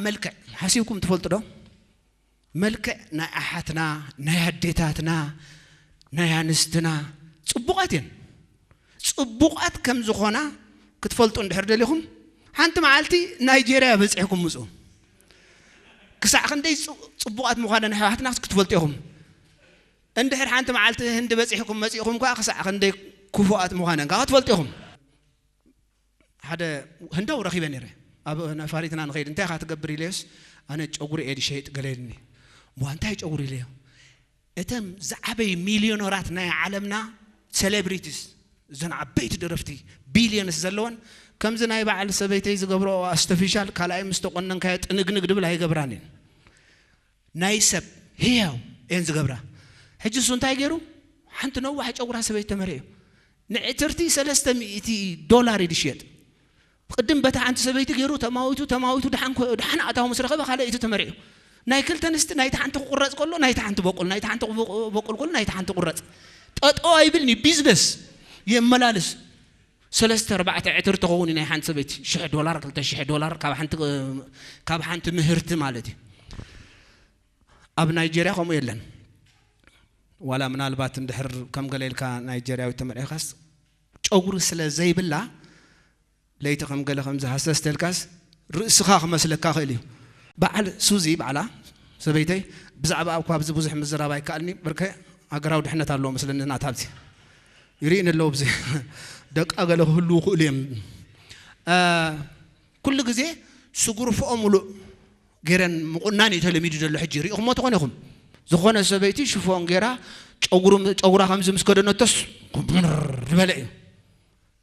መልክዕ ሓሲብኩም ትፈልጡ ዶ? መልክዕ ናይ ኣሓትና፣ ናይ ኣዴታትና፣ ናይ ኣንስትና ጽቡቓት እየን። ጽቡቓት ከም ዝኾና ክትፈልጡ እንድሕር ደሊኹም፣ ሓንቲ መዓልቲ ናይጄርያ በጺሕኩም ምጹ። ክሳዕ ክንደይ ጽ-፣ ጽቡቓት ምዃነን ኣሕዋትና ክትፈልጡ ኢኹም። እንድሕር ሓንቲ መዓልቲ ህንዲ በጺሕኩም መጺእኹም ከኣ፣ ክሳዕ ክንደይ ክፉኣት ምዃነን ከኣ ክትፈልጡ ኢኹም። ሓደ ህንዳዊ ረኺበ ነይረ። ኣብ ነፋሪትና ንኸይድ፣ "እንታይ ኢኻ ትገብር?" ኢለዮስ፣ "ኣነ ጨጉሪ እየ ዝሸይጥ" ገለ ኢልኒ። "እሞ እንታይ ጨጉሪ?" ኢለዮ። "እተን ዝዓበዩ ሚልዮነራት ናይ ዓለምና ሴሌብሪቲስ፣ እዘን ዓበይቲ ደረፍቲ፣ ቢልዮንስ ዘለወን፣ ከምዚ ናይ በዓል ሰበይተይ ዝገብሮ ኣስተፊሻል፣ ካልኣይ ምስ ተቆነንካዮ ጥንግንግ ድብል ኣይገብራን እየን። ናይ ሰብ ህያው እየን ዝገብራ። ሕጂ እሱ እንታይ ገይሩ? ሓንቲ ነዋሕ ጨጉራ ሰበይቲ ተመሪዑ። ንዕትርቲ ሰለስተ ሚእቲ ዶላር እዩ ዝሽየጥ። ቅድም በታ ሓንቲ ሰበይቲ ገይሩ ተማዊቱ፣ ተማዊቱ፣ ደሓን ኮ-፣ ደሓን ኣታዊ ምስ ረኸበ፣ ካልኣይቲ ተመሪዑ። ናይ ክልተ ኣንስቲ፣ ናይቲ ሓንቲ ክቁረጽ ከሎ፣ ናይቲ ሓንቲ በቁል፣ ናይቲ ሓንቲ ክቡ-፣ በቁል ከሎ፣ ናይቲ ሓንቲ ቁረጽ። ጠጠው ኣይብልን እዩ፣ ቢዝነስ የመላልስ። ሰለስተ ኣርባዕተ ዕትር ትኸውን ናይ ሓንቲ ሰበይቲ፣ ሽሕ ዶላር፣ ክልተ ሽሕ ዶላር፣ ካብ ሓንቲ፣ ካብ ሓንቲ ምህርቲ ማለት እዩ። ኣብ ናይጄርያ ከምኡ የለን። ዋላ ምናልባት እንድሕር ከም ገለ ኢልካ ናይጄርያዊት ተመርዒኻስ፣ ጨጉሪ ስለ ዘይብላ፣ ለይቲ ከም ገለ ከምዚ ሃሰስ ተልካስ፣ ርእስኻ ክመስለካ ክእል እዩ። በዓል ሱዚ፣ በዓላ ሰበይተይ፣ ብዛዕባ ኣብ ካብዚ ብዙሕ ምዝራብ ኣይከኣልኒ፣ ብርከ ሃገራዊ ድሕነት ኣለዎ መስለኒ ናታ ኣብዚ። ይርእን ኣለዎ ብዚ ደቃ ገለ ክህልዉ ክእሉ እዮም። እ፣ ኩሉ ግዜ ስጉርፍኦ ሙሉእ ገይረን ምቑናን እዩ ተለሚዱ ዘሎ። ሕጂ ሪኢኹሞ ተኾነ ኢኹም። ዝኾነ ሰበይቲ ሽፎን ገይራ ጨጉሩ-፣ ጨጉራ ከምዚ ምስ ከደነቶስ ኩምር ዝበለ እዩ።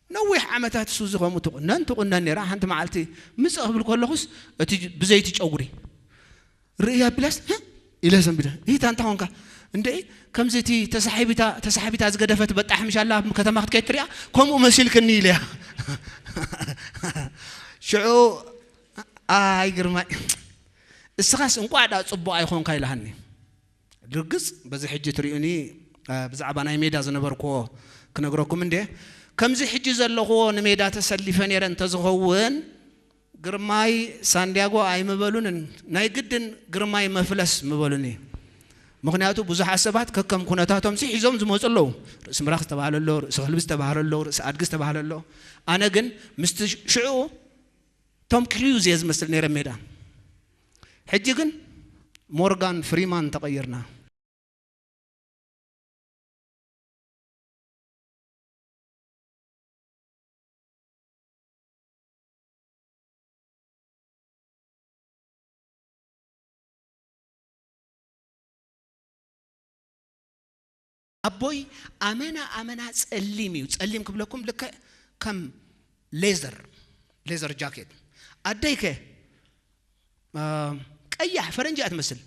ነዊሕ ዓመታት ሱዚ ከምኡ ትቑነን፣ ትቑነን ነይራ። ሓንቲ መዓልቲ ምጽእ ክብል ከለኹስ እቲ ብዘይቲ ጨጉሪ ርእያ ኣቢላስ፣ "ህእ?" ኢለ ዘንቢለ። "ይታ እንታይ ኾንካ?" "እንደ ከምዚ እቲ ተሳሒቢታ፣ ተሳሒቢታ ዝገደፈት በጣሕ ምሻላ ኣብ ከተማ ክትከይድ ትሪኣ፣ ከምኡ መሲልክኒ" ኢለያ። ሽዑ፣ "ኣይ ግርማይ፣ እስኻስ እንቋዕ ደኣ ጽቡቕ ኣይኾንካ" ኢላሃኒ። ርግጽ በዚ ሕጂ ትሪኡኒ፣ እ፣ ብዛዕባ ናይ ሜዳ ዝነበርክዎ ክነግረኩም እንዴ። ከምዚ ሕጂ ዘለኽዎ ንሜዳ ተሰሊፈ ነይረ እንተዝኸውን፣ ግርማይ ሳንዲያጎ ኣይምበሉንን፣ ናይ ግድን ግርማይ መፍለስ ምበሉኒ። ምኽንያቱ ብዙሓት ሰባት ከከም ኩነታቶም ሲ ሒዞም ዝመጹ ኣለዉ። ርእሲ ምራኽ ዝተባህለ ኣሎ፣ ርእሲ ከልቢ ዝተባህለ ኣሎ፣ ርእሲ ኣድጊ ዝተባህለ ኣሎ። ኣነ ግን ምስቲ ሽዑ ቶም ክሩዝ እየ ዝመስል ነይረ ሜዳ። ሕጂ ግን ሞርጋን ፍሪማን ተቐይርና። ኣቦይ ኣመና ኣመና ጸሊም እዩ። ጸሊም ክብለኩም ልክዕ ከም ሌዘር፣ ሌዘር ጃኬት። ኣደይ ከ፣ እ፣ ቀያሕ ፈረንጂ እያ ትመስል።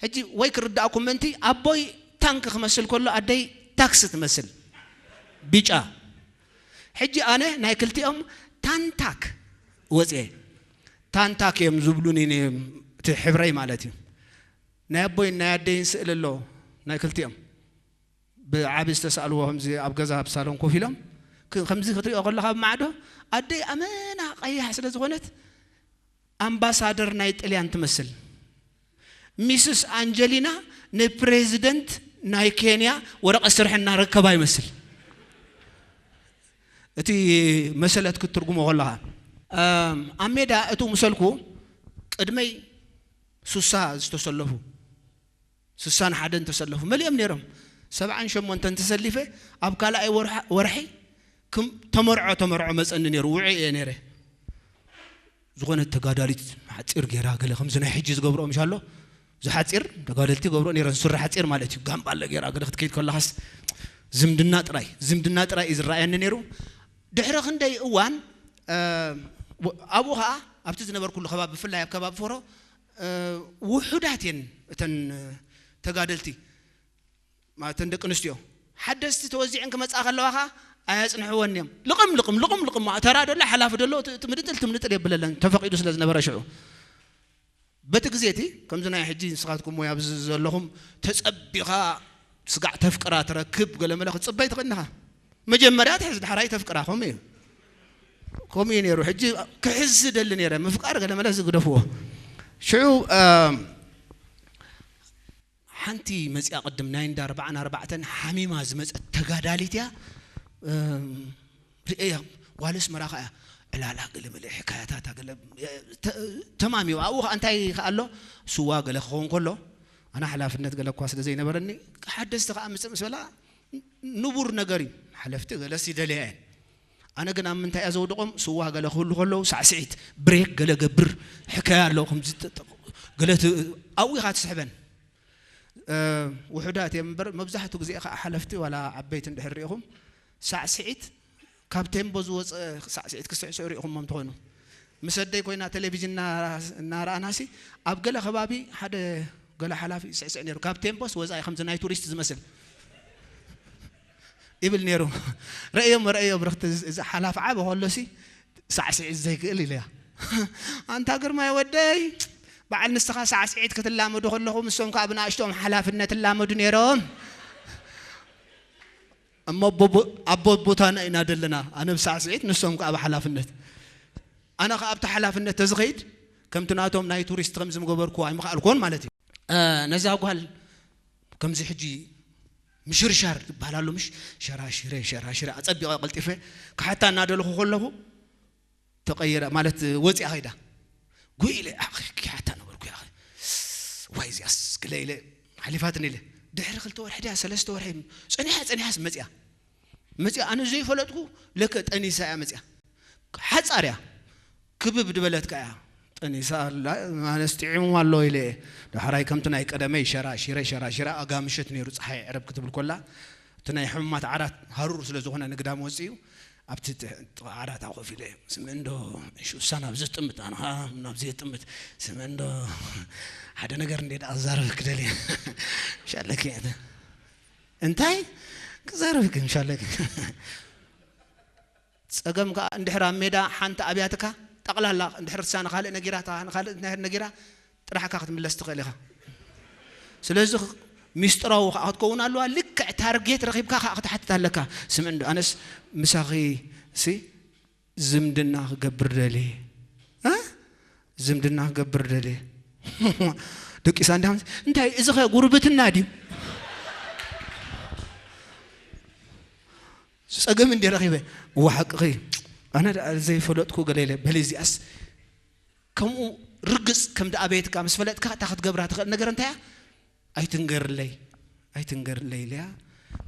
ሕጂ ወይ ክርዳእኩም ምእንቲ፣ ኣቦይ ታንክ ክመስል ከሎ ኣደይ ታክሲ ትመስል፣ ቢጫ። ሕጂ ኣነ ናይ ክልቲኦም ታንታክ ወፅየ። ታንታክ እዮም ዝብሉኒ ኒ-፣ እቲ ሕብረይ ማለት እዩ። ናይ ኣቦይን ናይ ኣደይን ስእሊ ኣሎ ናይ ክልቲኦም። ብዓቢ ዝተሳእልዎ ከምዚ ኣብ ገዛ ኣብ ሳሎን ኮፍ ኢሎም ክ-፣ ከምዚ ክትሪኦ ከለኻ ኣብ ማዕዶ ኣደይ ኣመና ቀያሕ ስለ ዝኾነት ኣምባሳደር ናይ ጥልያን ትመስል። ሚስስ ኣንጀሊና ንፕሬዚደንት ናይ ኬንያ ወረቐት ስርሐ እናረከባ ይመስል። እቲ መሰለት ክትትርጉሞ ከለኻ፣ እም፣ ኣብ ሜዳ እቱ ምሰልኩ ቅድመይ ሱሳ ዝተሰለፉ፣ ስሳን ሓደን ተሰለፉ፣ መሊኦም ነይሮም። ሰብዓን ሸሞንተን ተሰሊፈ፣ ኣብ ካልኣይ ወርሓ-፣ ወርሒ ክም-፣ ተመርዖ፣ ተመርዖ መጸኒ ነይሩ፣ ውዑይ እየ ነይረ። ዝኾነት ተጋዳሊት ሓጺር ገይራ፣ ገለ ከምዚ ናይ ሕጂ ዝገብርኦ ምሽ ኣሎ፣ እዚ ሓጺር ተጋደልቲ ይገብርኦ ነይረን፣ ሱሪ ሓጺር ማለት እዩ፣ ጋምባለ ገይራ፣ ገለ ክትከይድ ከለኻስ ዝምድና ጥራይ፣ ዝምድና ጥራይ እዩ ዝረኣየኒ ነይሩ። ድሕሪ ክንደይ እዋን፣ እ፣ ወ-፣ ኣብኡ ኸኣ ኣብቲ ዝነበርኩሉ ከባቢ፣ ብፍላይ ኣብ ከባቢ ፎሮ፣ እ፣ ውሑዳት እየን እተን ተጋደልቲ፣ ማለት እተን ደቂ ኣንስትዮ። ሓደስቲ ተወዚዐን ክመጻ ከለዋ ኸኣ ኣየጽንሕወን እዮም። ልቕም፣ ልቕም፣ ልቕም፣ ልቕም፣ ተራ ደሎ፣ ሓላፊ ደሎ፣ ት-፣ ትምድጥል፣ ትምድጥል የብለለን፣ ተፈቒዱ ስለ ዝነበረ ሽዑ። በቲ ግዜ እቲ፣ ከምዚ ናይ ሕጂ ንስኻትኩም ወይ ኣብዚ ዘለኹም ተጸቢኻ ስጋዕ ተፍቅራ ትረክብ ገለ መለ ክትጽበይ ትኽእል ኢኻ። መጀመርያ ትሕዝ፣ ዳሕራይ ተፍቅራ፣ ከምኡ እዩ። ከምኡ እዩ ነይሩ። ሕጂ ክሕዝ ዝደሊ ነይረ፣ ምፍቃር ገለ መለ ዝግደፍዎ። ሽዑ ሓንቲ መፅያ ቅድም ናይ እንዳ ኣርባዓን ኣርባዕተን ሓሚማ ዝመፀት ተጋዳሊት እያ። ርእያ ጓል ኣስመራ ከኣ ዕላላ ገለ መለ ሕካያታታ ገለ ተማሚዋ ኣብኡ ከኣ እንታይ ከኣ ኣሎ፣ ስዋ ገለ ክኸውን ከሎ ኣነ ሓላፍነት ገለ እኳ ስለ ዘይነበረኒ ሓደስቲ ከኣ ምፅእ ምስ በላ ንቡር ነገር እዩ። ሓለፍቲ ገለስ ይደልያ እየን። ኣነ ግን ኣብ ምንታይ እያ ዘውድቖም? ስዋ ገለ ክህሉ ከለዉ ሳዕስዒት ብሬክ ገለ ገብር ሕካያ ኣሎ ከምዚ ገለ ኣብኡ ኢኻ ትስሕበን። ውሑዳት እዮም እምበር መብዛሕትኡ ግዜ ከዓ ሓለፍቲ ዋላ ዓበይቲ እንድሕር ሪኢኹም ሳዕስዒት ካብ ቴምቦ ዝወፀ ሳዕስዒት ክስዕስዑ ሪኢኹሞም ትኾኑ። ምስ ኣደይ ኮይና ቴሌቪዥን እናረኣናሲ ኣብ ገለ ከባቢ ሓደ ገለ ሓላፊ ይስዕስዕ ነይሩ። ካብ ቴምቦስ ወፃኢ ከምዚ ናይ ቱሪስት ዝመስል ይብል ነይሩ። ረእዮም ረእዮ ብርክቲ እዚ ሓላፊ ዓበ ከሎሲ ሳዕስዒት ዘይክእል ኢለያ። ኣንታ ግርማይ ወደይ በዓል ንስኻ ሳዕስዒት ክትላመዱ ከለኹም እሶም ከዓ ብንኣሽቶም ሓላፍነት እላመዱ ነይሮም። እሞ ኣቦ ቦታና ኢና ዘለና ኣነ ብሳዕስዒት ንሶም ከዓ ብሓላፍነት ኣነ ከዓ ኣብቲ ሓላፍነት ተዝኸይድ ከምቲ ናቶም ናይ ቱሪስት ከምዚ ምገበርኩ ኣይምኽኣልኩዎን ማለት እዩ። ነዛ ጓል ከምዚ ሕጂ ምሽርሻር ዝበሃል ኣሎ ምሽ ሸራሽረ ሸራሽረ ኣፀቢቐ ቀልጢፈ ክሓታ እናደለኹ ከለኹ ተቐይራ ማለት ወፂኣ ኸይዳ ጉ ኢለ ክሓታ ነበርኩ ያ ዋይ እዚኣስ ግለ ኢለ ሓሊፋትን ኢለ ድሕሪ ክልተ ወርሒ ድያ ሰለስተ ወርሒ ፀኒሓ ፀኒሓስ መፅያ መፅያ ኣነ ዘይፈለጥኩ ለከ ጠኒሳ እያ መፅያ ሓፃር እያ ክብብ ድበለት ከያ ጠኒሳ ኣላ ኣነስ ጥዒሙ ኣሎ ኢለ ዳሕራይ ከምቲ ናይ ቀደመይ ሸራ ሽረ ሸራ ሽረ ኣጋ ምሸት ነይሩ ፀሓይ ዕረብ ክትብል ኮላ እቲ ናይ ሕሙማት ዓራት ሃሩር ስለ ዝኾነ ንግዳም ወፅኡ ኣብቲ ዓራት ኣኮፍ ኢለ ስምዕንዶ ሹሳ ናብዚ ጥምት ኣነ ከዓ ናብዚ ጥምት ስምዕንዶ ሓደ ነገር እንደ ኣዛረብ ክደል ሻለክ እንታይ ክዛረብ ግን ሻለክ ጸገም ከኣ እንድሕር ኣብ ሜዳ ሓንቲ ኣብያትካ ጠቕላላ እንድሕር እሳ ንኻልእ ነጊራታ ንኻልእ እንድሕር ነጊራ ጥራሕካ ክትምለስ ትኽእል ኢኻ ስለዚ ሚስጥራዊ ከዓ ክትከውን ኣለዋ ልክዕ ታርጌት ረኺብካ ከዓ ክትሓትት ኣለካ ስምዕ እንዶ ኣነስ ምሳኺ ሲ ዝምድና ክገብር ደልየ ዝምድና ክገብር ደልየ ደቂሳ እንዲያ እንታይ እዚ ኸ ጉርብትና ድዩ ጸገም እንዲ ረኺበ እዋ ሓቅኺ ኣነ ደኣ ዘይፈለጥኩ ገለ ኢለ በሊ እዚኣስ ከምኡ ርግጽ ከም ደኣ ቤትካ ምስ ፈለጥካ እታ ክትገብራ ትኽእል ነገር እንታይ እያ ኣይትንገርለይ ኣይትንገርለይ ኢለያ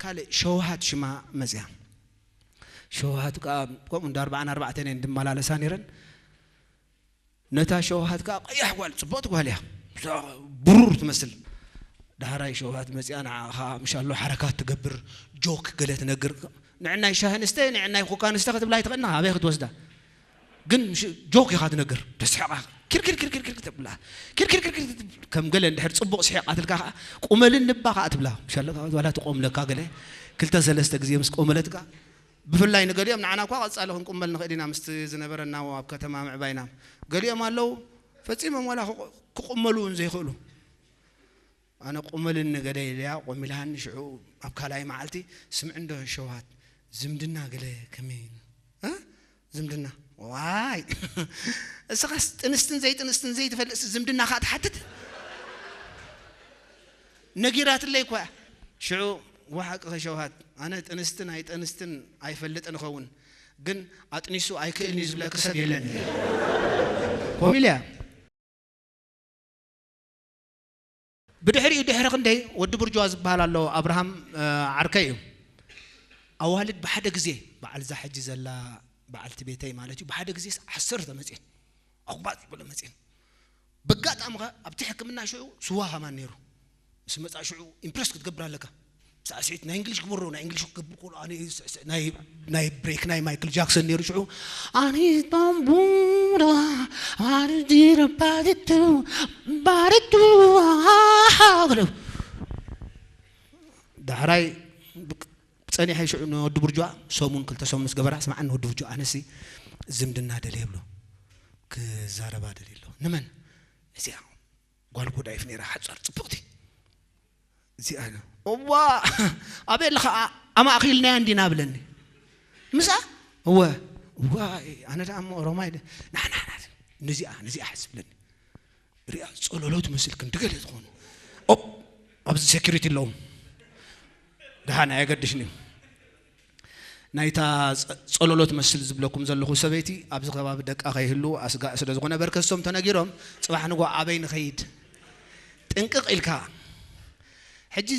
ካልእ ሸውሃት ሽማ መጽያ ሸውሃት ከዓ ከምኡ እንዳ ኣርባዓን ኣርባዕተን እየን ድመላለሳ ነይረን ነታ ሸውሃት ከዓ ቀያሕ ጓል ፅቡቕቲ ጓል እያ ብሩር ትመስል ዳሕራይ ሸውሃት መፂኣ ንዓኻ ምሻሎ ሓረካት ትገብር ጆክ ገለ ትነግር ንዕናይ ሻሂ ንስተ ንዕናይ ኮካ ንስተ ክትብላ ኣይትኽእልና ኣበይ ክትወስዳ ግን ጆክ ኢኻ ትነግር ተስሕቓ ኪርኪርኪርኪርኪር ተብላ ኪርኪርኪርኪር ከም ገለ እንድሕር ፅቡቕ ስሒቓትልካ ከዓ ቁመልን ንባ ከዓ ትብላ ምሻሎ ዋላ ትቆምለካ ገለ ክልተ ሰለስተ ግዜ ምስ ቆመለትካ ብፍላይ ንገሊኦም ንዓና እኳ ቀጻሊ ክንቁመል ንኽእል ኢና ምስቲ ዝነበረና ኣብ ከተማ ምዕባይና ገሊኦም ኣለዉ ፈጺሞም ዋላ ክቑመሉ እውን ዘይኽእሉ ኣነ ቁመልን ንገለ ኢለያ ቆሚልሃኒ ሽዑ ኣብ ካልኣይ መዓልቲ ስምዕ እንዶ ሸውሃት ዝምድና ገለ ከመይ ዝምድና ዋይ እስኻስ ጥንስትን ዘይጥንስትን ዘይትፈልጥስ ዝምድና ከዓ ትሓትት ነጊራትለይ እኳ ሽዑ ወሓቂ ከሸውሃት ኣነ ጥንስትን ኣይጠንስትን ኣይፈልጥን እኸውን ግን ኣጥኒሱ ኣይክእልን እዩ ዝብለኪ ሰብ የለን ኮሚልያ ብድሕሪኡ ድሕሪ ክንደይ ወዲ ብርጅዋ ዝበሃል ኣሎ ኣብርሃም ዓርከይ እዩ ኣዋልድ ብሓደ ግዜ በዓል እዛ ሕጂ ዘላ በዓልቲ ቤተይ ማለት እዩ ብሓደ ግዜ ዓሰርተ መፅን ኣቑባጥ ዝበለ መፅን በጋጣሚ ኸ ኣብቲ ሕክምና ሽዑ ስዋ ኸማን ነይሩ ምስ መፃ ሽዑ ኢምፕረስ ክትገብር ኣለካ ሳዕስዒት ናይ እንግሊሽ ግበሮ ናይ እንግሊሽ ክገብር ከሎ ኣነ ስዕስዕ ናይ ናይ ብሬክ ናይ ማይክል ጃክሰን ነይሩ ሽዑ ኣነ ጦምቡራ ኣርዲረ ባሪቱ ባሪቱ ዳሕራይ ጸኒሐ ሽዑ ንወዲ ብርጅዋ ሰሙን ክልተ ሰሙን ምስ ገበራ ስምዓኒ ወዲ ብርጅዋ ኣነሲ ዝምድና ደልየ ብሎ ክዛረባ ደልየ ኣለኹ ንመን እዚኣ ጓል ጎዳይፍ ነይራ ሓጻር ጽብቕቲ እዚኣ እዋ ኣበይ ኣለኻ ኣማእኺልናያ እንዲና ብለኒ ምሳ እወ ዋይ ኣነ ደኣ እሞ ኦሮማይ ደ-፣ ና፣ ና፣ ና፣ ነዚኣ፣ ነዚኣ ሕዝ ብለኒ። ሪኣ ጸሎሎ ትመስል ክንዲ ገለ ትኾኑ። ኦፕ፣ ኣብዚ ሴኩሪቲ ኣለዎም። ደሓን ኣየገድሽን እዩ። ናይታ ጸ-፣ ጸሎሎ ትመስል ዝብለኩም ዘለኹ ሰበይቲ ኣብዚ ከባቢ ደቃ ከይህሉ ኣስጋእ ስለ ዝኾነ በርከሶም ተነጊሮም ጽባሕ ንጎ ኣበይ ንኸይድ ጥንቅቕ ኢልካ። ሕጂ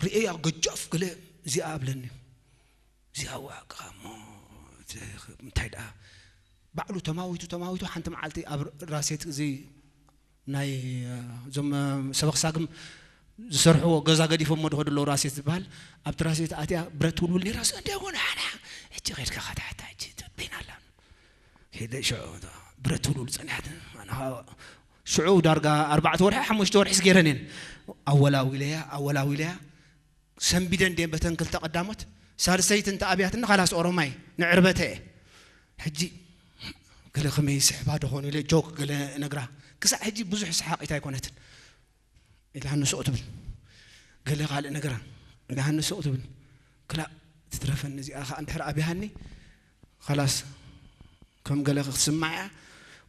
ርእያ ገጃፍ ገለ እዚኣ ኣብለኒ። እዚኣ ዋዕካ እሞ እቲ እንታይ ደኣ ባዕሉ ተማዊቱ፣ ተማዊቱ ሓንቲ መዓልቲ ኣብ ራሴት እዚ ናይ፣ እ፣ እዞም፣ እ፣ ሰበኽ ሳግም ዝሰርሕዎ ገዛ ገዲፎሞ ዝኸዱ ኣለዉ፣ ራሴት ዝበሃል። ኣብቲ ራሴት ኣትያ ብረት ትውልውል ነይራ። "ሰንድያጎ ንዓ፣ ንዓ፣ ሕጂ ኸይድካ ኸታሕታ፣ ሕጂ ትበይና ኣላ." ከይደ ሽዑ እታ ብረት ትውልውል ጸኒሓት። ኣነ ኸኣ ሽዑ ዳርጋ ኣርባዕተ ወርሒ፣ ሓሙሽተ ወርሒስ ገይረን እየን። ኣወላዊለያ፣ ኣወላዊለያ። ሰንቢደን ድየን በተን ክልተ ቀዳሞት? ሳልሰይቲ እንተ ኣብያትኒ፣ ኻላስ ኦሮማይ፣ ንዕርበተ እየ። ሕጂ ገለ ከመይ ይስሕባ ዶ ኾኑ ኢለ ጆክ ገለ እነግራ። ክሳዕ ሕጂ ብዙሕ ሰሓቒት ኣይኮነትን። ኢላ ንስኦ ትብል። ገለ ካልእ ነገራ። ኢላ ንስኦ ትብል። ክላእ ትትረፈኒ እዚኣ ኸኣ እንድሕር ኣብያሃኒ፣ ኻላስ ከም ገለ ክትስማዕ እያ።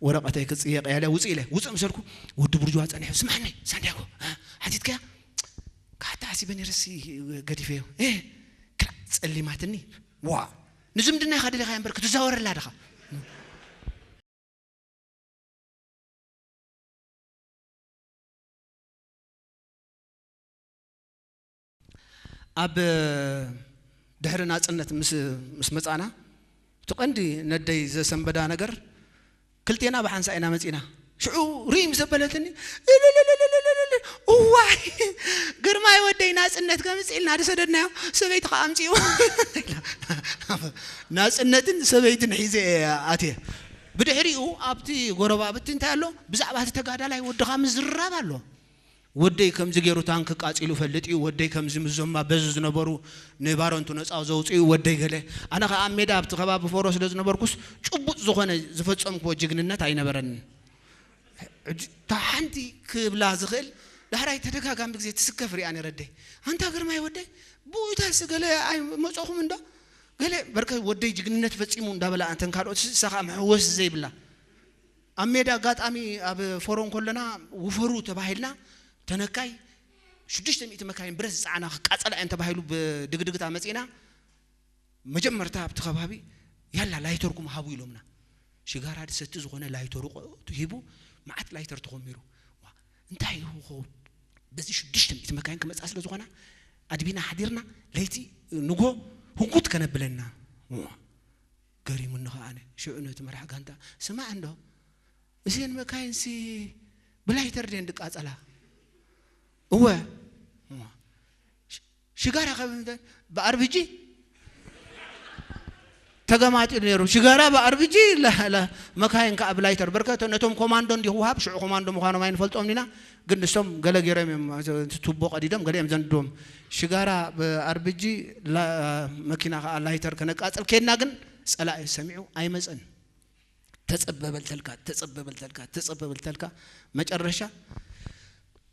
ወረቐተይ ክጽየቕ እያ ኢለ ውጽእ ኢለ። ውጽእ ምሰልኩ ወዲ ቡርጅዋ ጸኒሑ፣ "ስማዕኒ ሳንድያጎ፣ እ፣ ሓቲትካያ?" "ካታ ሓሲበ ነይረሲ ገዲፈዮ." "እ፣ ክላእ ጸሊማትኒ። ዋ፣ ንዝምድና ኢኻ ደሊኻያ እምበር ክትዛወረላ ዲኻ?" ኣብ ድሕሪ ናጽነት ምስ፣ ምስ መጻና፣ እቲ ቀንዲ ነደይ ዘሰንበዳ ነገር፣ ክልቴና ብሓንሳእ ኢና መጺና። ሽዑ ሪም ዘበለትኒ፣ እልልልልልልልል፣ እዋይ፣ ግርማይ ወደይ ናጽነት ከምጽእ ኢልና ዝሰደድናዮ፣ ሰበይቲ ከኣ ኣምጺኡ። ናጽነትን ሰበይትን ሒዘ እየ ኣትየ። ብድሕሪኡ ኣብቲ ጎረባብቲ እንታይ ኣሎ? ብዛዕባ እቲ ተጋዳላይ ወድኻ ምዝርራብ ኣሎ። ወደይ ከምዚ ገይሩ ታንክ ቃጺሉ ፈልጥ እዩ፣ ወደይ ከምዚ ምስ ዞም ኣበዙ ዝነበሩ ንባረንቱ ነጻ ዘውጽኡ ወደይ ገለ። ኣነ ኸኣ ኣብ ሜዳ ኣብቲ ከባቢ ፎሮ ስለ ዝነበርኩስ ጭቡጥ ዝኾነ ዝፈጸምክዎ ጅግንነት ኣይነበረንን። ሕጂ እታ ሓንቲ ክብላ ዝኽእል ዳሕራይ ተደጋጋሚ ግዜ ትስከፍ ሪኣ ነይረ ኣደይ። ኣንታ ግርማይ ወደይ፣ ብኡይታስ ገለ ኣይመጾኹም እንዶ? ገለ በርከ ወደይ ጅግንነት ፈጺሙ እንዳበላ፣ ኣንተን ካልኦት ንሳ ኸኣ መሐወሲ ዘይብላ። ኣብ ሜዳ ኣጋጣሚ ኣብ ፎሮ እንከለና ውፈሩ ተባሂልና፣ ተነካይ ሽዱሽተ ሚእቲ መካይን ብረት ዝጸዓና ክቃጸላ እየን ተባሂሉ ብድግድግታ መጺእና፣ መጀመርታ ኣብቲ ከባቢ ያላ ላይተርኩም ሃቡ ኢሎምና። ሽጋራ ድሰቲ ዝኾነ ላይተሩ ቆ-፣ ሂቡ፣ መዓት ላይተር ተኾሚሩ። ዋ፣ እንታይ ይኸውን? በዚ ሽዱሽተ ሚእቲ መካይን ክመጻ ስለ ዝኾና፣ ኣድቢና ሓዲርና፣ ለይቲ ንጎ ህንኩት ከነብለና። ዋ፣ ገሪሙኒ ኸኣ ኣነ። ሽዑ ነቲ መራሕ ጋንታ፣ "ስማዕ እንዶ፣ እዘን መካይንሲ ብላይተር ድየን ድቃጸላ?" "እወ። ሽ-፣ ሽጋራ ከ ብምንታይ?" "ብኣርቢጂ ተገማጢሉ ነይሩ። ሽጋራ ብኣርቢጂ፣ ላ-፣ ላ-፣ መካይን ከኣ ብላይተር." በርከ ነቶም ኮማንዶ እንዲኹ ውሃብ፣ ሽዑ ኮማንዶ ምዃኖም ኣይንፈልጦም ኢና፣ ግን ንሶም ገለ ገይሮም እዮም፣ እቲ ቱቦ ቀዲዶም፣ ገለ እዮም ዘንድዎም። ሽጋራ ብኣርቢጂ፣ ላ-፣ መኪና ከኣ ላይተር ከነቃጽል ኬድና፣ ግን ጸላኢ ሰሚዑ ኣይመጸን። ተጸበ በልተልካ፣ ተጸበ በልተልካ፣ ተጸበ በልተልካ፣ መጨረሻ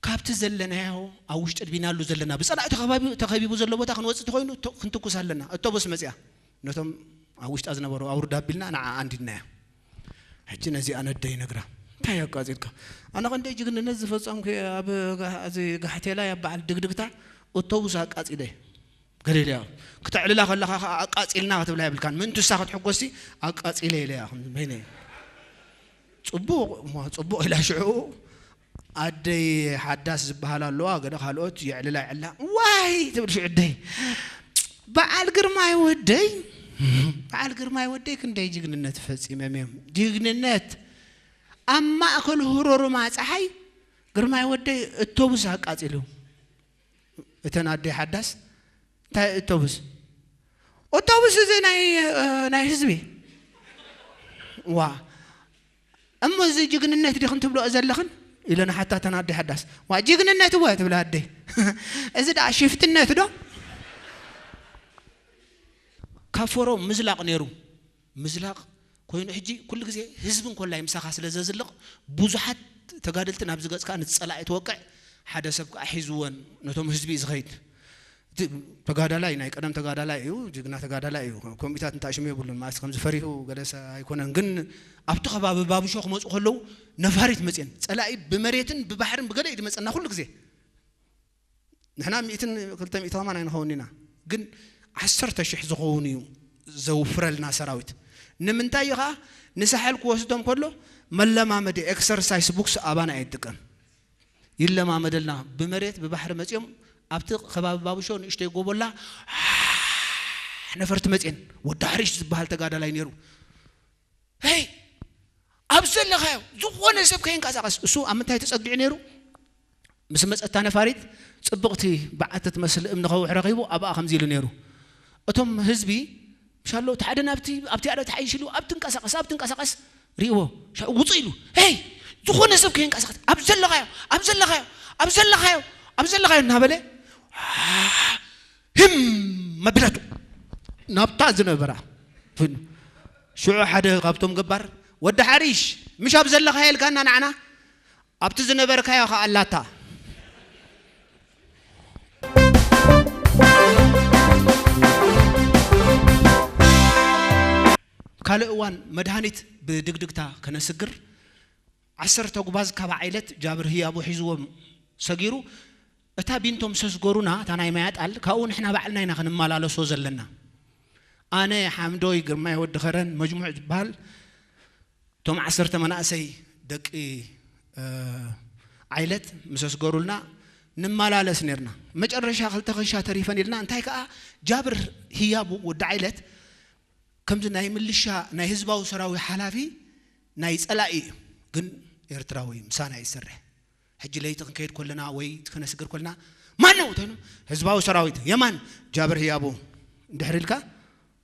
ካብቲ ዘለናዮ ኣብ ውሽጢ ኣድቢናሉ ዘለና ብጸላኢ ተኸባቢ-፣ ተኸቢቡ ዘሎ ቦታ ክንወጽእ ተኾይኑ ቶ-፣ ክንትኩስ ኣለና። ኣውቶቡስ መጺኣ። ነቶም ኣብ ውሽጣ ዝነበሩ ኣውርድ ኣቢልና ንዓ ኣንዲድናያ። ሕጂ ነዚኣ ነደይ ነግራ። "እንታይ ኣቃጺልካ?" "ኣነ ክንደይ ጅግንነት ዝፈጸምኩ ኣብ ጋ-፣ እዚ ጋሕቴላይ ኣብ በዓል ድግድግታ ኣውቶቡስ ኣቃጺለ." ገሊልያ፣ ክተዕልላ ከለኻ ኸኣ ኣቃጺልና ክትብላ የብልካን። ምእንቲ እሳ ክትሕጎስሲ ኣቃጺለ ኢለያ፣ ከም በይነይ። ጽቡቕ፣ እሞ ጽቡቕ ኢላ ሽዑ ኣደይ ሓዳስ ዝበሃላ ኣለዋ፣ ገለ ካልኦት የዕልላ የዕላ። ዋይ ትብል ሽዑ ኣደይ። በዓል ግርማይ ወደይ፣ በዓል ግርማይ ወደይ ክንደይ ጅግንነት ፈጺሞም እዮም። ጅግንነት ኣብ ማእከል ህሮሩማ ጸሓይ ግርማይ ወደይ እቶብስ ኣቃጺሉ። እተን ኣደይ ሓዳስ፣ "እንታይ ኣውቶቡስ?" "ኣውቶቡስ እዚ ናይ፣ እ፣ ናይ ህዝቢ?" "ዋ፣ እሞ እዚ ጅግንነት ዲኽን ትብልኦ ዘለኽን?" ኢለን ሓታ እተን ኣደይ ሓዳስ። "ዋ፣ ጅግንነት እወ" ትብላ ኣደይ። "እዚ ደኣ ሽፍትነት ዶ?" ካብ ፎሮ ምዝላቕ ነይሩ። ምዝላቕ ኮይኑ ሕጂ ኩሉ ግዜ ህዝቢ እንኮላይ ምሳኻ ስለ ዘዝልቕ ብዙሓት ተጋደልቲ ናብዚ ገጽካ ነቲ ጸላኢ ትወቅዕ፣ ሓደ ሰብ ከኣ ሒዝወን ነቶም ህዝቢ እዩ ዝኸይድ። ት- ተጋዳላይ፣ ናይ ቀደም ተጋዳላይ እዩ፣ ጅግና ተጋዳላይ እዩ። ከምኡታት እንታሽሙ የብሉን ማለት ከምዚ ፈሪሁ ገለሰ ኣይኮነን። ግን ኣብቲ ከባቢ ባብሾ ክመፁ ከለዉ ነፋሪት መፅየን፣ ፀላኢ ብመሬትን ብባሕርን ብገለ እዩ ዝመፀና ኩሉ ግዜ። ንሕና ሚእትን ክልተ ሚእቲ ከማን ኣይንኸውን ኢና፣ ግን ዓሰርተ ሽሕ ዝኸውን እዩ ዘውፍረልና ሰራዊት። ንምንታይ እዩ ከዓ ንሳሕል ክወስዶም ከሎ መለማመዲ ኤክሰርሳይስ ቡክስ ኣባና እየ ዝጥቀም። ይለማመደልና። ብመሬት ብባሕሪ መፅዮም ኣብቲ ከባቢ ባብሾ ንእሽተይ ጎቦላ ነፈርቲ መፅየን። ወዲ ሓሪሽ ዝበሃል ተጋዳላይ ነይሩ። ሄይ፣ ኣብ ዘለኻዮ ዝኾነ ሰብ ከይንቀሳቐስ። እሱ ኣብ ምንታይ ተፀጊዑ ነይሩ? ምስ መፀታ ነፋሪት ፅብቕቲ በዓቲ ትመስል እምኒ ከውሒ ረኺቡ ኣብኣ ከምዚ ኢሉ ነይሩ። እቶም ህዝቢ ምሻሎ እቲ ሓደ ናብቲ ኣብቲ ኣደ ተሓይሽ ኢሉ ኣብ ትንቀሳቐስ ኣብ ትንቀሳቐስ ሪእዎ። ሻ- ውፁ ኢሉ፣ ሄይ፣ ዝኾነ ሰብ ከይንቀሳቐስ፣ ኣብ ዘለኻዮ ኣብ ዘለኻዮ ኣብ ዘለኻዮ ኣብ ዘለኻዮ እናበለ ህም መብለቱ ናብታ ዝነበራ ፍን ሽዑ ሓደ ካብቶም ገባር፣ ወዲ ሓሪሽ፣ ምሽ ኣብ ዘለኻዮ ኢልካና ንዓና? ኣብቲ ዝነበርካዮ ከኣ ኣላታ። ካልእ እዋን መድሃኒት ብድግድግታ ከነስግር፣ ዓሰርተ ጉባዝ ካብ ዓይለት ጃብር ህያቡ ሒዝዎም ሰጊሩ፣ እታ ቢንቶም ሰስገሩና፣ እታ ናይ ማያጣል፣ ካብኡ ንሕና ባዕልና ኢና ክንመላለሶ ዘለና። ኣነ፣ ሓምዶይ፣ ግርማይ ወዲ ኸረን፣ መጅሙዕ ዝበሃል፣ እቶም ዓሰርተ መናእሰይ ደቂ፣ እ፣ ዓይለት ምስ ኣስገሩልና ንመላለስ ነርና። መጨረሻ ክልተ ክሻ ተሪፈን ኢልና፣ እንታይ ከኣ ጃብር ህያቡ ወዲ ዓይለት ከምዚ ናይ ምልሻ ናይ ህዝባዊ ሰራዊት ሓላፊ ናይ ጸላኢ እዩ፣ ግን ኤርትራዊ እዩ፣ ምሳና እዩ ዝሰርሕ። ሕጂ ለይቲ ክንከይድ ከለና ወይ ከነስግር ከለና፣ "ማን ነው?" እንተይኑ፣ "ህዝባዊ ሰራዊት የማን ጃብር ህያቡ" እንድሕር ኢልካ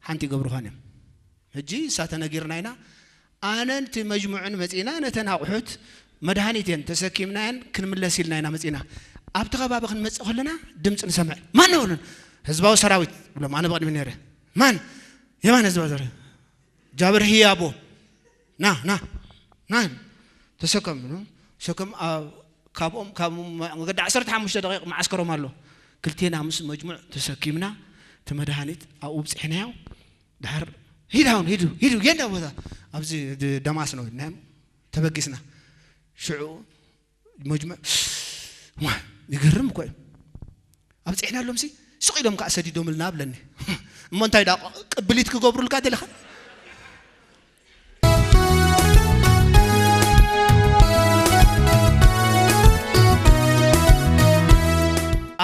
ሓንቲ ይገብሩኻን እዮም። ሕጂ እሳ ተነጊርና ኢና፣ ኣነን እቲ መጅሙዕን መጺና ነተን ኣቑሑት መድሃኒት እየን ተሰኪምናየን ክንምለስ ኢልና ኢና መጺና። ኣብቲ ከባቢ ክንመጽእ ከለና ድምጺ ንሰምዕ። "ማን ነው?" ብሉን፣ "ህዝባዊ ሰራዊት" ብሎም፣ ኣነ ብቕድሚ ነይረ። "ማን?" "የማን ህዝባዊ ሰራዊት?" "ጃብር ህያቦ፣ ና፣ ና፣ ና፣ ተሰከም" ብሎ፣ ሸከም ኣብ፣ ካብኦም፣ ካብ መገዲ ዓሰርተ ሓሙሽተ ደቂቕ መዓስከሮም ኣሎ። ክልቴና ምስ መጅሙዕ ተሰኪምና፣ እቲ መድሃኒት ኣብኡ ብጽሕናዮ። ድሓር፣ "ሂድ ኣሁን፣ ሂዱ፣ ሂዱ፣ የንዳ ቦታ?" "ኣብዚ ድ-፣ ደማስ ነው" ኢልናዮም፣ ተበጊስና። ሽዑ መጅመ-፣ ዋ፣ ይገርም እኮ እዩ። ኣብፂሕናሎምሲ ስቕ ኢሎም ከዓ ሰዲዶምልና ብለኒ። እሞ እንታይ ደኣ ቅብሊት ክገብሩልካ ደለኻ?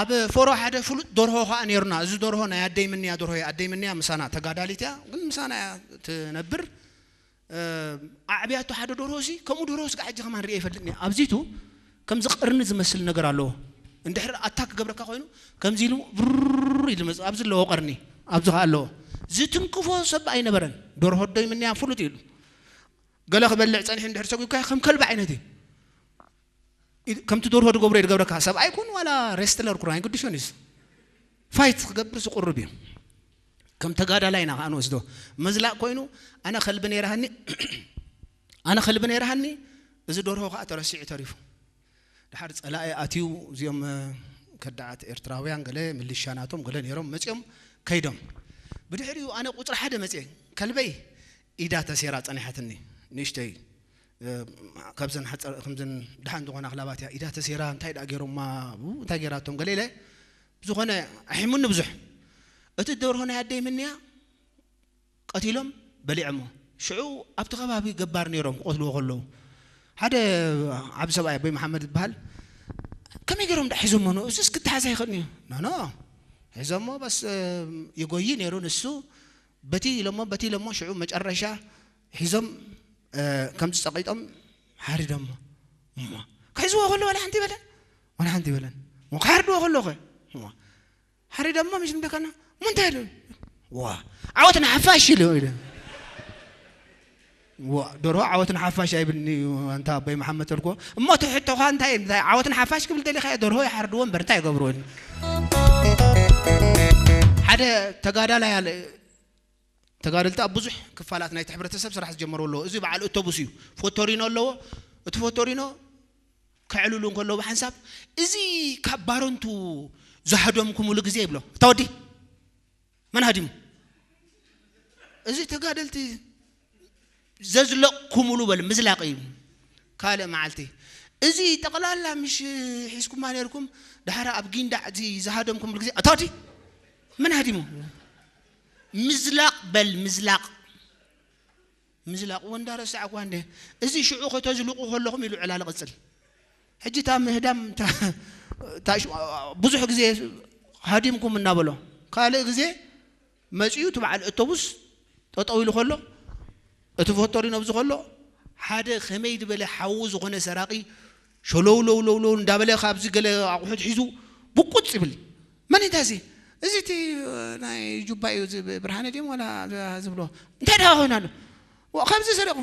ኣብ ፎሮ ሓደ ፍሉጥ ደርሆ ከዓ ነይሩና። እዚ ደርሆ ናይ ኣደይ ምንያ ደርሆ እያ። ኣደይ ምንያ ምሳና ተጋዳሊት እያ፣ ግን ምሳና እያ ትነብር። እ፣ ኣዕብያቶ ሓደ ደርሆ ሲ፣ ከምኡ ደርሆ ስጋ ሕጂ ከማን ርእየ ይፈልጥኒ። ኣብዚቱ ከምዚ ቀርኒ ዝመስል ነገር ኣለዎ። እንድሕር ኣታክ ክገብረካ ኮይኑ፣ ከምዚ ኢሉ ብርር ኢሉ መጽ-፣ ኣብዚ ኣለዎ ቀርኒ፣ ኣብዚ ኸኣ ኣለዎ። ዝትንክፎ ሰብ ኣይነበረን። ደርሆ ዶ ይምንያ ፍሉጥ ኢሉ። ገለ ክበልዕ ጸኒሑ እንድሕር ሰጒግካዮ ከም ከልቢ ዓይነት እዩ። ኢድ-፣ ከምቲ ደርሆ ዝገብሮ እዩ ዝገብረካ። ሰብኣይ ኩን ዋላ ሬስትለር ኩን ኣይግድሾን እዩ። ፋይት ክገብር ዝቁርብ እዩ። ከም ተጋዳላይ ኢና ከዓ ንወስዶ። መዝላቕ ኮይኑ፣ ኣነ ከልቢ ነይራሃኒ፣ ኣነ ከልቢ ነይራሃኒ፣ እዚ ደርሆ ከዓ ተረሲዑ ተሪፉ። ድሓር ጸላኢ ኣትዩ፣ እዚኦም፣ እ፣ ከዳዓት ኤርትራውያን ገለ፣ ሚሊሻ ናቶም ገለ ነይሮም፣ መጺኦም ከይዶም። ብድሕሪኡ ኣነ ቁጽሪ ሓደ መጺኤ፣ ከልበይ ኢዳ ተሴራ ጸኒሓትኒ፣ ንእሽተይ፣ እ፣ ካብዘን ሓጸር-፣ ከምዘን ደሓን ዝኾና ክላባት እያ፣ ኢዳ ተሴራ፣ እንታይ ደኣ ገይሮማ፣ ቡ-፣ እንታይ ገይራቶም ገለ ኢለ፣ ብዝኾነ ኣሒሙኒ ብዙሕ። እቲ ደርሆ ናይ ኣደይ ምንያ ቀቲሎም በሊዖሞ። ሽዑ ኣብቲ ከባቢ ገባር ነይሮም ክቐትልዎ ከለዉ፣ ሓደ ዓቢ ሰብኣይ ኣቦይ መሓመድ ዝበሃል፣ "ከመይ ገይሮም ደኣ ሒዞሞ ነው? እሱስ ክተሓዝ ኣይኽእልን እዩ?" "ኖ፣ ኖ፣ ሒዞሞ በስ፣ እ፣ ይጎዪ ነይሩ ንሱ፣ በቲ ኢሎሞ፣ በቲ ኢሎሞ፣ ሽዑ መጨረሻ ሒዞም፣ እ፣ ከምዚ ጸቒጦም ሓሪዶሞ። እሞ ክሕዝዎ ከሎ ዋላ ሓንቲ በለ? ዋላ ሓንቲ በለን። እሞ ክሓርድዎ ከሎ ኸ? እሞ ሓሪዶሞ ምሽ ንደካና፣ እሞ እንታይ ኢሉ? ዋ፣ ዓወት ንሓፋሽ ኢሉ ኢሉ። ዋ፣ ደርሆ ዓወት ንሓፋሽ ኣይብልኒ እዩ፣ ኣንታ ኣቦይ መሓመድ ተልኮ። እሞ እቲ ሕቶኻ እንታይ እዩ? እንታይ ዓወት ንሓፋሽ ክብል ደሊኻ? ደርሆ ይሓርድዎ እምበር እንታይ ይገብርዎ? ሓደ ተጋዳላይ ኣለ፣ ተጋደልቲ ኣብ ብዙሕ ክፋላት ናይቲ ሕብረተሰብ ስራሕ ዝጀመሩ ኣለዉ። እዚ በዓል ኣውቶቡስ እዩ። ፎቶሪኖ ኣለዎ። እቲ ፎቶሪኖ ከዕልሉ እንከለዉ ብሓንሳብ፣ እዚ ካብ ባረንቱ ዝሃደምኩምሉ ግዜ ይብሎ። እታ ወዲ መን ሃዲሙ? እዚ ተጋደልቲ ዘዝለቕኩምሉ በል፣ ምዝላቕ እዩ። ካልእ መዓልቲ እዚ ጠቕላላ ምሽ ሒዝኩማ ነርኩም፣ ድሓር ኣብ ጊንዳዕ እዚ ዝሃደምኩምሉ ግዜ፣ እታ ወዲ መን ሃዲሙ? ምዝላቕ በል፣ ምዝላቕ። ምዝላቕ ወንዳ ረሳዕኳ እንደ፣ እዚ ሽዑ ከተዝልቑ ከለኹም ኢሉ ዕላል ቕጽል። ሕጂ እታ ምህዳም እታ፣ እታ ሽ-፣ ብዙሕ ግዜ ሃዲምኩም እናበሎ፣ ካልእ ግዜ መጺኡ እቲ በዓል እቶቡስ ጠጠው ኢሉ ከሎ፣ እቲ ፎቶሪ ነብዚ ከሎ፣ ሓደ ከመይ ዝበለ ሓዉ ዝኾነ ሰራቒ ሸለው ለው ለው ለው እንዳበለ ካብዚ ገለ ኣቑሑት ሒዙ ብቁጽ ይብል። መን እዩ እዚ? እዚ እቲ ናይ ጁባ እዩ፣ እዚ ብርሃነ ድዮም ዋላ ዝብሎ? እንታይ ደኣ ኮይኑ ኣሎ? ዋ፣ ከምዚ ሰሪቑ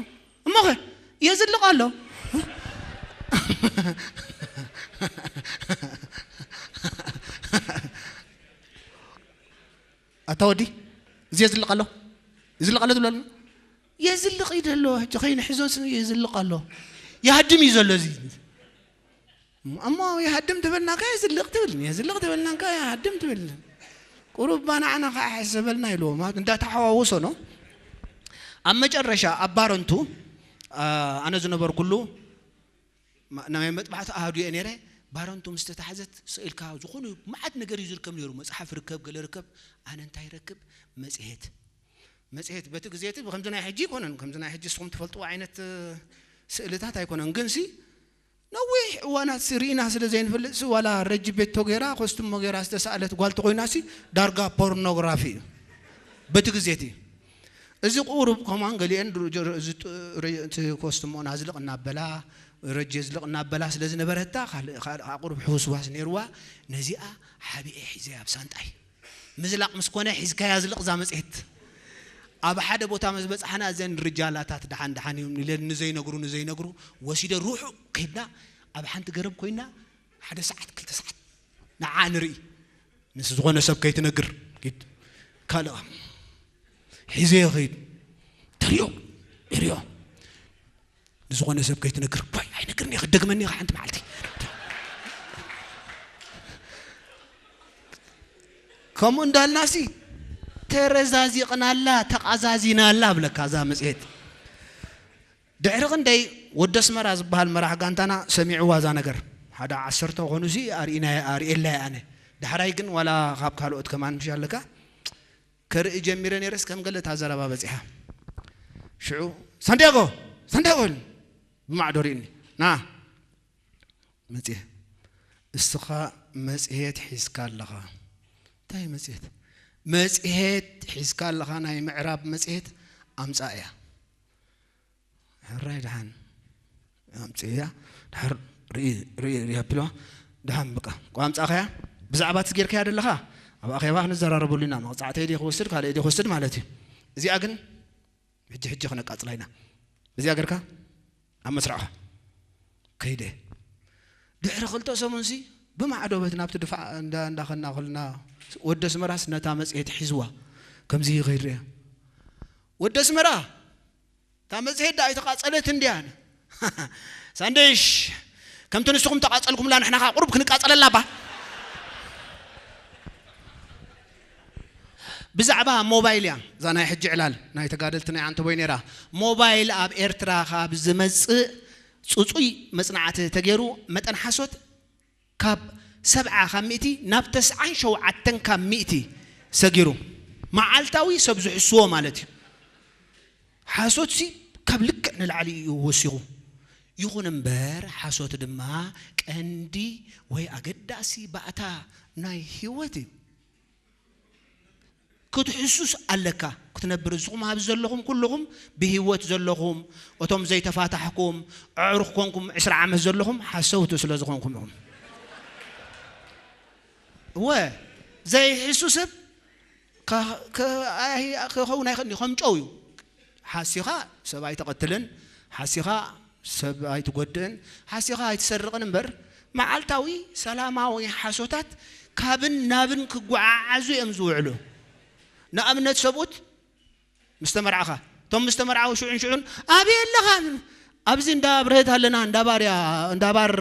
እሞ ኸ የዝልቕ ኣሎ። ኣታ ወዲ፣ እዚ የዝልቕ ኣሎ፣ የዝልቕ ኣሎ ትብለሉ? የዝልቕ እዩ ዘሎ። ሕጂ ኸይኑ ሒዞስ የዝልቕ ኣሎ። ይሃድም እዩ ዘሎ እዚ። እሞ ይሃድም ትብልና ከ የዝልቕ ትብል፣ የዝልቕ ትብልና ከ ይሃድም ትብል። ቁሩብ ባናዕና ከኣ ሕሰበልና ኢልዎ፣ ማለት እንዳተሓዋወሶ ነው። ኣብ መጨረሻ ኣብ ባረንቱ፣ አ፣ ኣነ ዝነበርኩሉ ማ-፣ ናይ መጥባሕቲ ኣሃዱ እየ ነይረ። ባረንቱ ምስ ተታሕዘት ስኢልካ ዝኾኑ መዓት ነገር እዩ ዝርከብ ነይሩ። መጽሓፍ ርከብ፣ ገለ ርከብ። ኣነ እንታይ ይረክብ? መጽሔት። መጽሔት በቲ ግዜ እቲ ከምዚ ናይ ሕጂ ኣይኮነን። ከምዚ ናይ ሕጂ ንስኹም ትፈልጥዎ ዓይነት፣ እ፣ ስእልታት ኣይኮነን። ግንሲ ነዊሕ እዋናት ሲ ርኢና ስለ ዘይንፈልጥ ሲ ዋላ ረጂ ቤቶ ገይራ፣ ኮስትሞ ገይራ ዝተሳእለት ጓል ተኾይና ሲ ዳርጋ ፖርኖግራፊ እዩ። በቲ ግዜ እቲ። እዚ ቁሩብ ከማን ገሊአን ድሮ-፣ ጀሮ-፣ እዚ ጥ-፣ ረ-፣ እቲ ኮስትሞ ናዝልቕ እናበላ፣ ረጂ ዝልቕ እናበላ ስለ ዝነበረታ፣ ካልእ፣ ካልእ ቁሩብ ሕውስዋስ ነይርዋ። ነዚኣ ሓቢኤ ሒዘያ ኣብ ሳንጣይ። ምዝላቕ ምስ ኮነ ሒዝካያ ዝልቕ እዛ መጽሔት። ኣብ ሓደ ቦታ ምስ በጻሕና እዘን ርጃላታት ደሓን ደሓን እዮም ኢለን ንዘይነግሩ ንዘይነግሩ ወሲደ ርሑቕ ከይድና ኣብ ሓንቲ ገረብ ኮይና ሓደ ሰዓት ክልተ ሰዓት ንዓ ንርኢ። ምስ ዝኾነ ሰብ ከይትነግር ኪድ ካልኣ ሒዘ ይኸይድ። ተሪኦ ይሪኦ። ንዝኾነ ሰብ ከይትነግር። ዋይ ኣይነግርን እየ ክደግመኒ ኢኻ ሓንቲ መዓልቲ። ከምኡ እንዳልናሲ ተረዛዚቕናላ ተቓዛዚናላ ብለካ እዛ መጽሔት። ድሕሪ ክንደይ ወዲ ኣስመራ ዝበሃል መራሕ ጋንታና ሰሚዕዋ እዛ ነገር። ሓደ ዓሰርተ ኾኑሲ ኣርኢናየ-፣ ኣርኤላየ ኣነ። ዳሕራይ ግን ዋላ ካብ ካልኦት ከማን ምሽ ኣለካ ከርኢ ጀሚረ ነይረስ ከም ገለ እታ ዘረባ በጺሓ። ሽዑ ሳንዲያጎ፣ ሳንዲያጎ ኢሉ ብማዕዶ ርእዩኒ። ና መጽሔ። እስኻ መጽሔት ሒዝካ ኣለኻ። እንታይ መጽሔት? መጽሔት ሒዝካ ኣለኻ፣ ናይ ምዕራብ መጽሔት ኣምጻእ እያ። ሕራይ ደሓን ኣምጽእያ። ድሓር ርኢ፣ ርኢ፣ ርኢ ኣቢልዋ። ደሓን በቃ። ቋምጻ ኸያ ብዛዕባ እቲ ጌርካያ ደለኻ ኣብ ኣኼባ ክንዘራረበሉ ኢና። መቕጻዕተይ ድየ ክወስድ፣ ካልእ ድየ ክወስድ ማለት እዩ። እዚኣ ግን ሕጂ፣ ሕጂ ክነቃጽላ ኢና። እዚኣ ገርካ ኣብ መስርዕኻ ከይደ። ድሕሪ ክልተ ሰሙንሲ ብማዕዶ በት ናብቲ ድፋዕ እንዳ-፣ እንዳኸና ከልና ወዲ ኣስመራስ ነታ መጽሔት ሒዝዋ ከምዚ ይኸይድ ርያ። ወዲ ኣስመራ እታ መጽሔት ደኣ ኣይተቓጸለት እንድያ። ሳንድሽ፣ ከምቲ ንስኹም ተቓጸልኩምላ ንሕና ከኣ ቁሩብ ክንቃጸለላ እባ። ብዛዕባ ሞባይል እያ እዛ ናይ ሕጂ ዕላል ናይ ተጋደልቲ ናይ ዓንተቦይ ነይራ። ሞባይል ኣብ ኤርትራ ካብ ዝመጽእ ጽጹይ መጽናዕቲ ተገይሩ መጠን ሓሶት ካብ ሰብዓ ካብ ሚእቲ ናብ ተስዓን ሸውዓተን ካብ ሚእቲ ሰጊሩ። መዓልታዊ ሰብ ዝሕስዎ ማለት እዩ። ሓሶትሲ ካብ ልክዕ ንላዕሊ እዩ ወሲኹ። ይኹን እምበር ሓሶት ድማ ቀንዲ ወይ ኣገዳሲ ባእታ ናይ ህይወት እዩ። ክትሕሱስ ኣለካ። ክትነብር ዝኹም ኣብዚ ዘለኹም ኩልኹም ብህይወት ዘለኹም፣ እቶም ዘይተፋታሕኩም፣ ኣዕሩኽ ኮንኩም ዕስራ ዓመት ዘለኹም ሓሰውቲ ስለ ዝኾንኩም ኢኹም። እወ፣ ዘይሕሱ ሰብ ከ-፣ ከ-፣ ኣይ-፣ ክኸውን ኣይኽእልን እዩ። ከም ጨው እዩ። ሓሲኻ ሰብ ኣይትቐትልን፣ ሓሲኻ ሰብ ኣይትጎድእን፣ ሓሲኻ ኣይትሰርቕን እምበር፣ መዓልታዊ ሰላማዊ ሓሶታት ካብን ናብን ክጓዓዓዙ እዮም ዝውዕሉ። ንኣብነት ሰብኡት ምስ ተመርዓኻ፣ እቶም ምስ ተመርዓዉ ሽዑን ሽዑን፣ "ኣበይ ኣለኻ?" "ኣብዚ እንዳ ብርህት ኣለና፣ እንዳ ባር እያ፣ እንዳ ባር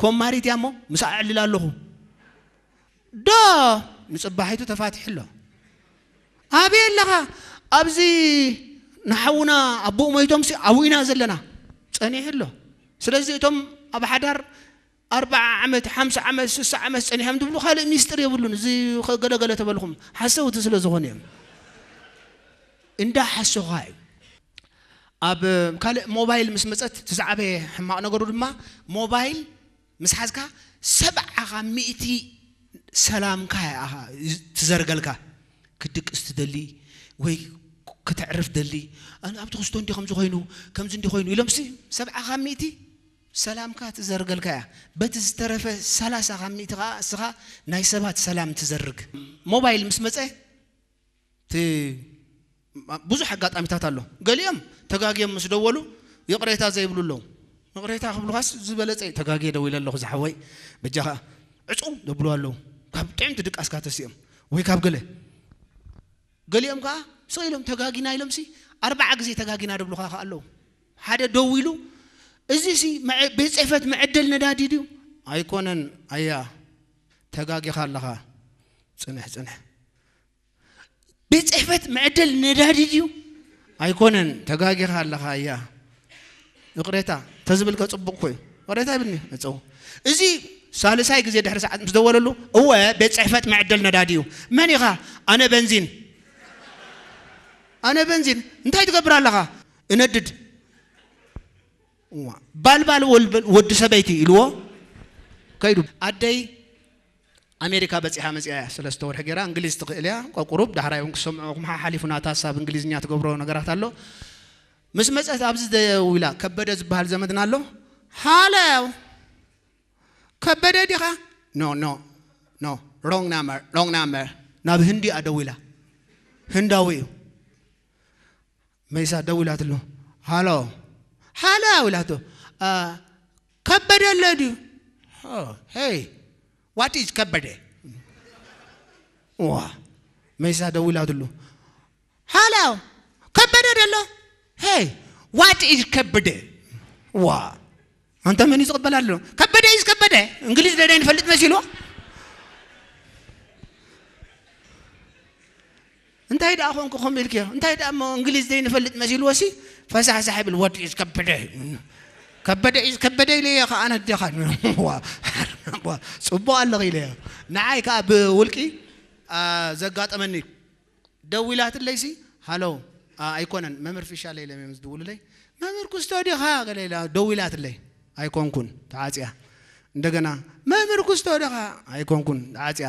ኮማሪት እያ እሞ፣ ምስኣ እዕልል ኣለኹ። ዶ ንጽባሒቱ ተፋቲሑ ኣሎ። ኣበይ ኣለኻ? ኣብዚ ንሓውና ኣቦኡ ሞይቶም ሲ ኣብኡ ኢና ዘለና። ጸኒሑ ኣሎ። ስለዚ እቶም ኣብ ሓዳር ኣርባዓ ዓመት፣ ሓምሳ ዓመት፣ ስሳ ዓመት ጸኒሖም ትብሉ ካልእ ሚስጥር የብሉን። እዚ ገለገለ ተበልኹም ሓሰውቲ ስለ ዝኾኑ እዮም። እንዳ ሓሰኻ እዩ። ኣብ ካልእ ሞባይል ምስ መጸት እቲ ዝዓበየ ሕማቕ ነገሩ ድማ ሞባይል ምስ ሓዝካ ሰብዓ ካብ ሚእቲ ሰላምካ እያ ትዘርገልካ። ክድቅስ ትደሊ ወይ ከተዕርፍ ደሊ፣ "ኣነ ኣብቲ ክስቶ እንዲ ከምዚ ኮይኑ፣ ከምዚ እንዲ ኮይኑ" ኢሎም ሲ ሰብዓ ካብ ሚእቲ ሰላምካ ትዘርገልካ እያ። በቲ ዝተረፈ ሰላሳ ካብ ሚእቲ ከዓ እስኻ ናይ ሰባት ሰላም ትዘርግ። ሞባይል ምስ መጸ እቲ ብዙሕ ኣጋጣሚታት ኣሎ። ገሊኦም ተጋግዮም ምስ ደወሉ ይቕሬታ ዘይብሉ ኣለዉ። ይቕሬታ ክብሉኻስ ዝበለጸ እዩ። "ተጋግየ ደዊለ ኣለኹ ዝሓወይ፣ በጃኻ ዕጹ" ዘብሉ ኣለዉ። ካብ ጥዕምቲ ድቃስካ ተሲኦም ወይ ካብ ገለ። ገሊኦም ከኣ ስቕ ኢሎም "ተጋጊና" ኢሎም ሲ ኣርባዓ ግዜ "ተጋጊና" ደብሉኻ ከኣ ኣለዉ። ሓደ ደዊሉ "እዚ ሲ መዐ-፣ ቤት ጽሕፈት መዐደል ነዳዲ ድዩ?" "ኣይኮነን ኣያ፣ ተጋጊኻ ኣለኻ። ጽንሕ፣ ጽንሕ። ቤት ጽሕፈት መዐደል ነዳዲ ድዩ?" "ኣይኮነን፣ ተጋጊኻ ኣለኻ ኣያ። ይቕሬታ" ተዝብል ከ ጽቡቕ እኮ እዩ። ይቕሬታ ይብልኒ፣ መጸው። እዚ ሳልሳይ ግዜ ድሕሪ ሰዓት ምስ ደወለሉ፣ "እወ፣ ቤት ጽሕፈት መዐደል ነዳዲ እዩ። መን ኢኻ?" "ኣነ በንዚን።" "ኣነ በንዚን? እንታይ ትገብር ኣለኻ?" "እነድድ።" "እዋ፣ ባልባል ወል-፣ ወዲ ሰበይቲ" ኢልዎ ከይዱ። ኣደይ ኣሜሪካ በጺሓ መጺኣ እያ። ሰለስተ ወርሒ ገይራ እንግሊዝ ትኽእል እያ። ቁሩብ ዳሕራይ እውን ክሰምዑኹም ሓሓሊፉ ናታ ሳብ እንግሊዝኛ ትገብሮ ነገራት ኣሎ። ምስ መጸት ኣብዚ ደው ኢላ ከበደ ዝበሃል ዘመድና ኣሎ። "ሃሎ፣ ከበደ ዲኻ?" "ኖ፣ ኖ፣ ኖ፣ ሮንግ ናምበር፣ ሮንግ ናምበር." ናብ ህንዲ እያ ደው ኢላ። ህንዳዊ እዩ። መይሳ ደው ኢላትሉ። "ሃሎ፣ ሃሎ" ኢላቶ። "አ፣ ከበደ ኣሎ ድዩ?" "ኦ፣ ሄይ፣ ዋት ኢዝ ከበደ?" ዋ፣ መይሳ ደው ኢላትሉ። "ሃሎ፣ ከበደ ደሎ?" "ሄይ፣ ዋት ኢዝ ከበደ?" ዋ፣ ኣንተ መን እዩ ዝቕበል ኣሎ? ከበደ እዩ ዝከበደ። እንግሊዝ ደደ ንፈልጥ መሲሉ። እንታይ ደኣ ኾንኩ ከምኡ ኢልክዮ? እንታይ ደኣ እሞ እንግሊዝ ዘይንፈልጥ መሲልዎ ሲ ፈሳሕሳሕ ይብል። "What is ከበደ?" "ከበደ is ከበደ" ኢለዮ ከኣ ነዴኻ። ዋ፣ ዋ፣ ጽቡቕ ኣለኺ ኢለዮ። ንዓይ ከኣ ብውልቂ፣ ኣ፣ ዘጋጠመኒ። ደዊላትለይ ሲ፣ "ሃሎ፣ ኣ፣ ኣይኮነን፣ መምህር ፊሻለ ኢሎም እዮም ዝድውሉለይ። መምህር ኩስቶ ዲኻ?" ገለ ኢላ ደዊላትለይ። "ኣይኮንኩን፣ ተዓጽያ።" እንደገና፣ "መምህር ኩስቶ ዲኻ?" "ኣይኮንኩን፣ ተዓጽያ።"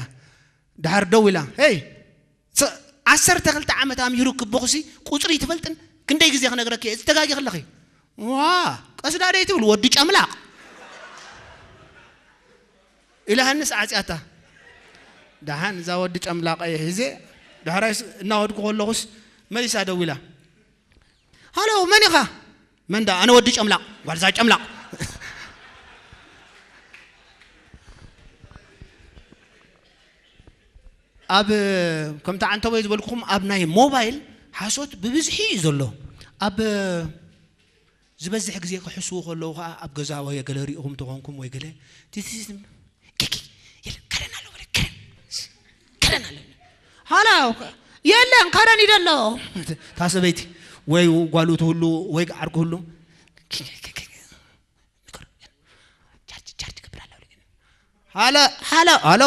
ደሓር ደው ኢላ፣ "ሄይ፣ ስ-፣ ዓሰርተ ክልተ ዓመት ኣምሂሩ ክቦኽሲ ቁጽሪ ትፈልጥን? ክንደይ ግዜ ክነግረኪ እየ፣ እዚ ተጋጊ ከለኺ?" "ዋ፣ ቀስ ደኣ ደይ ትብል ወዲ ጨምላቕ?" ኢላሃንስ ዓጽያታ። ደሓን እዛ ወዲ ጨምላቐ እየ ሒዘ፣ ዳሕራይስ እናኸድኩ ከለኹስ መሊሳ ደው ኢላ፣ "ሃሎ፣ መን ኢኻ?" "መን ደኣ? ኣነ ወዲ ጨምላቕ፣ ጓልዛ ጨምላቕ።" ኣብ፣ ከምቲ ዓንተቦይ ዝበልኩኹም፣ ኣብ ናይ ሞባይል ሓሶት ብብዝሒ እዩ ዘሎ። ኣብ ዝበዝሕ ግዜ ክሕስዉ ከለዉ ኸዓ ኣብ ገዛ ወይ ገለ ሪእኹም ተኾንኩም ወይ ገለ፣ ቲቲቲ፣ ኪኪ፣ የለን፣ ከረን ኣሎ በለ፣ ከረን፣ ከረን ኣሎ። ሃላ፣ የለን፣ ከረን ይደሎ። እታ ሰበይቲ ወይ ጓሉ ትህሉ ወይ ዓርኩ ህሉ፣ ኪኪ፣ ኪኪ፣ ኪኪ፣ ንገሮ፣ ቻርጅ፣ ቻርጅ ገብር ኣላ በለ። ሃሎ፣ ሃሎ፣ ሃሎ፣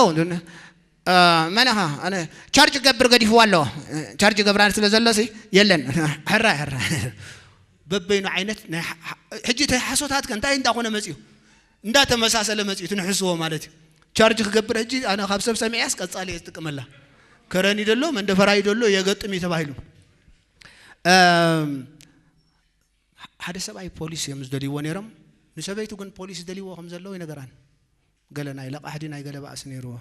እ፣ መን ኢኻ? ኣነ ቻርጅ ገብር ገዲፍዋ ኣሎ። ቻርጅ ገብራን ስለ ዘሎ ሲ የለን። ሕራይ፣ ሕራይ። በበይኑ ዓይነት ናይ ሓ-፣ ሓ-፣ ሕጂ እቲ ሓሶታት ከ እንታይ እንዳኾነ መጺኡ? እንዳተመሳሰለ መጺኡ፣ እቲ ንሕስዎ ማለት እዩ። ቻርጅ ክገብር ሕጂ ኣነ ካብ ሰብ ሰሚዐያስ ቀጻሊ እየ ዝጥቀመላ። ከረን ይደሎ፣ መንደፈራ ይደሎ፣ የገጥም እዩ ተባሂሉ። እም፣ ሓደ ሰብኣይ ፖሊስ እዮም ዝደልይዎ ነይሮም። ንሰበይቱ ግን ፖሊስ ዝደልይዎ ከም ዘለዉ ይነገራን። ገለ ናይ ለቓሕዲ ናይ ገለ ባእሲ ነይርዎ።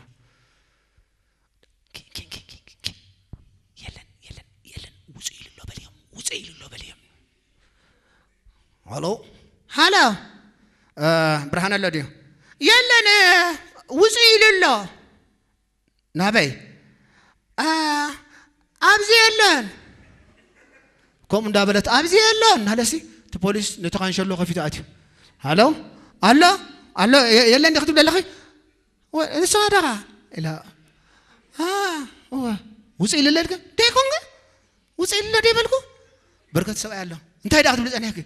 ኪ-፣ ኪ-፣ ኪ-፣ ኪ-፣ ኪ-፣ የለን፣ የለን፣ የለን፣ ውጹ ኢሉ ኣሎ በልዮም፣ ውጹ ኢሉ ኣሎ በልዮም። ሃሎ? ሃሎ? እ፣ ብርሃን ኣሎ ድዩ? የለን፣ እ፣ ውጹ ኢሉ ኣሎ። ናበይ? እ፣ ኣብዚ የለን። ከምኡ እንዳበለት፣ "ኣብዚ የለን" እናለሲ፣ እቲ ፖሊስ ነቲ ካንሸሎ ከፊቱ ኣትዩ። ሃሎ? ኣሎ? ኣሎ? የ-፣ የለን ዲኺ ትብሊ ኣለኺ? ወ-፣ ንስኻ ደኻ? ኢላ፣ አ፣ እወ። ውፅእ ኢልለ ድከ? ደይኮንከ? ውፅእ ኢልለ ደይበልኩ? በርከት ሰብኣይ ኣሎ። እንታይ ደኣ ክትብል ጸኒሕክ?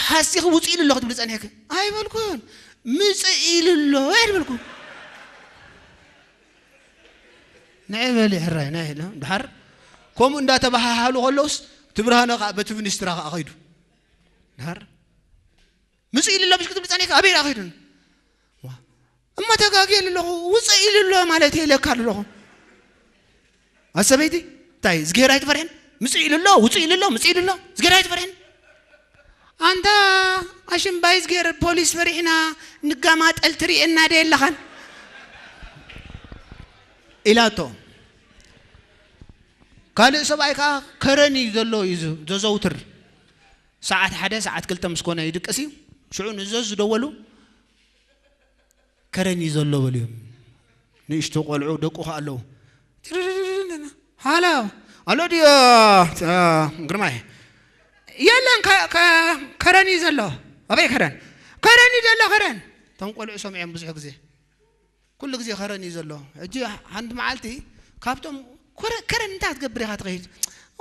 ሓሲኺ ውፅእ ኢልሎ ክትብል ጸኒሕክ? ኣይበልኩን። ምፅእ ኢልሎ ኣይበልኩ። ንዒ በሊ ሕራይ፣ ንዒ ኢለ። ድሓር ከምኡ እንዳተባሃሃሉ ከለውስ፣ ትብርሃነ ከዓ በቲ ሚኒስትራ ከዓ ከይዱ። ድሓር ምፅእ ኢልሎ ብሽ ክትብል ጸኒሕክ? ኣበይ ደኣ ከይዱ? ዋ። እሞ ተጋግየ ኣለኹ፣ ውፅእ ኢሉ ኣሎ ማለት እየ ኢለካ ኣለኹ። ኣሰበይቲ፣ እንታይ፣ እዝግሄር ኣይትፈርሕን? ምፅእ ኢሉ ኣሎ፣ ውፅእ ኢሉ ኣሎ፣ ምፅእ ኢሉ ኣሎ፣ እዝግሄር ኣይትፈርሕን? ኣንታ ኣሽምባይ እዝግሄር፣ ፖሊስ ፈሪሕና ንጋማጠል ትርእየና ዶ የለኻን? ኢላቶ። ካልእ ሰብኣይ ከዓ ከረን እዩ ዘሎ፣ እዩ ዘ-፣ ዘዘውትር። ሰዓት ሓደ፣ ሰዓት ክልተ ምስ ኮነ ይድቅስ እዩ። ሽዑ ንዘ ዝደወሉ፣ ከረን እዩ ዘሎ በልዮም። ንእሽቶ ቆልዑ ደቁ ከ ኣለዉ። ሃሎ፣ ኣሎ ድዮ፣ እ፣ ግርማይ? የለን፣ ከ-፣ ከ-፣ ከረን እዩ ዘሎ። ኣበይ ከረን? ከረን እዩ ዘሎ፣ ከረን። እቶም ቆልዑ ሰሚዖም ብዙሕ ግዜ። ኩሉ ግዜ ከረን እዩ ዘሎ። ሕጂ ሓንቲ መዓልቲ ካብቶም፣ "ኮረ-፣ ከረን እንታይ ክትገብር ኢኻ ትኸይድ?"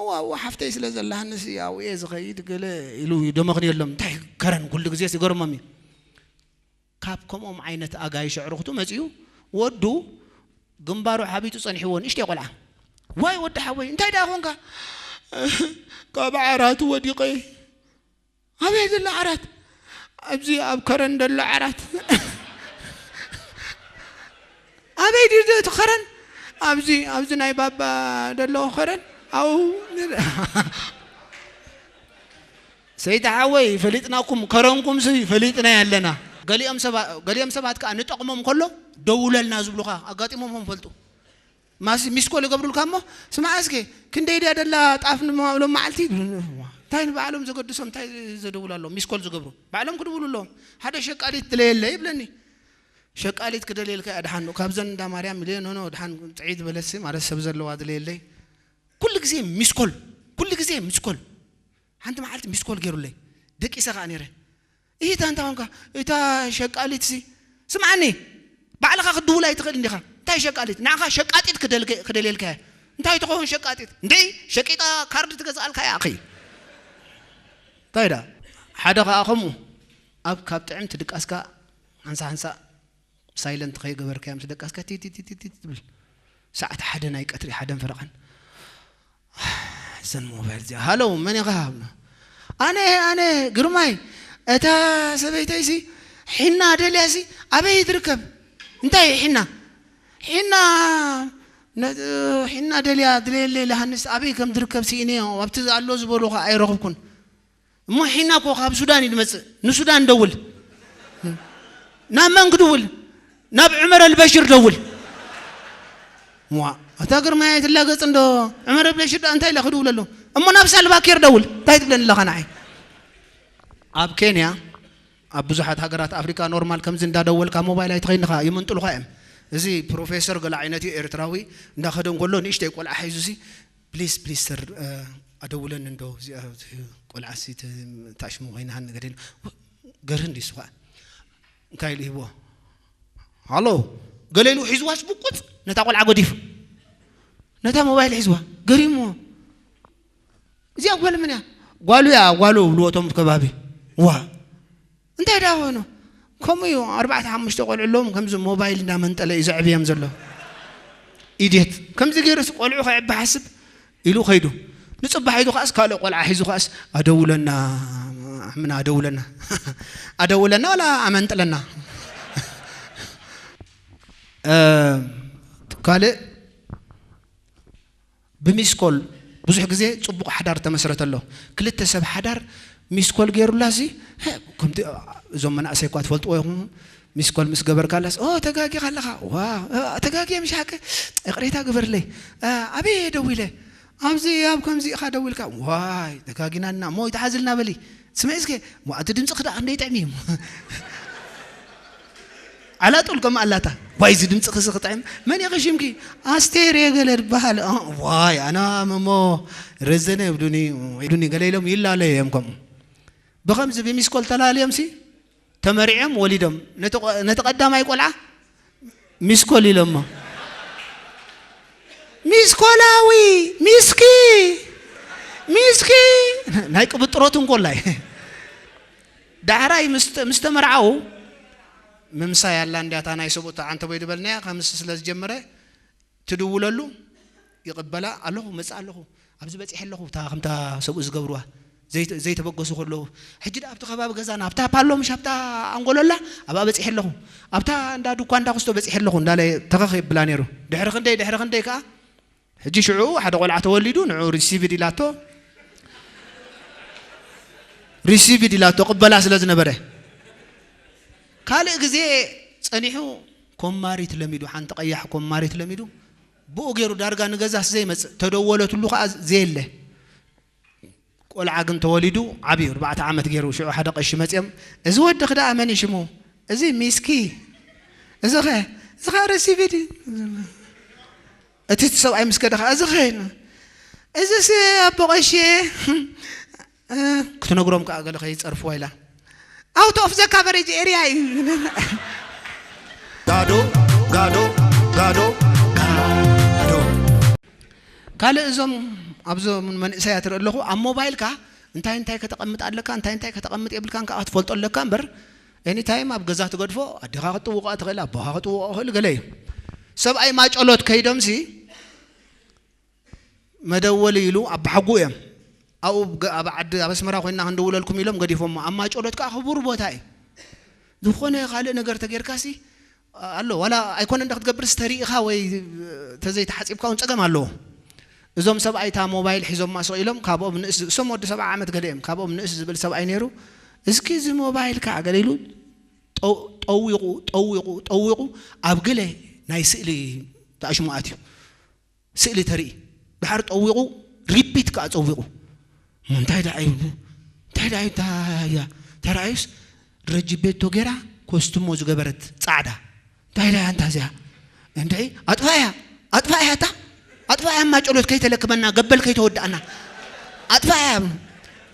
"እዋ፣ እዋ፣ ሓፍተይ ስለ ዘላ፣ ንስ ኣብኡ እየ ዝኸይድ" ገለ ኢሉ ይደመኽንየሎም። እንታይ ከረን ኩሉ ግዜ ይገርሞም እዩ። ካብ ከምኦም ዓይነት ኣጋይሽ ኣዕሩኽቱ መጺኡ፣ ወዱ ግንባሩ ሓቢጡ ጸኒሕዎ፣ ንእሽተይ ቆልዓ። "ዋይ ወዲ ሓወይ፣ እንታይ ደኣ ኾንካ?" "ካብ ዓራቱ ወዲቐ እየ።" "ኣበይ ዘሎ ዓራት?" "ኣብዚ ኣብ ከረን ዘሎ ዓራት።" "ኣበይ ድዩ እቲ ከረን?" "ኣብዚ፣ ኣብዚ ናይ ባባ ዘሎ ከረን፣ ኣብኡ." ሰይቲ ሓወይ፣ ፈሊጥናኩም፣ ከረንኩም ሲ ፈሊጥና ኣለና። ገሊኦም ሰባ-፣ ገሊኦም ሰባት ከኣ ንጠቕሞም ከሎ ደውለልና ዝብሉኻ ኣጋጢሞም ፈልጡ። ማሲ ሚስኮል ይገብሩልካ እሞ፣ "ስማዕ እስከ፣ ክንደይ ድያ ደላ ጣፍ ንማ-፣ ሎም መዓልቲ?" እንታይ ንባዕሎም ዘገድሶም፣ እንታይ ዘደውሉ ኣለዉ? ሚስኮል ዝገብሩ። ባዕሎም ክድውሉ ኣለዎም። ሓደ ሸቃሊት ድለየለይ ይብለኒ። ሸቃሊት ክደልየልካ እያ፣ ደሓን ካብዘን እንዳ ማርያም ኢለ፣ "ኖ፣ ኖ፣ ደሓን ጥዕይ ዝበለሲ ማለት ሰብ ዘለዋ ድለየለይ።" ኩሉ ግዜ ሚስኮል፣ ኩሉ ግዜ ሚስኮል። ሓንቲ መዓልቲ ሚስኮል ገይሩለይ። ደቂሰ ከኣ ነይረ። "እታ እንታይ ኾንካ? እታ ሸቃሊት ሲ?" "ስምዓኒ፣ ባዕልኻ ክትድውል ኣይትኽእል እንዲኻ? እንታይ ሸቃሊት? ንዓኻ ሸቃጢት ክደልከ-፣ ክደልየልካ እየ። እንታይ ትኸውን ሸቃጢት? እንዴ፣ ሸቂጣ ካርድ ትገዝኣልካ እያ፣ ኣኺ?" እንታይ ደኣ? ሓደ ኸኣ ከምኡ፣ ኣብ ካብ ጥዕምቲ ድቃስካ፣ ሓንሳ ሓንሳ ሳይለንት ከይገበርካዮ ምስ ደቃስካ፣ ቲ፣ ቲ፣ ቲ፣ ቲ፣ ቲ ትብል። ሰዓት ሓደ ናይ ቀትሪ፣ ሓደን ፈረቓን። እዘን ሞባይል እዚኣ፣ "ሃሎ፣ መን ኢኻ?" "ኣነ፣ ኣነ፣ ግርማይ፣ እታ ሰበይተይሲ ሒና ደልያሲ ኣበይ ትርከብ?" "እንታይ ሒና?" "ሒና፣ ነ-፣ ሒና ደልያ፣ ድለየለይ ኢላሃንስ ኣበይ ከም ትርከብ ስኢነዮ፣ ኣብቲ ኣሎ ዝበሉ ኸኣ ኣይረኸብኩን።" "እሞ ሒና እኮ ካብ ሱዳን እዩ ዝመጽእ፣ ንሱዳን ደውል። ናብ መን ክድውል? ናብ ዑመር ኣልበሽር ደውል።" "ዋ፣ ኣታ ግርማይ ኣይትላገጽ እንዶ፣ ዑመር ኣልበሽር ደኣ እንታይ ኢለ ክድውለሉ? እሞ ናብ ሳልቫኪር ደውል፣ እንታይ ትብለኒ ኣለኻ ንዓይ?" ኣብ ኬንያ፣ ኣብ ብዙሓት ሃገራት ኣፍሪካ ኖርማል ከምዚ እንዳደወልካ ሞባይል ኣይትኸይንኻ፣ ይምንጥሉኻ እዮም። እዚ ፕሮፌሰር ገለ ዓይነት እዩ፣ ኤርትራዊ፣ እንዳኸደ እንከሎ ንእሽተይ ቆልዓ ሒዙ ሲ፣ "ፕሊስ፣ ፕሊስ ሰር፣ እ፣ ኣደውለኒ እንዶ፣ እዚኣ፣ እዚ ቆልዓ ሲ ተ-፣ ታሽሙ ኮይና ሃኒ ገደል፣ ገርህ እንዲ ስኻ?" እንታይ ኢሉ ሂብዎ? "ሃሎ፣ ገለ ኢሉ ሒዝዋስ ብቁጽ ነታ ቆልዓ ገዲፉ። ነታ ሞባይል ሒዝዋ፣ ገሪምዎ። እዚኣ ጓል መን እያ?" "ጓሉ እያ፣ ጓሉ" ብልዎ እቶም ከባቢ። ዋ፣ እንታይ ደኣ ኾይኑ? ከምኡ እዩ፣ ኣርባዕተ ሓሙሽተ ቆልዑ ኣለዎም፣ ከምዚ ሞባይል እንዳመንጠለ እዩ ዘዕብዮም ዘሎ። ኢድየት። ከምዚ ገይሩስ ቆልዑ ከዕቢ ሓስብ ኢሉ ኸይዱ። ንጽባሕ ኢዱ ኸኣስ ካልእ ቆልዓ ሒዙ ኸኣስ፣ "ኣደውለና፣ ኣሕምና ኣደውለና። ኣደውለና ዋላ ኣመንጥለና?" እ፣ ካልእ ብሚስኮል ብዙሕ ግዜ ጽቡቕ ሓዳር ተመስረተ ኣሎ። ክልተ ሰብ ሓዳር ሚስኮል ገይሩላሲ፣ "ሀ፣ ከምቲ እዞም መናእሰይ እኳ ትፈልጥዎ ኢኹም፣ ሚስኮል ምስ ገበርካላስ፣ ኦ፣ ተጋጊኻ ኣለኻ፣ ዋ፣ እ፣ ተጋግየ ምሽ ሓቂ፣ ይቕሬታ ግበርለይ፣ እ፣ ኣበይ እየ ደዊለ? ኣብዚ ኣብ ከምዚ ኢኻ ደዊልካ፣ ዋይ፣ ተጋጊናልና፣ እሞ ይተሓዝልና በሊ፣ ስምዒ እስከ፣ ሞ እቲ ድምፅኺ ደኣ ክንደይ ጥዕሚ እዩ?" ዓላጡል ከም ኣላታ። "ዋይ፣ እዚ ድምፂ ክሲ ክጥዕም። መን ኢኺ ሽምኪ?" "ኣስቴር እየ ገለ ድበሃል።" "እ፣ ዋይ፣ ኣና መሞ ረዘነ እብዱኒ፣ እብዱኒ ገለ" ኢሎም ይላለዩ እዮም ከምኡ። ብኸምዚ ብሚስኮል ተላልዮም ሲ ተመሪዖም ወሊዶም። ነቲ ቆ-፣ ነቲ ቀዳማይ ቆልዓ ሚስኮል ኢሎሞ። ሚስኮላዊ፣ ሚስኪ፣ ሚስኪ። ናይ ቅብጥሮት እንኮላይ። ዳሕራይ ምስ፣ ምስ ተመርዓው፣ ምምሳይ ኣላ እንድያ እታ ናይ ሰብኡት ዓንተቦይ ዝበልናያ፣ ከምስ ስለ ዝጀመረ፣ ትድውለሉ፣ ይቕበላ፣ ኣለኹ፣ መጽእ ኣለኹ፣ ኣብዚ በጺሐ ኣለኹ፣ እታ ከምታ ሰብኡ ዝገብርዋ፣ ዘይተ-፣ ዘይተበገሱ ከለዉ፣ ሕጂ ደኣ ኣብቲ ከባቢ ገዛና፣ ኣብታ ፓሎ፣ ምሽ ኣብታ ኣንጎሎላ፣ ኣብኣ በጺሐ ኣለኹ፣ ኣብታ እንዳ ዱኳ፣ እንዳ ክስቶ በጺሐ ኣለኹ፣ እንዳለ ተኸኽ የብላ ነይሩ። ድሕሪ ክንደይ፣ ድሕሪ ክንደይ ከኣ፣ ሕጂ ሽዑ ሓደ ቆልዓ ተወሊዱ፣ ንዑ ሪሲቭድ ኢላቶ፣ ሪሲቭድ ኢላቶ፣ ቅበላ ስለ ዝነበረ። ካልእ ግዜ ጸኒሑ ኮማሪት ለሚዱ፣ ሓንቲ ቀያሕ ኮማሪት ለሚዱ፣ ብኡ ገይሩ ዳርጋ ንገዛስ ዘይመጽእ፣ ተደወለትሉ ከኣ ዘየለ። ቆልዓ ግን ተወሊዱ፣ ዓብዩ፣ ኣርባዕተ ዓመት ገይሩ፣ ሽዑ ሓደ ቀሺ መጽዮም፣ "እዚ ወድኺ ደኣ መን እዩ ሽሙ?" "እዚ ሚስኪ." "እዚ ኸ?" "እዚ ኸ ሪሲቭድ እዩ." እቲ ሰብኣይ ምስ ከደ ኸኣ፣ "እዚ ኸ?" "እዚስ ኣቦ ቀሺ፣ እ፣ ክትነግሮም ከኣ ገለ ከይጸርፍዋ ኢላ። ኣውት ኦፍ ዘ ካቨሬጅ ኤርያ እዩ." ጋዶ፣ ጋዶ፣ ጋዶ፣ ጋዶ። ካልእ እዞም ኣብዞም መንእሰያት ትርኢ ኣለኹ፣ ኣብ ሞባይልካ እንታይ እንታይ ከተቐምጥ ኣለካ፣ እንታይ እንታይ ከተቐምጥ የብልካን ከኣ ክትፈልጦ ኣለካ እምበር፣ ኤኒታይም ኣብ ገዛ ትገድፎ፣ ኣዴኻ ክትጥውቓ ትኽእል፣ ኣቦኻ ክትጥውቖ ክእል ገለ እዩ። ሰብኣይ ማጨሎት ከይዶምሲ፣ መደወሊ ኢሉ ኣብ ባሕጉ እዮም። ኣብኡ ብ-፣ ኣብ ዓዲ፣ ኣብ ኣስመራ ኮይንና ክንድውለልኩም ኢሎም ገዲፎሞ። ኣብ ማጨሎት ከኣ ክቡር ቦታ እዩ። ዝኾነ ካልእ ነገር ተጌርካሲ ኣሎ። ዋላ ኣይኮነን ዶ ክትገብርስ፣ ተሪኢኻ ወይ ተዘይተሓጺብካ እውን ጸገም ኣለዎ። እዞም ሰብኣይ እታ ሞባይል ሒዞማ ስቕ ኢሎም፣ ካብኦም ንእስ፣ እሶም ወዲ ሰብዓ ዓመት ገለ እዮም። ካብኦም ንእስ ዝብል ሰብኣይ ነይሩ። "እስኪ እዚ ሞባይል ከኣ" ገለ ኢሉ ጠው-፣ ጠዊቑ፣ ጠዊቑ፣ ጠዊቑ ኣብ ገለ ናይ ስእሊ ተኣሽሙ ኣትዩ። ስእሊ ተርኢ። ድሓር ጠዊቑ፣ ሪፒት ከኣ ጸዊቑ። እሞ እንታይ ደኣ እዩ? እንታይ ደኣ እዩ? እንታይ እያ? ተራእዩስ ረጅቤቶ ገይራ ኮስትሞ ዝገበረት ጻዕዳ። እንታይ ደኣ እያ እንታ እዚኣ? እንድዒ ኣጥፋእያ፣ ኣጥፋእያ እታ፣ ኣጥፋእያ እማ ጨሎት ከይተለክመና፣ ገበል ከይተወድኣና። ኣጥፋእያ።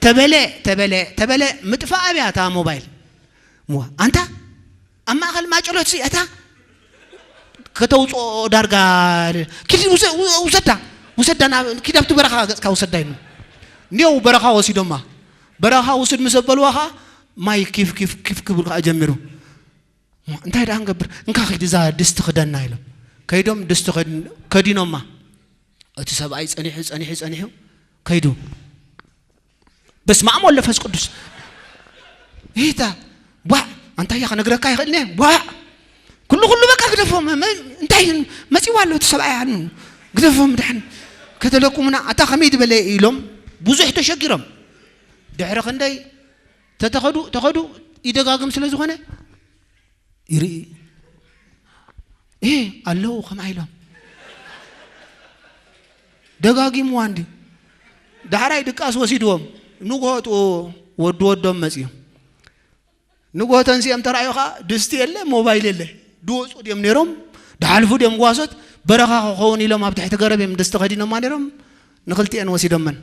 ተበለ፣ ተበለ፣ ተበለ፣ ምጥፋእ ኣብያ እታ ሞባይል። እሞ ኣንታ ኣብ ማእከል ማጨሎት ሲ እታ ከተውፅኦ ዳርጋ ኪድ ውሰ-፣ ውሰዳ፣ ውሰዳ ናብ፣ ኪድ ኣብቲ በረኻ ገፅካ ውሰዳ ኢሉ። እንዲያው በረኻ ወሲዶማ። በረኻ ውስድ ምስ ኣበልዋ ኸዓ ማይ ኪፍ ኪፍ ኪፍ ክብል ኸዓ ጀሚሩ። እንታይ ደኣ ንገብር? እንካ ኺድ እዛ ድስቲ ክደና ኢሎም። ከይዶም ድስቲ ከድ-፣ ከዲኖማ። እቲ ሰብኣይ ጸኒሑ፣ ጸኒሑ፣ ጸኒሑ ከይዱ። በስመ ኣብ ወወልድ ወመንፈስ ቅዱስ። ይታ፣ ቧዕ፣ ኣንታ እያ ክነግረካ ይኽእል እየ። ቧዕ። ኩሉ፣ ኩሉ በቃ ግደፎም። መ-፣ መ-፣ እንታይ መጺዋ ኣሎ እቲ ሰብኣይ ኣኑ? ግደፎም ድሓን። ከተለኩምና፣ ኣታ ከመይ ዝበለ ኢሎም ብዙሕ ተሸጊሮም። ድሕሪ ክንደይ ተተኸዱ፣ ተኸዱ ይደጋግም ስለ ዝኾነ፣ ይርኢ። "እ፣ ኣለዉ ከምኣ ኢሎም። ደጋጊምዋ እንዲ?" ዳሕራይ ድቃስ ወሲድዎም። ንግሆ ጥኡ ወዲ ወዶም መጺኦም። ንግሆ ተንሲኦም ተራእዩ ኸዓ ድስቲ የለ፣ ሞባይል የለ። ድወፁ ድዮም ነይሮም፣ ድሓልፉ ድዮም ጓሶት፣ በረኻ ክኸውን ኢሎም ኣብ ትሕቲ ገረብ እዮም ድስቲ ከዲኖማ ነይሮም። ንኽልቲኤን ወሲዶመን።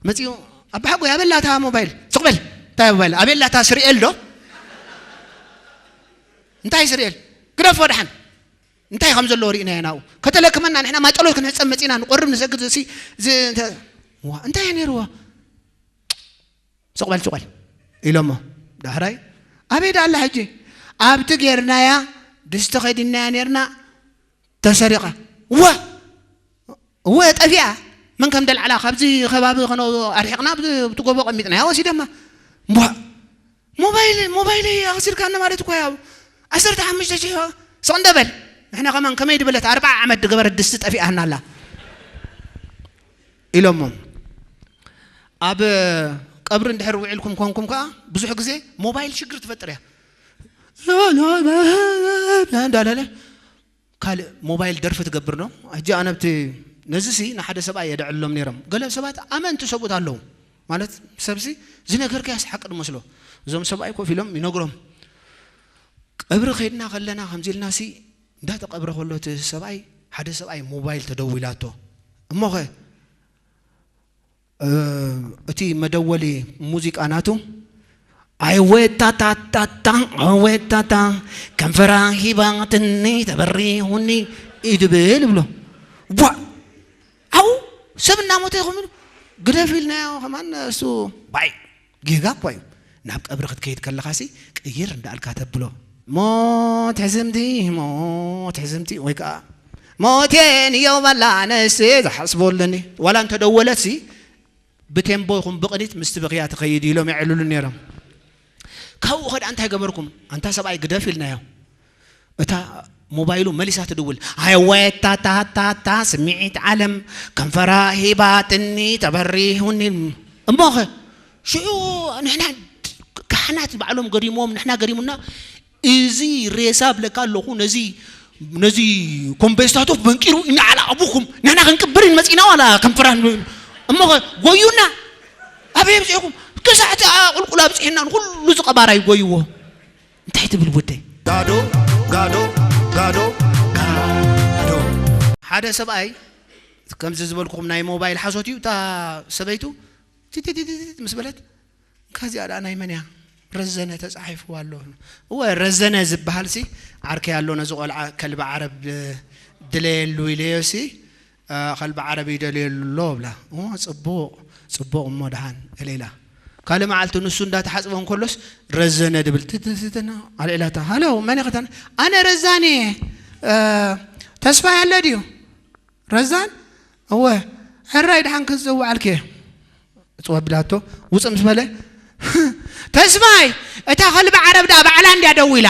መጺኡ፣ "ኣባሓጎይ፣ ኣበላታ ሞባይል?" "ስቕ በል፣ እንታይ ሞባይል? ኣበላታ ስሪኤል ዶ?" "እንታይ ስሪኤል? ግደፎ ደሓን። እንታይ ከም ዘለዎ ርኢናዮ ናብኡ። ከተለክመና ንሕና ማጨሎት ክንሕጸብ መጺና ንቆርብ ንሰግድ ሲ-፣ ዝ-፣ እንተ-" "ዋ፣ እንታይ እየ ነይርዎ?" "ስቕ በል፣ ስቕ በል" ኢሎሞ። ዳሕራይ፣ "ኣበይ ደኣ ኣላ ሕጂ?" "ኣብቲ ጌርናያ፣ ድስቲ ከዲናያ ኔርና፣ ተሰሪቓ." "ዋ! እወ፣ ጠፊኣ። መን ከም ደልዓላ ካብዚ ከባቢ ከነ ኣርሒቕና፣ ብቲ፣ ብቲ ጎቦ ቀሚጥናያ፣ ወሲደማ." "እምቧእ! ሞባይል፣ ሞባይለይ ኣኽሲርካኒ ማለት እኮ እያ። ዓሰርተ ሓሙሽተ ሽሕ፣ ስቕ እንደ በል። ንሕና ከማን ከመይ ድበለት ኣርብዓ ዓመት ድገበረት ድስቲ ጠፊኣና ኣላ" ኢሎሞም። ኣብ ቀብሪ እንድሕር ውዒልኩም ኮንኩም ከኣ፣ ብዙሕ ግዜ ሞባይል ሽግር ትፈጥር እያ። እንዳለለ ካልእ ሞባይል ደርፊ ትገብር ዶ? ሕጂ ኣነ ኣብቲ፣ ነዚሲ ንሓደ ሰብኣይ የድዕሎም ነይሮም። ገለ ሰባት ኣመንቲ ሰብኡት ኣለዉ። ማለት፣ ሰብሲ ዝነገርካያስ ሓቂ ዝመስሎ። እዞም ሰብኣይ ኮፍ ኢሎም ይነግሮም። ቀብሪ ከይድና ከለና ከምዚ ኢልናሲ፣ እንዳተቐብረ ከሎ እቲ ሰብኣይ፣ ሓደ ሰብኣይ ሞባይል ተደዊላቶ። እሞኸ፣ እ፣ እቲ መደወሊ ሙዚቃ ናቱ፣ "ኣይወታታታታ፣ ኣይወታታ፣ ከንፈራ ሂባትኒ፣ ተበሪሁኒ" ይድብል ብሎ። ቧእ! ሰብ እናሞተ ይኸውን ግደፍ ኢልናዮ ከማን እሱ ባይ ጌጋ እኳ እዩ። ናብ ቀብሪ ክትከይድ ከለኻሲ ቅይር እንዳልካ ተብሎ። ሞት ሕዝምቲ፣ ሞት ሕዝምቲ ወይ ከዓ ሞቴን እየው በላ ነስ ዝሓስቦ ኣለኒ። ዋላ እንተደወለትሲ ብቴምቦ ይኹን ብቕኒት ምስቲ ብኽያ ትኸይድ ኢሎም የዕልሉ ነይሮም። ካብኡ ኸዳ እንታይ ገበርኩም ኣንታ ሰብኣይ ግደፍ ኢልናዮ። እታ ሞባይሉ መሊሳ ትድውል። ኣየወ ታታታታ ስምዒት ዓለም ከም ፈራ ሂባትኒ ተበሪሁኒ። እሞኸ ሽዑ ንሕና ካህናት ባዕሎም ገሪሞም ንሕና ገሪሙና። እዚ ሬሳ ብለካ ኣለኹ ነዚ ነዚ ኮምቤስታቶፍ በንቂሩ ኢና ዓላ ኣቡኩም ንሕና ክንቅብር ኢን መፂና ዋላ ከም ፍራን እሞኸ ጎዩና። ኣበይ ኣብፂኹም ክሳዕቲ ቁልቁል ኣብፂሕና ንኩሉ ዝቐባራይ ጎይዎ። እንታይ ትብል ወደይ? ጋዶ ጋዶ ጋዶ ጋዶ። ሓደ ሰብኣይ ከምዚ ዝበልኩኹም ናይ ሞባይል ሓሶት እዩ። እታ ሰበይቱ ቲቲቲቲቲ ምስ በለት፣ "እንካ እዚኣ ደኣ ናይ መን እያ? ረዘነ ተጻሒፍዋ ኣሎ." እወ፣ ረዘነ ዝበሃል ሲ ዓርከይ ኣሎ፣ ነዚ ቆልዓ ከልቢ ዓረብ ድለየሉ ኢለዮ ሲ፣ እ፣ ከልቢ ዓረብ ይደልየሉ ኣሎ ብላ። እወ፣ ጽቡቕ፣ ጽቡቕ እሞ ደሓን እለ ኢላ። ካልእ መዓልቲ ንሱ እንዳተሓጽበ እንከሎስ ረዘነ ድብል ትትትትና ኣልዒላታ። "ሃሎ፣ መን ኢኺ?" "ኣነ ረዛን እየ። እ፣ ተስፋይ ኣሎ ድዩ?" "ረዛን?" "እወ፣ ሕራይ ደሓን ክትጽውዓልኪ እየ." እጽው ኣቢላቶ፣ ውጽእ ምስ በለ፣ "ተስፋይ፣ እታ ከልቢ ዓረብ ደኣ ባዕላ እንድያ ደዊላ።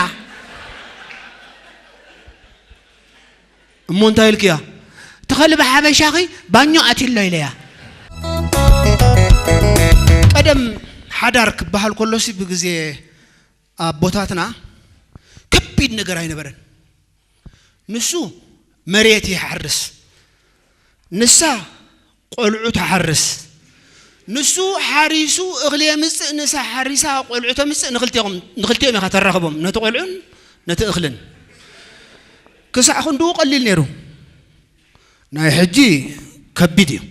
እሞ እንታይ ኢልክያ?" "እቲ ከልቢ ሓበሻኺ ባኞ ኣትሎ ኢለያ." ቀደም ሓዳር ክበሃል ከሎሲ ብግዜ ኣቦታትና ከቢድ ነገር ኣይነበረን። ንሱ መሬት ይሓርስ፣ ንሳ ቆልዑ ትሓርስ። ንሱ ሓሪሱ እኽሊ የምጽእ፣ ንሳ ሓሪሳ ቆልዑ ተምጽእ። ንኽልቲኦም፣ ንኽልቲኦም ኢኻ ተራኽቦም፣ ነቲ ቆልዑን ነቲ እኽልን። ክሳዕ ክንድኡ ቀሊል ነይሩ። ናይ ሕጂ ከቢድ እዩ።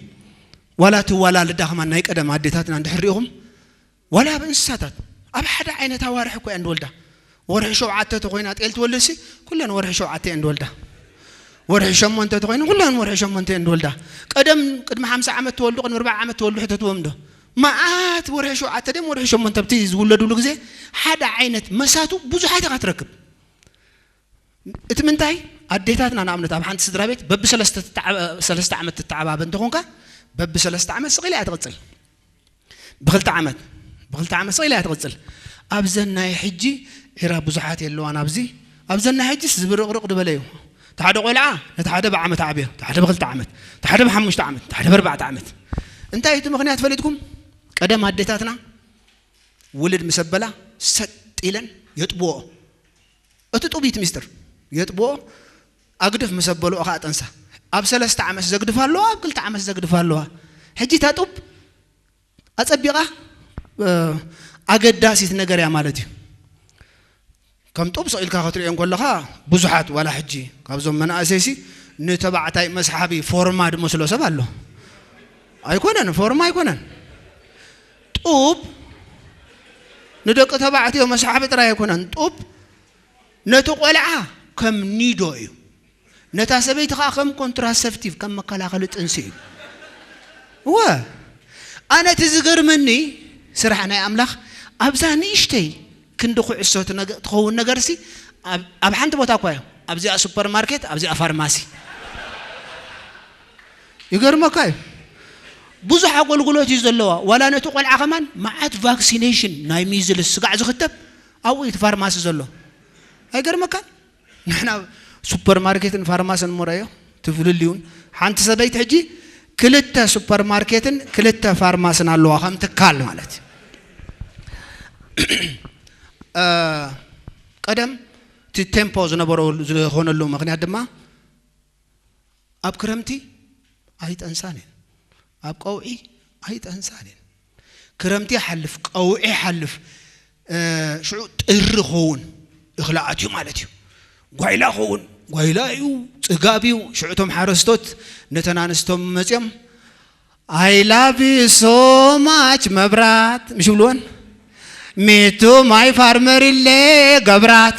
ዋላ እቲ ዋላልዳ ከማን ናይ ቀደም ኣዴታትና እንድሕር ሪኢኹም፣ ዋላ ኣብ እንስሳታት ኣብ ሓደ ዓይነት ኣዋርሕ እኮ እየን ዝወልዳ። ወርሒ ሸውዓተ ተኾይና ጤል ትወልድሲ፣ ኩለን ወርሒ ሸውዓተ እየን ዝወልዳ። ወርሒ ሸሞንተ ተኾይኑ ኩለን ወርሒ ሸሞንተ እየን ዝወልዳ። ቀደም ቅድሚ ሓምሳ ዓመት ትወልዱ፣ ቅድሚ ኣርባዓ ዓመት ትወልዱ ሕተትዎም ዶ? መዓት ወርሒ ሸውዓተ ድዮም ወርሒ ሸሞንተ ኣብቲ ዝውለዱሉ ግዜ ሓደ ዓይነት መሳቱ ብዙሓት ኢኻ ትረክብ። እቲ ምንታይ? ኣዴታትና ንኣብነት ኣብ ሓንቲ ስድራ ቤት በቢ ሰለስተ ትተዓበ-፣ ሰለስተ ዓመት ትተዓባበ እንተኾንካ፣ በቢ ሰለስተ ዓመት ስቕ ኢላ እያ ትቕጽል። ብኽልተ ዓመት፣ ብኽልተ ዓመት ስቕ ኢላ እያ ትቕጽል። ኣብዘን ናይ ሕጂ ዒራ ብዙሓት የለዋን ኣብዚ። ኣብዘን ናይ ሕጂስ ዝብርቕርቕ ዝበለ እዩ። እቲ ሓደ ቆልዓ ነቲ ሓደ ብዓመት ዓብዮ፣ እቲ ሓደ ብኽልተ ዓመት፣ እቲ ሓደ ብሓሙሽተ ዓመት፣ እቲ ሓደ ብኣርባዕተ ዓመት። እንታይ እቲ ምኽንያት ፈሊጥኩም? ቀደም ኣዴታትና ውልድ ምስ ኣበላ ሰጥ ኢለን የጥብኦ። እቲ ጡብ እዩ እቲ ሚስጥር። የጥብኦ፣ ኣግድፍ ምስ ኣበልኦ ኸዓ ጠንሳ። ኣብ ሰለስተ ዓመት ዘግድፋ ኣለዋ፣ ኣብ ክልተ ዓመት ዘግድፋ ኣለዋ። ሕጂ እታ ጡብ ኣጸቢቓ፣ እ፣ ኣገዳሲት ነገር እያ ማለት እዩ። ከም ጡብ ስቕ ኢልካ ክትሪኦ እንከለኻ ብዙሓት፣ ዋላ ሕጂ ካብዞም መናእሰይሲ ንተባዕታይ መስሓቢ ፎርማ ዝመስሎ ሰብ ኣሎ። ኣይኮነን፣ ፎርማ ኣይኮነን። ጡብ ንደቂ ተባዕትዮ መስሓቢ ጥራይ ኣይኮነን። ጡብ ነቲ ቆልዓ ከም ኒዶ እዩ። ነታ ሰበይቲ ኸዓ ከም ኮንትራሰፕቲቭ፣ ከም መከላኸሊ ጥንሲ እዩ። እወ፣ ኣነ እቲ ዝገርመኒ ስራሕ ናይ ኣምላኽ፣ ኣብዛ ንእሽተይ ክንዲ ኩዕሶ ትነገ-፣ ትኸውን ነገርሲ፣ ኣብ፣ ኣብ ሓንቲ ቦታ እኳ እዮም። ኣብዚኣ ሱፐርማርኬት፣ ኣብዚኣ ፋርማሲ። ይገርመካ እዩ። ብዙሕ ኣገልግሎት እዩ ዘለዋ። ዋላ ነቲ ቆልዓ ከማን መዓት ቫክሲኔሽን ናይ ሚዝልስ ስጋዕ ዝኽተብ ኣብኡ እዩ እቲ ፋርማሲ ዘሎ። ኣይገርመካን? ንሕና ሱፐርማርኬትን ፋርማስን እሞ ረኣዮ፣ እቲ ፍልልዩን። ሓንቲ ሰበይቲ ሕጂ ክልተ ሱፐርማርኬትን ክልተ ፋርማስን ኣለዋ፣ ከም ትካል ማለት እዩ። እ፣ ቀደም እቲ ቴምፖ ዝነበሮ ዝኾነሉ ምኽንያት ድማ ኣብ ክረምቲ ኣይጠንሳን እየን፣ ኣብ ቀውዒ ኣይጠንሳን እየን። ክረምቲ ይሓልፍ፣ ቀውዒ ይሓልፍ፣ እ፣ ሽዑ ጥሪ ኸውን እኽሊ ኣትዩ ማለት እዩ። ጓይላ ኸውን፣ ጓይላ እዩ፣ ጽጋብ እዩ። ሽዑ እቶም ሓረስቶት ነተን ኣንስቶም መጺኦም፣ "I love you so much መብራት" ምሽ ይብልወን? "Me too my farmer" ኢለ ገብራት።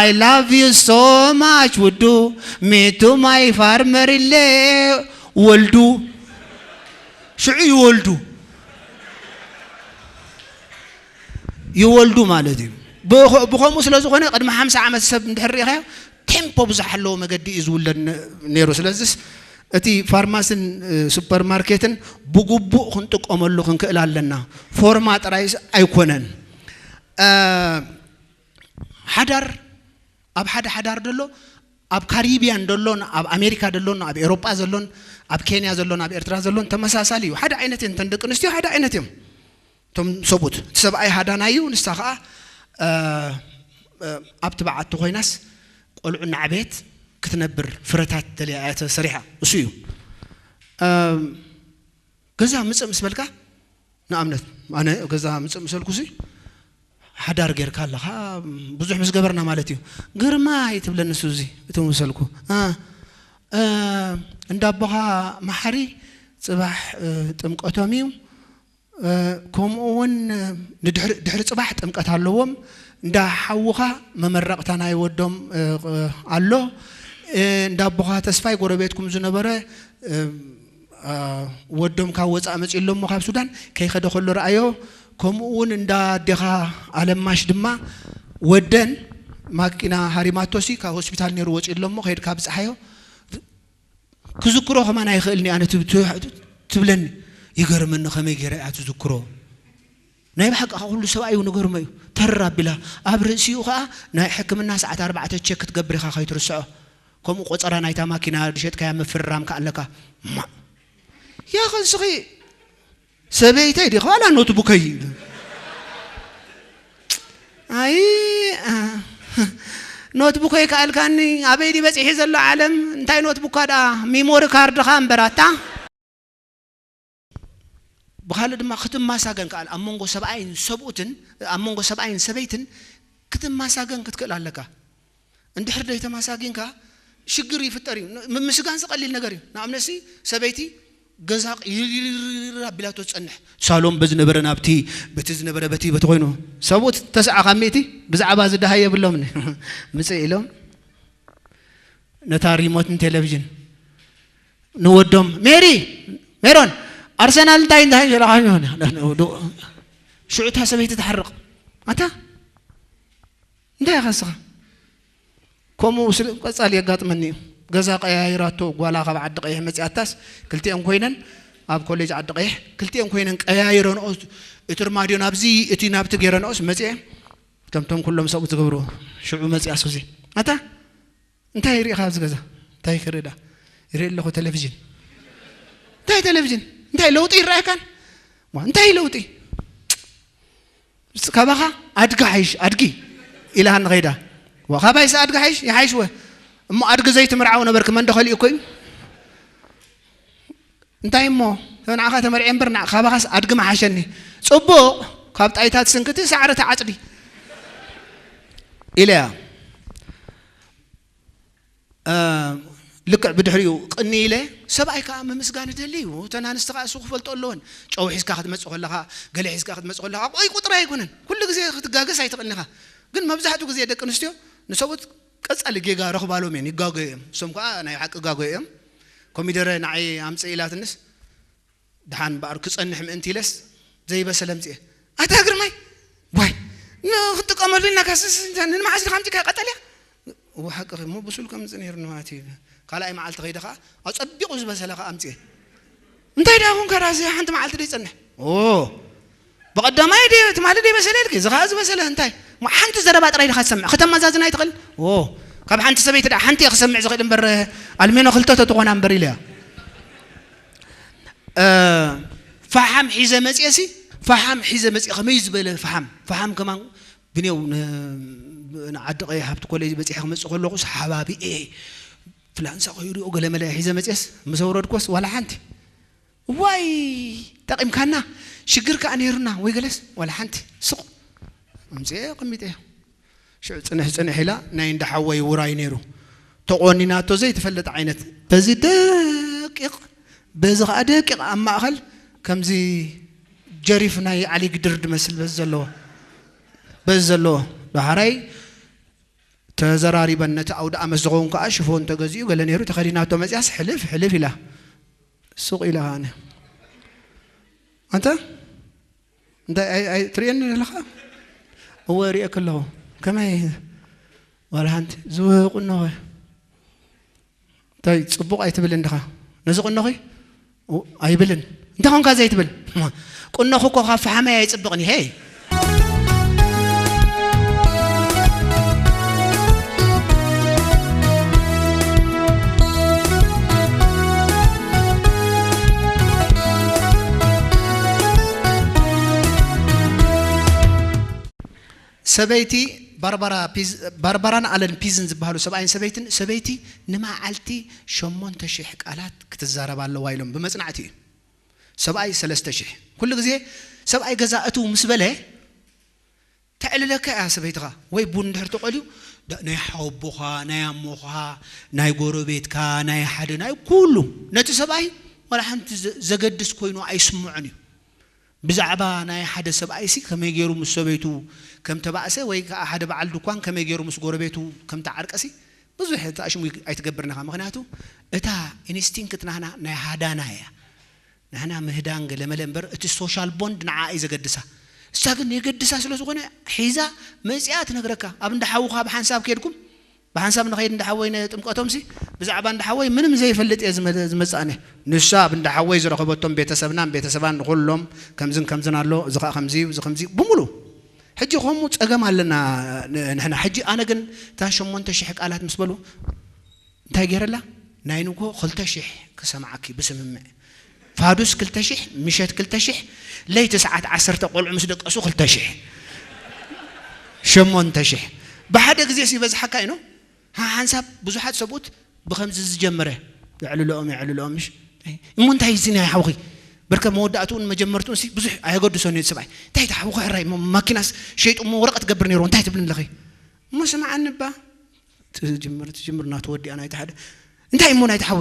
"I love you so much ውዱ" "Me too my farmer" ኢለ ወልዱ ሽዑ ይወልዱ ይወልዱ ማለት እዩ። ብኸ- ብኸምኡ ስለ ዝኾነ ቅድሚ ሓምሳ ዓመት ሰብ እንድሕር ርኢኻዮ ቴምፖ ብዝሓለዎ መገዲ እዩ ዝውለድ ነ- ነይሩ። ስለዚስ እቲ ፋርማስን እ፣ ሱፐርማርኬትን ብግቡእ ክንጥቀመሉ ክንክእል ኣለና። ፎርማ ጥራይስ ኣይኮነን። እ፣ ሓዳር ኣብ ሓደ ሓዳር ደሎ ኣብ ካሪቢያን ደሎን ኣብ ኣሜሪካ ደሎን ኣብ ኤሮጳ ዘሎን ኣብ ኬንያ ዘሎን ኣብ ኤርትራ ዘሎን ተመሳሳሊ እዩ። ሓደ ዓይነት እየን እተን ደቂ ኣንስትዮ ሓደ ዓይነት እዮም። እቶም ሰብኡት እቲ ሰብኣይ ሃዳናይ እዩ፣ ንሳ ከዓ እ፣ እ፣ ኣብቲ በዓቲ ኮይናስ ቆልዑ እናዕበየት ክትነብር ፍረታት ደልያ እያ ተሰሪሓ። እሱ እዩ እ፣ ገዛ ምፅእ ምስ በልካ ንኣብነት ኣነ ገዛ ምፅእ ምሰልኩ ሲ ሓዳር ጌርካ ኣለኻ ብዙሕ ምስ ገበርና ማለት እዩ። ግርማይ ትብለኒ ሱዚ እቲ ምሰልኩ እ፣ እ፣ እንዳ ኣቦኻ መሓሪ ፅባሕ እ፣ ጥምቀቶም እዩ። እ፣ ከምኡ እውን እ፣ ንድሕሪ ድሕሪ ፅባሕ ጥምቀት ኣለዎም። እንዳ ሓውኻ መመረቕታ ናይ ወዶም እ፣ እ፣ ኣሎ። እ፣ እንዳ ኣቦኻ ተስፋይ ጎረቤትኩም ዝነበረ እ፣ እ፣ ወዶም ካብ ወፃእ መፂኡ ኣሎ እሞ ካብ ሱዳን ከይኸደ ከሎ ረኣዮ። ከምኡ እውን እንዳ ኣዴኻ ኣለማሽ ድማ ወደን ማኪና ሃሪማቶሲ ካብ ሆስፒታል ነይሩ ወፂኡ ኣሎ እሞ ከይድካ ብፅሓዮ። ክዝክሮ ከማን ኣይኽእልኒ ኣነ ትብ- ትብ- ትብለኒ። ይገርመኒ ከመይ ገይረ እያ ትዝክሮ። ናይ ብሓቂ ከዓ ኩሉ ሰብኣይ እዩ ንገርሞ እዩ። ተር ኣቢላ ኣብ ርእሲኡ ከዓ ናይ ሕክምና ሰዓት ኣርባዕተ ቸክ ክትገብር ኢኻ ከይትርስዖ። ከምኡ ቆፀራ ናይታ ማኪና ድሸጥካያ ምፍርራም ከኣለካ። ማ ያ ኸንስኺ ሰበይተይ ዲኻ ዋላ ኖትቡከይ ኣይ ኖትቡክ ከይከኣልካኒ ኣበይ ድዩ በፂሑ ዘሎ ዓለም እንታይ ኖትቡካ ደኣ ሚሞሪ ካርድኻ እምበራታ ብካልእ ድማ ክትማሳገን ከኣል ኣብ መንጎ ሰብኣይን ሰብኡትን ኣብ መንጎ ሰብኣይን ሰበይትን ክትማሳገን ክትክእል ኣለካ እንድሕር ደይተማሳጊንካ ሽግር ይፍጠር እዩ። ምምስጋን ዝቐሊል ነገር እዩ። ንኣብነሲ ሰበይቲ ገዛ ይርር ኣቢላቶ ትጸንሕ። ሳሎን በዝነበረ ናብቲ በቲ ዝነበረ በቲ በቲ ኮይኑ ሰብኡት ተስዓ ካብ ሚእቲ ብዛዕባ ዝደሃይ የብሎምን ምጽእ ኢሎም ነታ ሪሞትን ቴሌቪዥን ንወዶም ሜሪ ሜሮን ኣርሰናል እንታይ እንታይ ሸላኻ ሽዑ እታ ሰበይቲ ትሓርቕ ኣታ እንታይ ኢኻ ንስኻ ከምኡ ስለ ቀጻሊ የጋጥመኒ እዩ። ገዛ ቀያይራቶ ጓላ ካብ ዓዲ ቀይሕ መጺኣታስ ክልቲኦም ኮይነን ኣብ ኮሌጅ ዓዲ ቀይሕ ክልቲኦም ኮይነን ቀያይረንኦ እቲ ርማድዮ ናብዚ እቲ ናብቲ ገይረንኦስ መጺኤ ከምቶም ኩሎም ሰብኡት ዝገብርዎ ሽዑ መጺኣ ሱዚ ኣታ እንታይ ይርኢ ኣብዚ ገዛ እንታይ ክርኢ ዳ ይርኢ ኣለኹ ቴሌቪዥን እንታይ ቴሌቪዥን እንታይ ለውጢ ይረኣየካን እንታይ ለውጢ ካባኻ ኣድጊ ሓይሽ ኣድጊ ኢላሃ ንኸይዳ ካባይስ ኣድጊ ሓይሽ ይሓይሽ ወ እሞ ኣድጊ ዘይትምርዓው ነበርክ መን ደኸሊኡ እኮ እዩ እንታይ እሞ ንዓኻ ተመርዐ እምበር ካባኻስ ኣድጊ መሓሸኒ ጽቡቕ ካብ ጣይታት ስንክቲ ሳዕሪ ተዓፅዲ ኢለያ ልክዕ ብድሕሪኡ ቅኒ ኢለ ሰብኣይ ከዓ ምምስጋን ይደሊ እዩ እተን ኣንስቲ ከዓ እሱ ክፈልጦ ኣለወን ጨው ሒዝካ ክትመፅእ ከለካ ገለ ሒዝካ ክትመፅእ ከለካ ቆይ ቁጥሪ ኣይኮነን ኩሉ ግዜ ክትጋገስ ኣይትኽእልን ኢኻ ግን መብዛሕትኡ ግዜ ደቂ ኣንስትዮ ንሰብኡት ቀፃሊ ጌጋ ረኽባሎም እየን ይጋገዩ እዮም እሶም ከዓ ናይ ሓቂ ጋገዩ እዮም ኮሚደረ ንዓይ ኣምፅእ ኢላትንስ ደሓን እምበኣር ክጸንሕ ምእንቲ ኢለስ ዘይበሰለ ኣምጺኤ። ኣታ ግርማይ ዋይ ንክንጥቀመሉ ኢልና ካስስ ንመዓስ ኢኻ ኣምጺእካ ቀጠልያ? እወ ሓቅኺ እሞ ብሱል ከምጽእ ነይሩኒ ማለት እዩ። ካልኣይ መዓልቲ ከይደ ኸዓ ኣብ ጸቢቑ ዝበሰለ ኸዓ ኣምጺኤ። እንታይ ደኣ ኮንካ ደኣ እዚ ሓንቲ መዓልቲ ደይጸንሕ? ኦ ብቐዳማይ ድየ ትማሊ ደይበሰለ ኢልኪ እዚ ኸዓ ዝበሰለ እንታይ? እሞ ሓንቲ ዘረባ ጥራይ ዲኻ ትሰምዕ? ከተመዛዝን ኣይትኽእልን? ኦ ካብ ሓንቲ ሰበይቲ ደኣ ሓንቲ እየ ክሰምዕ ዝኽእል እምበር ኣልሜኖ ክልተ ተትኾና እምበር ኢለያ። ፈሓም ሒዘ መፅኤ ሲ ፈሓም ሒዘ መፅኤ ከመይ ዝበለ ፈሓም ፈሓም ከማን ብኔው ንዓዲ ቀይሕ ኣብቲ ኮሌጅ በፂሐ ክመፅእ ከለኹስ ሓባቢኤ ፍላንሳ ከይሪኦ ገለመለ ሒዘ መፅኤስ ምስ ኣውረድኮስ ዋላ ሓንቲ ዋይ ጠቒምካና ሽግር ከዓ ነይሩና ወይ ገለስ ዋላ ሓንቲ ስቕ ኣምፅኤ ኣቐሚጠ ሽዑ ፅንሕ ፅንሕ ኢላ ናይ እንዳ ሓወይ ውራይ ነይሩ ተቖኒናቶ ዘይትፈልጥ ዓይነት በዚ ደቂቕ በዚ ከዓ ደቂቕ ኣብ ማእኸል ከምዚ ጀሪፍ ናይ ዓሊ ግድር ድመስል በዚ ዘለዎ በዚ ዘለዎ ዳሕራይ ተዘራሪበን ነቲ ኣውደ ኣመት ዝኸውን ከዓ ሽፎን ተገዚኡ ገለ ነይሩ ተኸዲናቶ መፅያስ ሕልፍ ሕልፍ ኢላ ሱቕ ኢለ ከኣነ፣ "ኣንታ እንታይ ኣይ- ኣይ- ትርእየኒ ኣለኻ?" "እወ እርእየኪ ኣለኹ። ከመይ?" "ዋላ ሓንቲ ዝወ ቁኖኸ?" "እንታይ ጽቡቕ ኣይትብልን ዲኻ ነዚ ቁኖኺ?" "ው- ኣይብልን። እንታይ ኾንካ ዘይትብል?" "እማ፣ ቁኖኺ እኮ ካብ ፈሓመይ ኣይጽብቕን እዩ። ሄይ!" ሰበይቲ ባርባራ ፒዝ- ባርባራን ኣለን ፒዝን ዝበሃሉ ሰብኣይን ሰበይትን፣ ሰበይቲ ንመዓልቲ ሸሞንተ ሽሕ ቃላት ክትዛረብ ኣለዋ ኢሎም ብመጽናዕቲ እዩ። ሰብኣይ ሰለስተ ሽሕ። ኩሉ ግዜ ሰብኣይ ገዛ እትው ምስ በለ ተዕልለካ እያ ሰበይትኻ። ወይ ቡን እንድሕር ተቆልዩ፣ ዳ- ናይ ሓወቦኻ፣ ናይ ኣሞኻ፣ ናይ ጎረቤትካ፣ ናይ ሓደ፣ ናይ ኩሉ፣ ነቲ ሰብኣይ ዋላ ሓንቲ ዘ- ዘገድስ ኮይኑ ኣይስምዖን እዩ። ብዛዕባ ናይ ሓደ ሰብኣይሲ ከመይ ገይሩ ምስ ሰበይቱ ከም ተባእሰ፣ ወይ ከኣ ሓደ በዓል ድኳን ከመይ ገይሩ ምስ ጎረቤቱ ከም ተዓርቀሲ ብዙሕ ተኣሽሙ ኣይትገብርን ኢኻ። ምኽንያቱ እታ ኢንስቲንክት ናህና ናይ ሃዳና እያ። ንሕና ምህዳን ገለመለ እምበር እቲ ሶሻል ቦንድ ንዓ እዩ ዘገድሳ። እሳ ግን የገድሳ ስለ ዝኾነ ሒዛ መጺኣ ትነግረካ። ኣብ እንዳ ሓውኻ ብሓንሳብ ከይድኩም፣ ብሓንሳብ ንኸይድ እንዳ ሓወይ ንጥምቀቶምሲ ብዛዕባ እንዳ ሓወይ ምንም ዘይፈልጥ እየ ዝመ- ዝመጽእ ኣነ። ንሳ ኣብ እንዳ ሓወይ ዝረኸበቶም ቤተሰብናን ቤተሰባን ንኹሎም ከምዝን ከምዝን ኣሎ፣ እዚ ኸኣ ከምዚ እዩ፣ እዚ ከምዚ እዩ፣ ብምሉ። ሕጂ ከምኡ ጸገም ኣለና ን- ንሕና። ሕጂ ኣነ ግን እታ ሸሞንተ ሽሕ ቃላት ምስ በሉ እንታይ ገይረላ? ናይ ንግሆ ክልተ ሽሕ ክሰምዓኪ ብስምምዕ። ፋዱስ ክልተ ሽሕ፣ ምሸት ክልተ ሽሕ፣ ለይቲ ሰዓት ዓሰርተ ቆልዑ ምስ ደቀሱ ክልተ ሽሕ። ሸሞንተ ሽሕ። ብሓደ ግዜ ሲ ይበዝሓካ እዩ፣ ኖ? ሓ- ሓንሳብ ብዙሓት ሰብኡት ብኸምዚ ዝጀመረ የዕልልኦም፣ የዕልልኦም፣ ምሽ? እሞ እንታይ እዚ ናይ ሓውኺ? በርከ መወዳእትኡን መጀመርትኡን ሲ ብዙሕ ኣየገድሶን እዩ ሰብኣይ። እንታይ እቲ ሓውኺ ሕራይ፣ ሞ- ማኪናስ ሸይጡ እሞ ወረቐት ገብር ነይሩ፣ እንታይ ትብልን ኣለኺ? እሞ ስምዓኒ እባ። ትጅምር፣ ትጅምር፣ ናቱ ወዲኣ ናይቲ ሓደ። እንታይ እሞ ናይቲ ሓዊ?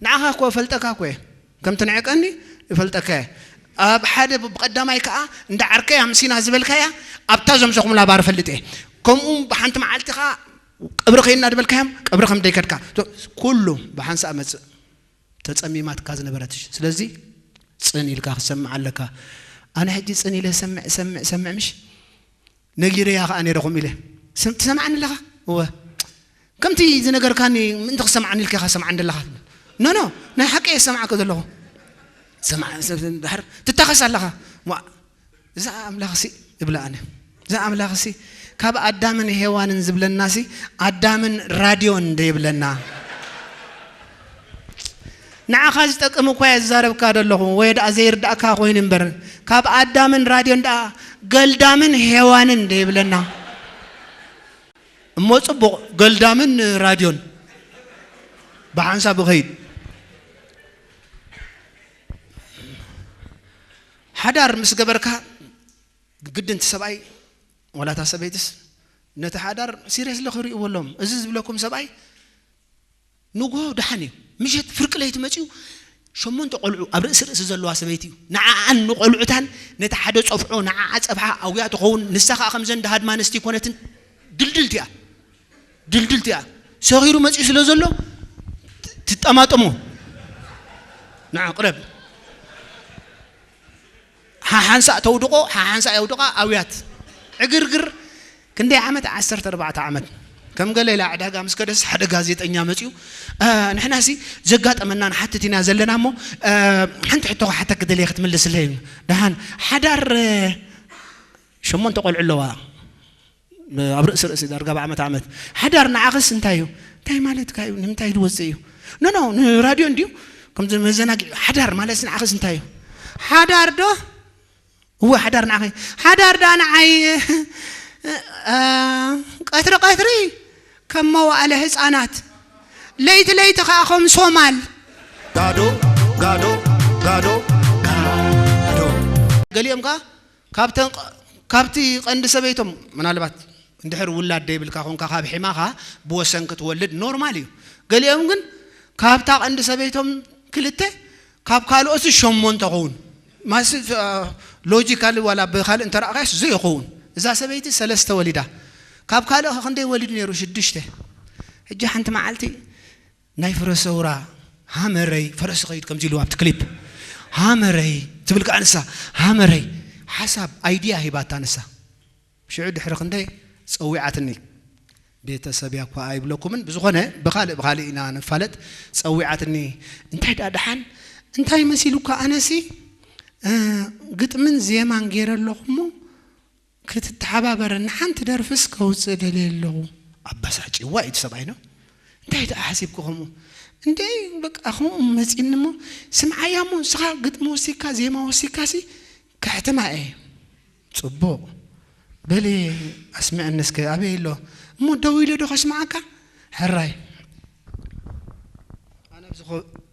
ንዓኻ እኮ እፈልጠካ እኮ እየ። ከም ትንዕቀኒ እፈልጠካ እየ። ኣብ ሓደ ብ- ብቐዳማይ ከኣ እንዳ ዓርከይ ኣምሲና ዝበልካያ ኣብታ ዘምሰኹምላ ባር እፈልጥ እየ። ከምኡ ብሓንቲ መዓልቲ ከኣ ቀብሪ ከይድና ዝበልካዮም ቀብሪ ከም ደይከድካ። ቶ- ኩሉ ብሓንሳእ መጽእ። ተጸሚማትካ ዝነበረት። ስለዚ ጽን ኢልካ ክትሰምዕ ኣለካ። ኣነ ሕጂ ጽን ኢለ ሰምዕ፣ ሰምዕ፣ ሰምዕ ምሽ? ነጊረያ ኸኣ ነይረ ከምኡ ኢለ። ስም- ትሰምዓኒ ኣለኻ? እወ። ከምቲ ዝነገርካኒ ምእንቲ ክሰምዓኒ ኢልካ ኢኻ ሰምዓኒ ዘለኻ። ኖ፣ ኖ፣ ናይ ሓቂ እየ ዝሰምዓካ ዘለኹ። ሰምዓ- ስ- ስ- ድሓር ትታኸስ ኣለኻ። ዋ፣ እዛ ኣምላኽሲ እብላ ኣነ። እዛ ኣምላኽሲ ካብ ኣዳምን ሄዋንን ዝብለናሲ ኣዳምን ራድዮን እንደ ይብለና። ንዓኻ ዝጠቅም እኳ እየ ዝዛረብካ ዘለኹ፣ ወይ ደኣ ዘይርዳእካ ኮይኑ እምበር፣ ካብ ኣዳምን ራድዮን ደኣ ገልዳምን ሄዋንን እንደ ይብለና። እሞ ጽቡቕ፣ ገልዳምን ራድዮን ብሓንሳብ እኸይድ። ሓዳር ምስ ገበርካ ግድን እቲ ሰብኣይ ዋላ እታ ሰበይትስ ነቲ ሓዳር ሲሪየስሊ ክርእይዎ ኣለዎም። እዚ ዝብለኩም ሰብኣይ ንግሆ ደሓን እዩ፣ ምሸት ፍርቂ ለይቲ መጺኡ ሸሞንተ ቆልዑ ኣብ ርእሲ ርእሲ ዘለዋ ሰበይቲ እዩ። ንዓኣን ንቆልዑታን ነቲ ሓደ ጸፍዖ ንዓኣ ጸፍዓ ኣውያ ትኸውን፣ ንሳ ከኣ ከምዘን ደሃድማ ኣንስቲ ይኮነትን ድልድልቲ እያ። ድልድልቲ እያ። ሰኺሩ መጺኡ ስለ ዘሎ ት- ትጠማጠሞ። ንዓ ቅረብ። ሓሓንሳእ ተውድቆ፣ ሓሓንሳእ የውድቃ፣ ኣውያት። ዕግርግር። ክንደይ ዓመት? ዓሰርተ ኣርባዕተ ዓመት። ከም ገለ ኢላ ዕዳጋ ምስ ከደስ ሓደ ጋዜጠኛ መጺኡ፣ "እ፣ ንሕናሲ ዘጋጠመና ንሓትት ኢና ዘለና እሞ፣ እ፣ ሓንቲ ሕቶ ክሓተኪ ደልየ ክትምልስለይ" እዩ። ደሓን፣ ሓዳር፣ እ፣ ሸሞንተ ቆልዑ ኣለዋ። ኣብ ርእሲ ርእሲ ዳርጋ ብዓመት ዓመት። ሓዳር ንዓኽስ እንታይ እዩ? እንታይ ማለትካ እዩ? ንምንታይ ዝወፅእ እዩ? ኖ፣ ኖ፣ ንራድዮ እንድዩ። ከምዚ መዘናግዒ። ሓዳር ማለትስ ንዓኽስ እንታይ እዩ? ሓዳር ዶ? እወ፣ ሓዳር ንዓኸ። ሓዳር ዳ ንዓይ፣ እ፣ ቀትሪ ቀትሪ ከም መዋእለ ህፃናት፣ ለይቲ ለይቲ ከዓ ከም ሶማል። ጋዶ፣ ጋዶ፣ ጋዶ፣ ጋዶ። ገሊኦም ከዓ ካብተን ቐ- ካብቲ ቀንዲ ሰበይቶም፣ ምናልባት እንድሕር ውላድ ደይብልካ ኮንካ ካብ ሒማኻ ብወሰን ክትወልድ ኖርማል እዩ። ገሊኦም ግን ካብታ ቀንዲ ሰበይቶም ክልተ፣ ካብ ካልኦት ሸሞንተ ኸውን። ማስ ሎጂካሊ ዋላ ብካልእ እንተረኣኻስ ዘይኸውን። እዛ ሰበይቲ ሰለስተ ወሊዳ፣ ካብ ካልእ ኸ ክንደይ ወሊዱ ነይሩ? ሽዱሽተ። ሕጂ ሓንቲ መዓልቲ ናይ ፍረ ሰውራ ሃመረይ ፈረስ ኸይድ ከምዚ ኢሉ ኣብቲ ክሊፕ ሃመረይ ትብል ከዓ ንሳ ሃመረይ ሓሳብ ኣይድያ ሂባታ ንሳ ሽዑ ድሕሪ ክንደይ ጸዊዓትኒ ቤተሰብ እያ እኳ ኣይብለኩምን ብዝኾነ ብኻልእ ብኻልእ ኢና ንፋለጥ ጸዊዓትኒ እንታይ ደኣ ደሓን እንታይ መሲሉካ ኣነሲ ግጥምን ዜማን ገይረ ኣለኹ እሞ ክትተሓባበረኒ ሓንቲ ደርፍስ ከውፅእ ደልየ ኣለኹ ኣባሳጭዋ እዩ ሰብኣይ ነው እንታይ ደኣ ሓሲብኩ ከምኡ እንዴ በቃ ከምኡ መፂኒ እሞ ስምዓያ እሞ ንስኻ ግጥሚ ወሲካ ዜማ ወሲካ ሲ ከሕትማ እየ ፅቡቕ በሊ ኣስምዐኒ እስከ ኣበይ ኣሎ እሞ ደው ኢለ ዶ ከስምዓካ ሕራይ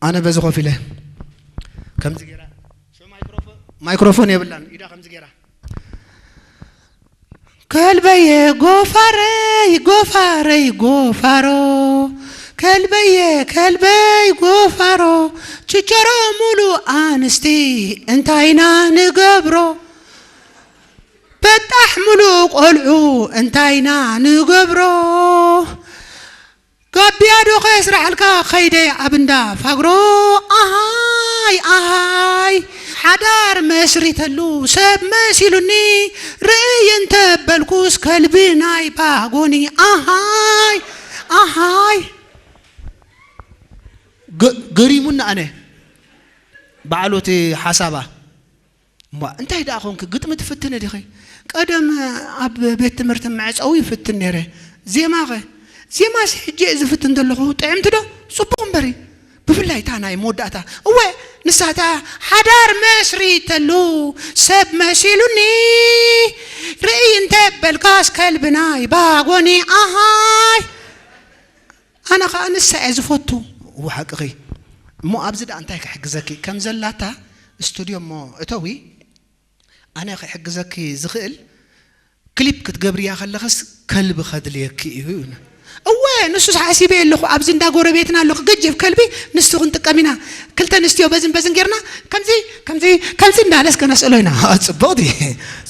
ኣነ በዚ ኮፍ ኢለ ከምዚ ገይራ ማይክሮፎን የብላን ኢዳ ከምዚ ገይራ ከልበየ ጎፋረይ ጎፋረይ ጎፋሮ ከልበየ ከልበይ ጎፋሮ ችቸሮ ሙሉ ኣንስቲ እንታይና ንገብሮ በጣሕ ሙሉ ቆልዑ እንታይና ንገብሮ ጋቢያ ዶ ከየስራሓልካ ኸይደ ኣብ እንዳ ፋግሮ ኣሃይ ኣሃይ ሓዳር መስሪተሉ ሰብ መሲሉኒ ርእይ እንተበልኩስ ከልቢ ናይ ባጎኒ ኣሃይ ኣሃይ ገሪሙኒ ኣነ ባዕሉ እቲ ሓሳባ እሞ እንታይ ደኣ ኾንክ ግጥሚ ትፍትኒ ዲኺ? ቀደም ኣብ ቤት ትምህርቲ መዕጸዊ ይፍትን ነይረ። ዜማኸ? ዜማሲ ሕጂ እየ ዝፍትን ዘለኹ። ጥዕምቲ ዶ? ጽቡቕ እምበሪ። ብፍላይ እታ ናይ መወዳእታ። እወ፣ ንሳ እታ ሓዳር መስሪተሉ ሰብ መሲሉኒ ርእይ እንተ በልካስ ከልቢ ናይ ባጎኒ ኣሃይ ኣነ ኸዓ ንሳ እየ ዝፈቱ እወ ሓቅኺ እሞ ኣብዚ ደኣ እንታይ ክሕግዘኪ ከም ዘላታ ስቱድዮ እሞ እተዊ ኣነ ክሕግዘኪ ዝኽእል ክሊፕ ክትገብርያ ከለኽስ ከልቢ ከድልየኪ እዩ እወ ንሱስ ሓሲበ ኣለኹ ኣብዚ እንዳ ጎረቤትና ኣለኹ ገጀፍ ከልቢ ንሱ ክንጥቀም ኢና ክልተ ኣንስትዮ በዝን በዝን ጌርና ከምዚ ከምዚ ከምዚ እንዳለስ ከነስእሎ ኢና ጽብቕቲ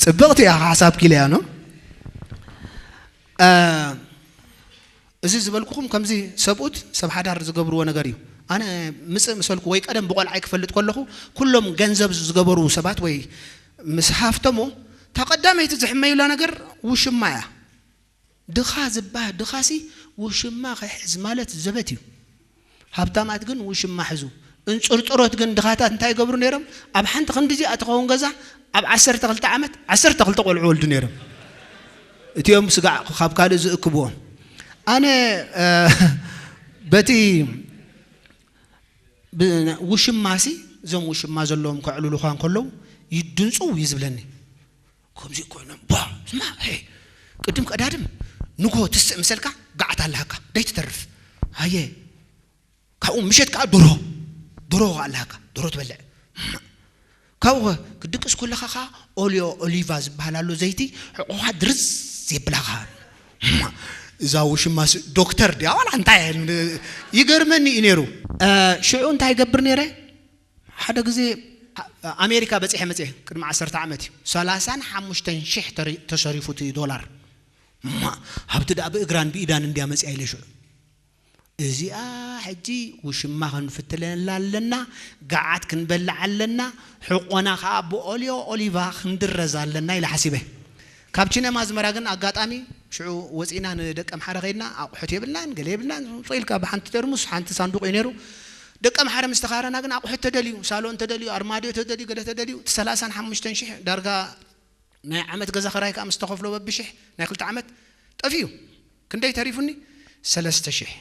ጽብቕቲ እያ ሓሳብ ኪልያ ነው እዚ ዝበልኩኹም ከምዚ ሰብኡት ሰብ ሓዳር ዝገብርዎ ነገር እዩ። ኣነ ምጽእ ምሰልኩ ወይ ቀደም ብቆልዓይ ክፈልጥ ከለኹ ኩሎም ገንዘብ ዝገበሩ ሰባት ወይ ምስ ሃፍተሙ እታ ቀዳመይቲ ዝሕመዩላ ነገር ውሽማ እያ። ድኻ ዝበሃል ድኻሲ ውሽማ ክሕዝ ማለት ዘበት እዩ። ሃብታማት ግን ውሽማ ሕዙ። እንፅርጥሮት ግን ድኻታት እንታይ ይገብሩ ነይሮም? ኣብ ሓንቲ ክንዲ እዚኣ ትኸውን ገዛ ኣብ ዓሰርተ ክልተ ዓመት ዓሰርተ ክልተ ቆልዑ ወልዱ ነይሮም። እቲኦም ስጋዕ ካብ ካልእ ዝእክብዎም። ኣነ በቲ ውሽማሲ እዞም ውሽማ ዘለዎም ከዕልሉኻ እንከለዉ ይድንፅው እዩ ዝብለኒ። ከምዚ ኮይኖም ቧ ስማ ሄ ቅድም ቀዳድም ንጎ ትስእ ምሰልካ ጋዓት ኣለሃካ ደይትተርፍ ሃየ ካብኡ ምሸት ከዓ ዶሮ ዶሮ ኣለሃካ ዶሮ ትበልዕ ካብኡ ክድቅስ ከለኻ ከዓ ኦልዮ ኦሊቫ ዝበሃል ኣሎ ዘይቲ ሕቆኻ ድርዝ የብላኻ እዛ ውሽማ ዶክተር ድያ ዋላ እንታይ ይገርመኒ እዩ ነይሩ ሽዑ እንታይ ይገብር ነይረ ሓደ ግዜ ኣሜሪካ በፂሐ መፅአ ቅድሚ ዓሰርተ ዓመት እዩ ሰላሳን ሓሙሽተን ሽሕ ተሰሪፉ እቲ ዶላር ሃብቲ ደኣ ብእግራን ብኢዳን እንድያ መፅያ ኢለ ሽዑ እዚኣ ሕጂ ውሽማ ክንፍትለላ ኣለና ገዓት ክንበልዕ ኣለና ሕቆና ከዓ ብኦልዮ ኦሊቫ ክንድረዝ ኣለና ኢለ ሓሲበ ካብ ቺነማ ኣዝመራ ግን ኣጋጣሚ ሽዑ ወፂና ንደቀ ምሓረ ከይድና ኣቑሑት የብልናን ገለ የብልናን ውፅእ ኢልካ ብሓንቲ ተርሙስ ሓንቲ ሳንዱቕ እዩ ነይሩ ደቀ ምሓረ ምስ ተኻረና ግን ኣቑሑት ተደልዩ ሳሎን ተደልዩ ኣርማድዮ ተደልዩ ገለ ተደልዩ እቲ ሰላሳን ሓሙሽተን ሽሕ ዳርጋ ናይ ዓመት ገዛ ኸራይ ከዓ ምስ ተኸፍሎ በብሽሕ ናይ ክልተ ዓመት ጠፊኡ ክንደይ ተሪፉኒ ሰለስተ ሽሕ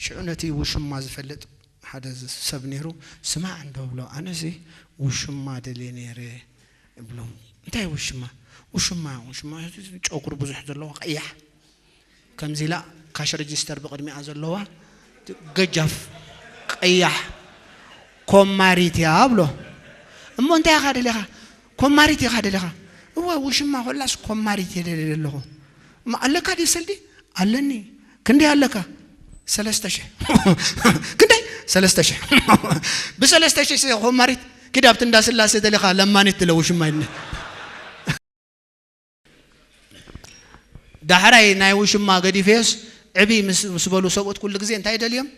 ሽዑ ነቲ ውሽማ ዝፈልጥ ሓደ ሰብ ነይሩ ስማዕ እንዶ ብሎ ኣነሲ ውሽማ ደልየ ነይረ እብሎ እንታይ ውሽማ ውሽማ ውሽማ ጨጉሪ ብዙሕ ዘለዎ ቀያሕ ከምዚ ኢላ ካሽ ረጅስተር ብቕድሚኣ ዘለዋ ገጃፍ ቀያሕ ኮማሪት እያ ብሎ እሞ እንታይ ኢኻ ደሊኻ ኮማሪት ኢኻ ደሊኻ እወ ውሽማ ኮላስ ኮማሪት እየ ደልየ ዘለኹ እሞ ኣለካ ድዩ ሰልዲ ኣለኒ ክንደይ ኣለካ ሰለስተ ሽሕ ክንደይ ሰለስተ ሽሕ ብሰለስተ ሽሕ ኮማሪት ኪድ ኣብቲ እንዳ ስላሴ ደሊኻ ለማኒት ድለ ውሽማ ኢልኒ ዳሕራይ ናይ ውሽማ ገዲፈዮስ ዕብይ ምስ በሉ ሰብኡት ኩሉ ግዜ እንታይ ደልዮም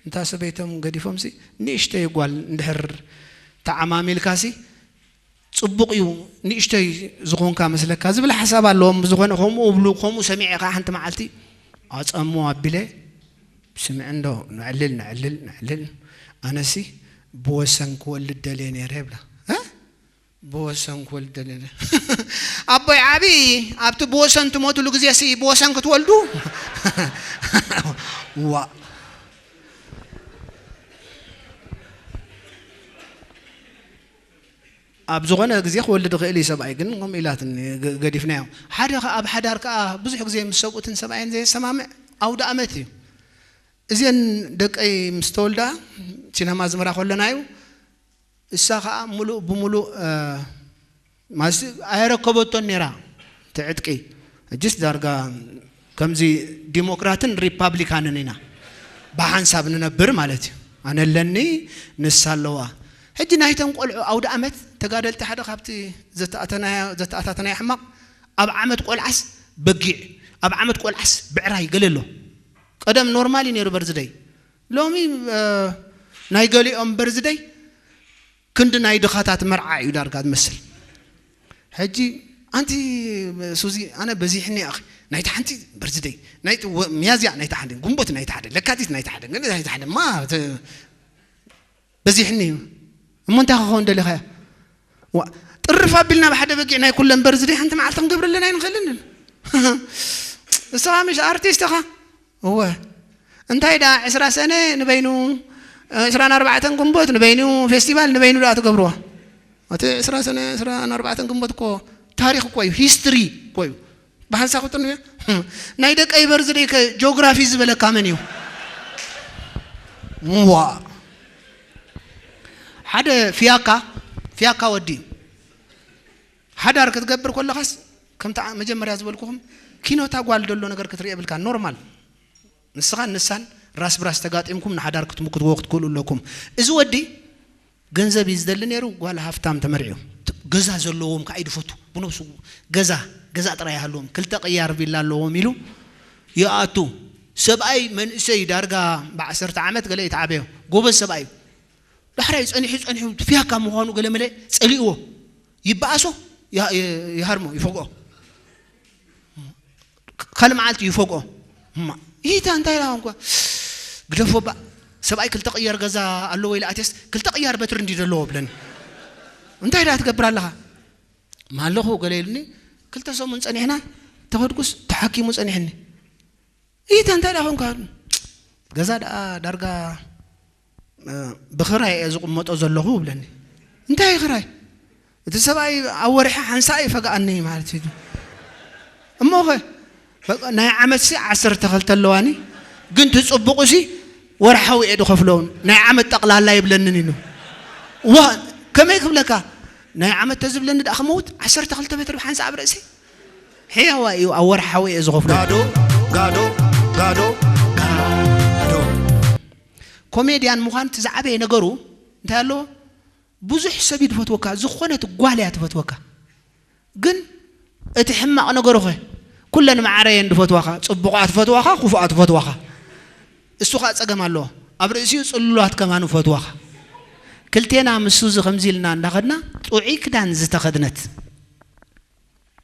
እንታ ሰበይቶም ገዲፎምሲ ንእሽተይ ጓል እንድሕር ተዓማሚልካሲ ጽቡቕ እዩ፣ ንእሽተይ ዝኾንካ መስለካ ዝብል ሓሳብ ኣለዎም። ብዝኾነ ከምኡ እብሉ፣ ከምኡ ሰሚዐ ከዓ ሓንቲ መዓልቲ ኣጸሞ ኣቢለ ስምዕ እንዶ ንዕልል ንዕልል ንዕልል ኣነሲ ብወሰን ክወልድ ደልየ ነይረ ይብላ። እ? ብወሰን ክወልድ ደልየ ነይረ። ኣቦይ ዓቢ ኣብቲ ብወሰን ትሞትሉ ግዜ ሲ ብወሰን ክትወልዱ ዋ ኣብ ዝኾነ ግዜ ክወልድ ይኽእል እዩ ሰብኣይ፣ ግን ከምኡ ኢላትኒ ገ- ገዲፍናዮ። ሓደ ኸ- ኣብ ሓዳር ከዓ ብዙሕ ግዜ ምስ ሰብኡትን ሰብኣይን ዘየሰማምዕ ኣውደ ኣመት እዩ። እዚአን ደቀይ ምስ ተወልዳ ሲነማ ዝምራ ከለና እዩ። እሳ ከዓ ሙሉእ ብሙሉእ እ፣ ማስ ኣየረከበቶን ነይራ ትዕጥቂ። እጅስ ዳርጋ ከምዚ ዲሞክራትን ሪፓብሊካንን ኢና ብሓንሳብ ንነብር ማለት እዩ። ኣነ ኣለኒ፣ ንሳ ኣለዋ። ሕጂ ናይተን ቆልዑ ኣውደ ኣመት ተጋደልቲ ሓደ ካብቲ ዘተኣተናዮ- ዘተኣታተናዮ ሕማቕ ኣብ ዓመት ቆልዓስ በጊዕ፣ ኣብ ዓመት ቆልዓስ ብዕራይ ገለ ኣሎ። ቀደም ኖርማል እዩ ነይሩ በርዝደይ። ሎሚ እ፣ ናይ ገሊኦም በርዝደይ ክንዲ ናይ ድኻታት መርዓ እዩ ዳርጋ ዝመስል። ሕጂ ኣንቲ ሱዚ ኣነ በዚሕኒ ኣኺ ናይቲ ሓንቲ በርዝደይ ናይቲ ወ- ሚያዝያ ናይቲ ሓደ ግንቦት ናይቲ ሓደ ለካቲት ናይቲ ሓደ ግን ናይቲ ሓደ ማ ተ- በዚሕኒ እዩ። እሞ እንታይ ክኸውን ደሊኻዮ? ዋ ጥርፍ ኣቢልና ብሓደ በጊዕ ናይ ኩለን በርዝደይ ሓንቲ መዓልቲ ክንገብረለን ኣይንኽእልን። እስኻ ምሽ ኣርቲስት ኢኻ። እወ እንታይ ደኣ ዕስራ ሰነ ንበይኑ፣ ዕስራን ኣርባዕተን ግንቦት ንበይኑ፣ ፌስቲቫል ንበይኑ ደኣ ትገብርዎ። እቲ ዕስራ ሰነ ዕስራን ኣርባዕተን ግንቦት እኮ ታሪኽ እኮ እዩ፣ ሂስትሪ እኮ እዩ። ብሓንሳብ ክጥንዮ ናይ ደቀይ በርዝደይ ከ ጂኦግራፊ ዝበለካ መን እዩ? ዋ ሓደ ፍያካ ፍያካ ወዲ ሓዳር ክትገብር ከለኻስ ከምቲ ዓ- መጀመርያ ዝበልኩኹም ኪኖታ ጓል ደሎ ነገር ክትርኢ የብልካ። ኖርማል ንስኻን ንሳን ራስ ብራስ ተጋጢምኩም ንሓዳር ክትምክትዎ ክትክእሉ ኣለኩም። እዚ ወዲ ገንዘብ እዩ ዝደሊ ነይሩ፣ ጓል ሃፍታም ተመርዕዮም። ት- ገዛ ዘለዎም ከዓ ይድፈቱ ብነብሱ ገዛ ገዛ ጥራይ ይሃለዎም ክልተ ቅያር ቪላ ኣለዎም ኢሉ ይኣቱ። ሰብኣይ መንእሰይ ዳርጋ ብዓሰርተ ዓመት ገለ ይተዓበዮ ጎበዝ ሰብኣይ እዩ። ዳሕራይ ጸኒሑ ጸኒሑ ፍያካ ምዃኑ ገለ መለ ጸሊእዎ ይበኣሶ ያ- የ- ይሃርሞ ይፈግኦ ካልእ መዓልቲ ይፈግኦ እማ ይታ እንታይ ኢላ እንኳ ግደፎ ባ ሰብኣይ ክልተ ቅያር ገዛ ኣለዎ ኢለ ኣትየስ ክልተ ቅያር በትሪ እንዲ ዘለዎ ብለኒ እንታይ ዳ ትገብር ኣለኻ ማለኹ ገለ ኢሉኒ ክልተ ሰሙን ጸኒሕና ተኸድኩስ ተሓኪሙ ጸኒሕኒ ይታ እንታይ ዳ ኾንካ ገዛ ደኣ ዳርጋ ብኽራይ እየ ዝቕመጦ ዘለኹ ብለኒ እንታይ ክራይ እቲ ሰብኣይ ኣብ ወርሒ ሓንሳእ ይፈግኣኒ ማለት እዩ እሞ ኸ በቃ ናይ ዓመት ሲ ዓሰርተ ክልተ ኣለዋኒ ግን ትፅቡቑ ሲ ወርሓዊ እየ ዝኸፍለውን ናይ ዓመት ጠቕላላ ይብለንን ኢሉ ዋ ከመይ ክብለካ ናይ ዓመት ተዝብለኒ ደኣ ክመውት ዓሰርተ ክልተ በትሪ ሓንሳእ ኣብ ርእሲ ሕያዋ እዩ ኣብ ወርሓዊ እየ ዝኸፍሎ ጋዶ ጋዶ ጋዶ ጋዶ ኮሜድያን ምዃን እቲ ዝዓበየ ነገሩ እንታይ ኣለዎ ብዙሕ ሰብ እዩ ዝፈትወካ ዝኾነት ጓል እያ ትፈትወካ ግን እቲ ሕማቕ ነገሩ ኸ ኩለን ማዕረ እየን ዝፈትዋኻ ፅቡቓ ትፈትዋኻ ክፉኣ ትፈትዋኻ እሱ ከዓ ፀገም ኣለዎ ኣብ ርእሲኡ ፅሉላት ከማን ፈትዋኻ ክልቴና ምስ ሱዚ ከምዚ ኢልና እንዳኸድና ጥዑይ ክዳን ዝተኸድነት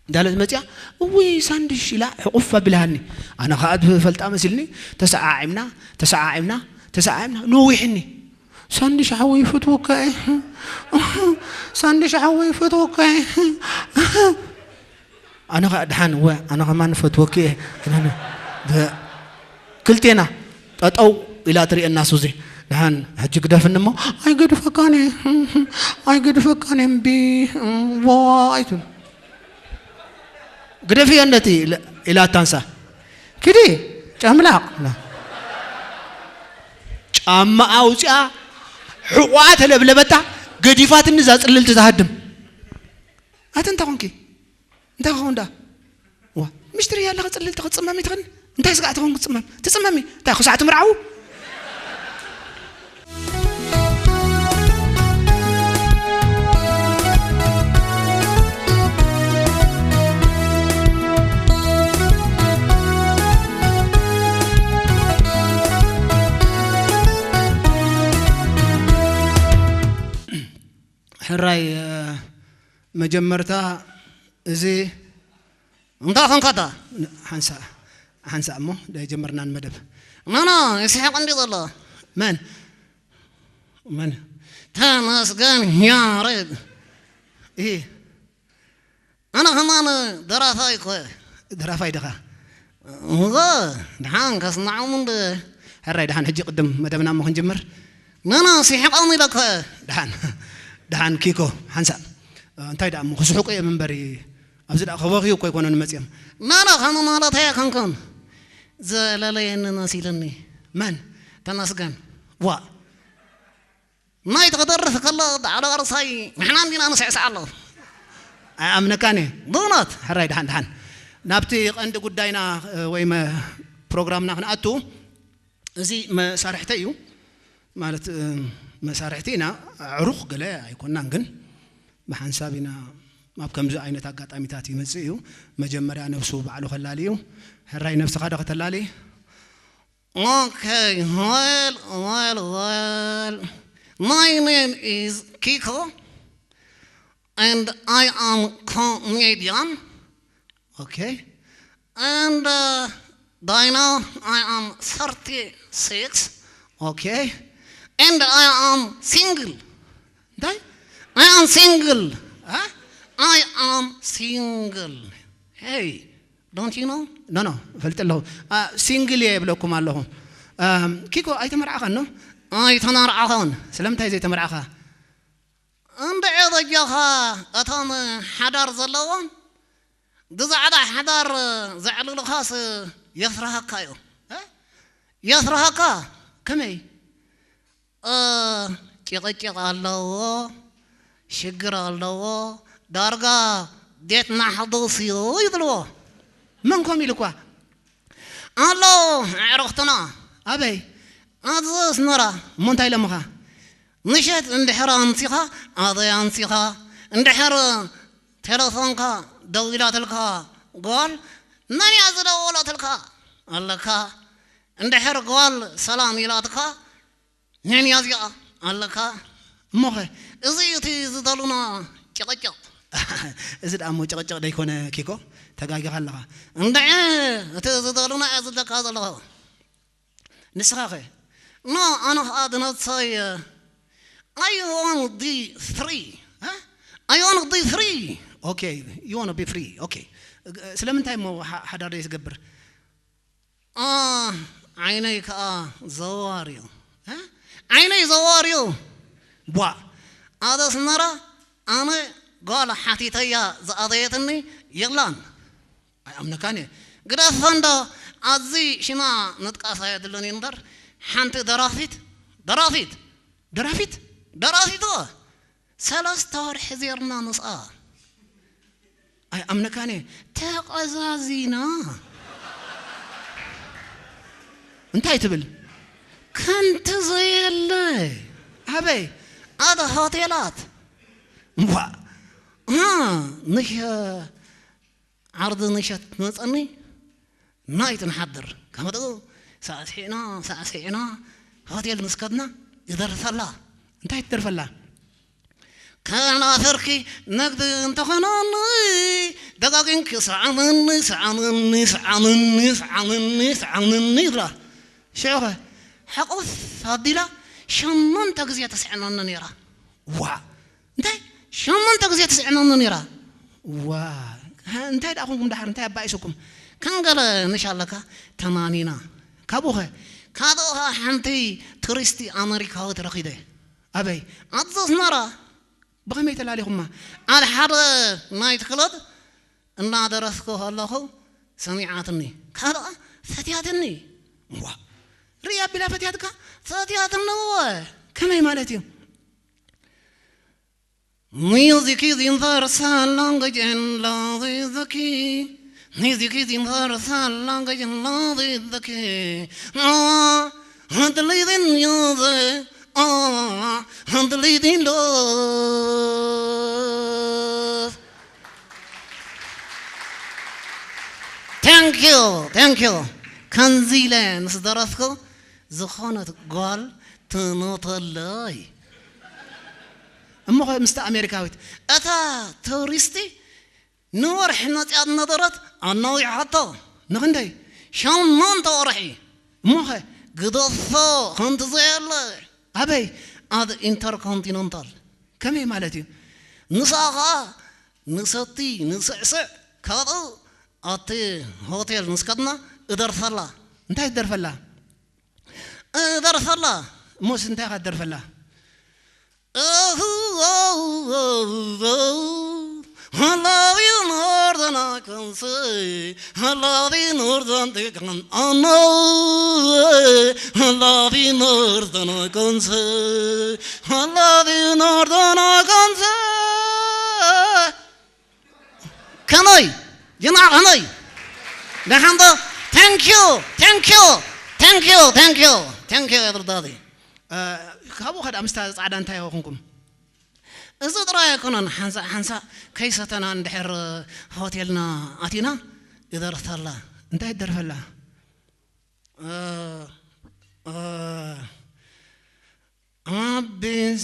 እንዳለት መፅያ እውይ ሳንድሽ ኢላ ሕቁፍ ኣቢላሃኒ ኣነ ከዓ ዝፈልጣ መሲልኒ ተሰዓዒምና ተሰዓዒምና ተሰዓዒምና ነዊሕኒ ሳንድሽ ሓወይ ይፈትወካ እየ ሳንድሽ ሓወይ ይፈትወካ እየ ኣነ ከዓ ድሓን እወ ኣነ ከማን ፈትወኪ እየ ክልቴና ጠጠው ኢላ ትሪእና ሱዚ ድሓን ሕጂ ግደፍኒ እሞ ኣይገድፈካን እየ ኣይገድፈካን እየ እምቢ ዋ ኣይትብል ግደፍዮ እንደቲ ኢላታ ንሳ ኪዲ ጨምላቕ ጫማ ኣውፅኣ ሕቋ ተለብለበታ ገዲፋትኒ እዛ ፅልልቲ ትሃድም ኣቲ እንታይ ኮንኪ እንታይ ክኸውን ዳ ዋ ምሽትሪ ያለኸ ፅልልቲ ክትፅመሚ ትኽእል እንታይ ስጋዕ ትኸውን ክትፅመም ትፅመሚ እንታይ ክሳዕ ትምርዓው ሕራይ መጀመርታ እዚ እንታይ ኾንካታ ሓንሳ ሓንሳ እሞ ዳይጀመርናን መደብ ናና ይስሕቕ እንዲ ዘሎ መን መን ተመስገን ያሬድ እ ኣነ ከማን ደራፋይ እኮ ደራፋይ ድኻ እወ ድሓን ከስማዖም እንደ ሕራይ ድሓን ሕጂ ቅድም መደብና እሞ ክንጅምር ናና ሲሕቆም ኢለኮ ድሓን ድሓን ኪኮ ሓንሳእ እንታይ ደኣ እሞ ክስሕቁ እዮም እምበሪ ኣብዚ ደኣ ክበኽዩ እኮ ኣይኮነን መፅኦም ናና ከም ማለት እየ ከንከን ዘለለየኒ መሲለኒ መን ተመስገን ዋ ናይ ትኽደርፍ ከሎ ዳዕሎ ርሳይ ንሕና እንዲና ንስዕስዕ ኣሎ ኣይኣምነካን እየ ብእውነት ሕራይ ድሓን ድሓን ናብቲ ቀንዲ ጉዳይና ወይ ፕሮግራምና ክንኣቱ እዚ መሳርሕተ እዩ ማለት መሳርሕቲ ኢና ዕሩኽ ገለ ኣይኮናን ግን ብሓንሳብ ኢና ኣብ ከምዚ ዓይነት ኣጋጣሚታት ይመፅእ እዩ መጀመርያ ነብሱ ባዕሉ ከላሊ እዩ ሕራይ ነብስኻ ዶ ከተላሊ Okay, well, well, well. My name is Kiko, and I am comedian. Okay, and uh, by now I am thirty-six. Okay, and I am single. Dai? I am single. Huh? I am single. Hey, don't you know? No, no, ፈልጥ ኣለኹ። ሲንግል እየ ይብለኩም ኣለኹ። ኪኮ ኣይተመርዓኻን ነው? ኣይተመርዓኻን። ስለምንታይ ዘይተመርዓኻ? እንድዒ በጃኻ እቶም ሓዳር ዘለዎም ብዛዕባ ሓዳር ዘዕልሉኻስ የፍርሃካ እዮም። የፍርሃካ? ከመይ? ጭቕጭቕ ኣለዎ፣ ሽግር ኣለዎ፣ ዳርጋ ቤት ማሕቡስ እዩ ይብልዎ። መን ኮም ኢልኳ? ኣሎ ኣዕርኽትና። ኣበይ? ኣብዚ ኣስመራ። እሞ እንታይ ኢሎምኻ? ምሸት እንድሕር ኣምሲኻ፣ ኣበይ ኣምሲኻ? እንድሕር ቴሌፎንካ ደዊላትልካ ጓል፣ መን እያ ዝደወለትልካ? ኣለካ። እንድሕር ጓል ሰላም ኢላትካ፣ ነንያ እዚኣ ኣለካ እሞኸ እዚ እዩ እቲ ዝደሉና ጭቕጭቕ እዚ ደኣ እሞ ጭቕጭቕ ደይኮነ ኪኮ ተጋጊኻ ኣለኻ እንድዐ እቲ ዝደሉና እያ ዝብለካ ዘለኹ ንስኻኸ ኖ ኣነ ኸኣ ድነሰይ I want to be free I want to be free okay you want to be free okay ስለምንታይ እሞ ሓዳር ዘይትገብር ኣ ዓይነይ ከኣ ዘዋር እዩ ዓይነይ ዘዋር እዩ ቧ ኣደ ኣስመራ ኣነ ጓል ሓቲተያ ዝኣተየትኒ የላን ኣይኣምነካን እየ ግደፈ እንዶ ኣዚ ሽማ ምጥቃስ ኣየድልን እዩ እምበር ሓንቲ ደራፊት ደራፊት ደራፊት ደራፊት ሰለስተ ወርሒ ዜርና ምስኣ ኣይኣምነካን እየ ተቐዛዚና እንታይ ትብል ከንቲ ዘየለ ኣበይ ኣብ ሆቴላት ዋ ንሸ ዓርዲ ንሸት ትመፀኒ ናይቲ ንሓድር ካብ ሳዕስዒና ሳዕስዒና ሆቴል ምስ ከድና ይደርፈላ እንታይ ትደርፈላ ከናፍርኪ ነግዲ እንተኾነኒ ደጋጊምኪ ስዓምኒ ስዓምኒ ስዓምኒ ስዓምኒ ስዓምኒ ይብላ ሽዑኸ ሓቁፍ ኣቢላ ሸሞንተ ግዜ ተስዕመኒ ነይራ ዋ እንታይ ሸሞንተ ግዜ ተስዕመኒ ነይራ ዋ እንታይ ደኣ ኮንኩም ደሓር እንታይ ኣባኢሰኩም ከም ገለ ንሻ ኣለካ ተማኒና ካብኡኸ ካብኡ ከዓ ሓንቲ ቱሪስቲ ኣመሪካዊት ረኺበ ኣበይ ኣብዚ ኣስመራ ብኸመይ ተላሊኹማ ኣብ ሓደ ናይት ክለብ እናደረስኩ ከለኹ ሰሚዓትኒ ካልኣ ፈትያትኒ ዋ ርኢ ኣቢላ ፈትያትካ ፈትያትኒ እወ ከመይ ማለት እዩ Music is universal language and love is the key. Music is universal language and love is the key. Ah, and the living music, ah, and the living love. Thank you, thank you. ከምዚ ኢለ ምስ ደረፍኩ ዝኾነት ጓል ትሞተለይ። እሞ ኸ ምስቲ ኣሜሪካዊት እታ ቱሪስቲ ንወርሒ መፅያ ዝነበረት ኣናዊሓቶ። ንኽንደይ? ሸሞንተ ወርሒ። እሞ ኸ ግደፎ ከምቲ ዘየለ ኣበይ? ኣብ ኢንተርኮንቲነንታል። ከመይ ማለት እዩ? ንሳ ኸዓ ንሰቲ ንስዕስዕ ካብኡ ኣቲ ሆቴል ንስከድና እደርፈላ። እንታይ ትደርፈላ? እደርፈላ። እሞስ እንታይ ኢኻ ትደርፈላ? I love you more than I can say. I love you more than they can. I know. I love you more than I can say. I love you more than I can say. ከመይ ጅና ከመይ ደሓንዶ? Thank you, thank you, thank you, thank you, thank you everybody. ካብኡ ከዳ ምስታ ፃዕዳ እንታይ ይኾንኩም? እዚ ጥራይ ኣይኮነን። ሓንሳእ ሓንሳእ ከይሰተና እንድሕር ሆቴልና ኣቲና ይደርፈላ። እንታይ ይደርፈላ? I've been,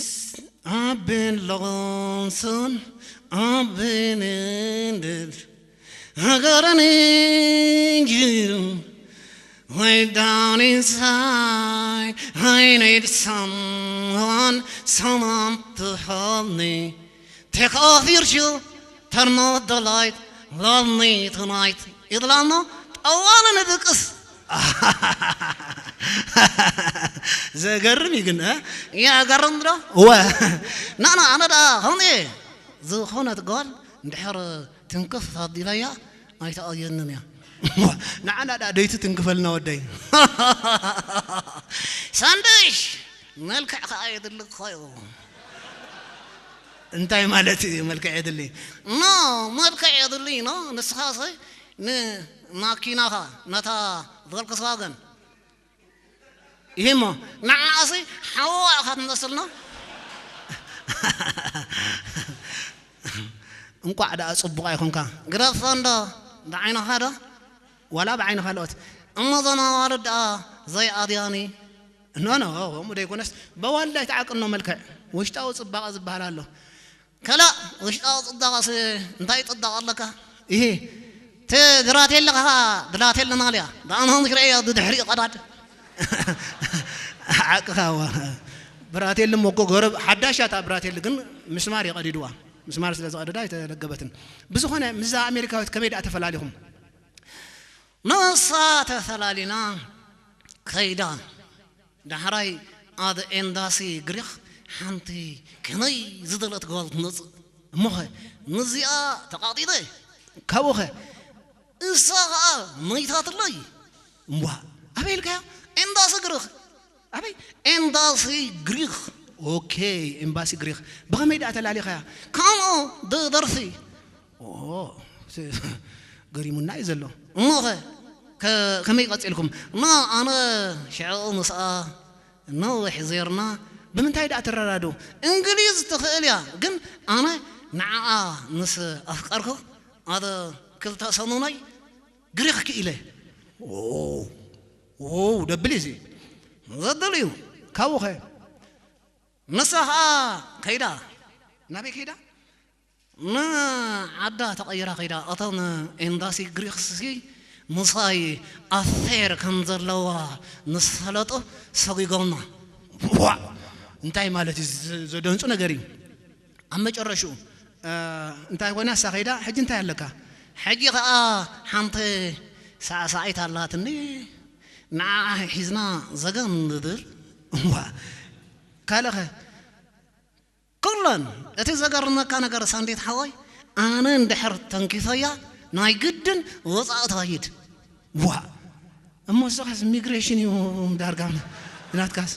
I've been lonesome, I've been in the I got an angel way down inside. I need someone, someone to help me. Take off your shoe, turn off the light, love me tonight. ይብላኖ ጠዋለ ንድቅስ። ዘገርም እዩ ግን። የገርም ዶ? ወ ናና ኣነ ዳ ሆኔ ዝኾነት ጓል እንድሕር ትንክፍ ታዲለያ ኣይተኣየንን እያ። ንዓና ዳ ደይቲ ትንክፈልና ወደይ። ሳንድሽ መልክዕ ከኣ የድሊ ኮይኑ። እንታይ ማለት እዩ መልክዕ የድሊ? ኖ፣ መልክዕ የድሊ ኖ። ንስኻሰ ንማኪናኻ ነታ ቮልክስዋገን ይህሞ ንዓኣሲ ሓዋ ኢኻ ትመስል ኖ። እንቋዕ ደኣ ጽቡቕ ኣይኮንካ። ግደፎ እንዶ ብዓይንኻ ዶ ዋላ ብዓይኒ ካልኦት። እሞ እዞን ኣዋልድ ደኣ ዘይኣድያኒ። ኖ ኖ፣ ከምኡ ደይኮነስ በዋልድ ኣይትዓቅኖ መልክዕ ውሽጣዊ ጽባቐ ዝበሃል ኣሎ። ከላእ ውሽጣዊ ጽባቐስ እንታይ ጽባቐ ኣለካ? ይሄ ትግራቴለ ከኻ ብላቴለ ናልያ ደኣ ንኸም ክርእያ ድድሕሪኡ ቀዳድ። ሓቅኻ እዋ። ብራቴል እሞ እኮ ጎረብ ሓዳሽ እያ እታ ብራቴል ግን ምስማር የቐዲድዋ። ምስማር ስለ ዝቐደዳ ኣይተለገበትን። ብዝኾነ ምስዛ ኣሜሪካዊት ከመይ ደኣ ተፈላሊኹም? ንሳ ተፈላሊና ከይዳ ዳሕራይ ኣብ ኤንዳሲ ግሪኽ ሓንቲ ከመይ ዝደለት ጓል ትመጽእ። እሞኸ ንዚኣ ተቓጢጠ። ካብኡኸ እሳ ኸኣ መይታትለይ። እምቧ ኣበይ ኢልካዮ? ኤንዳሲ ግሪኽ። ኣበይ? ኤንዳሲ ግሪኽ። ኦኬ፣ ኤምባሲ ግሪኽ። ብኸመይ ደኣ ተላሊኻያ? ከምኡ ብደርፊ። ኦ፣ ገሪሙና እዩ ዘሎ። እሞኸ ከ-፣ ከመይ ቀጺልኩም? ና ኣነ ሽዕኡ ምስኣ ነዊሕ ዜርና ብምንታይ ደኣ ትረዳድኡ? እንግሊዝ ትኽእል እያ፣ ግን ኣነ ንዓኣ ምስ ኣፍቀርኩ ኣብ ክልተ ሰሙነይ ግሪኽ ክኢለ። ዎ፣ ዎ፣ ደብል እዩ እዚ። ዘደል እዩ። ካብኡ ኸ? ንሳ ኸኣ ከይዳ። ናበይ ከይዳ? ንዓዳ ተቐይራ ከይዳ። እቶም ኤምባሲ ግሪክስሲ ምሳይ ኣፌር ከም ዘለዋ ምስ ፈለጡ ሰጒጎምና። ዋእ! እንታይ ማለት እዩ? ዘ-፣ ዘደንጹ ነገር እዩ። ኣብ መጨረሽኡ፣ እ፣ እንታይ ኮይና እሳ ከይዳ፣ ሕጂ እንታይ ኣለካ? ሕጂ ኸኣ ሓንቲ ሳዕሳዒት ኣላትኒ፣ ንዓኣ ሒዝና ዘገም ንብል። እዋ፣ ካልእኸ? ኩለን፣ እቲ ዘገርመካ ነገር ሳንዲት ሓወይ፣ ኣነ እንድሕር ተንኪፈያ፣ ናይ ግድን ወጻኢ ትኸይድ። ዋ፣ እሞ እሱኻስ ሚግሬሽን እዩ ዳርጋ ናትካስ።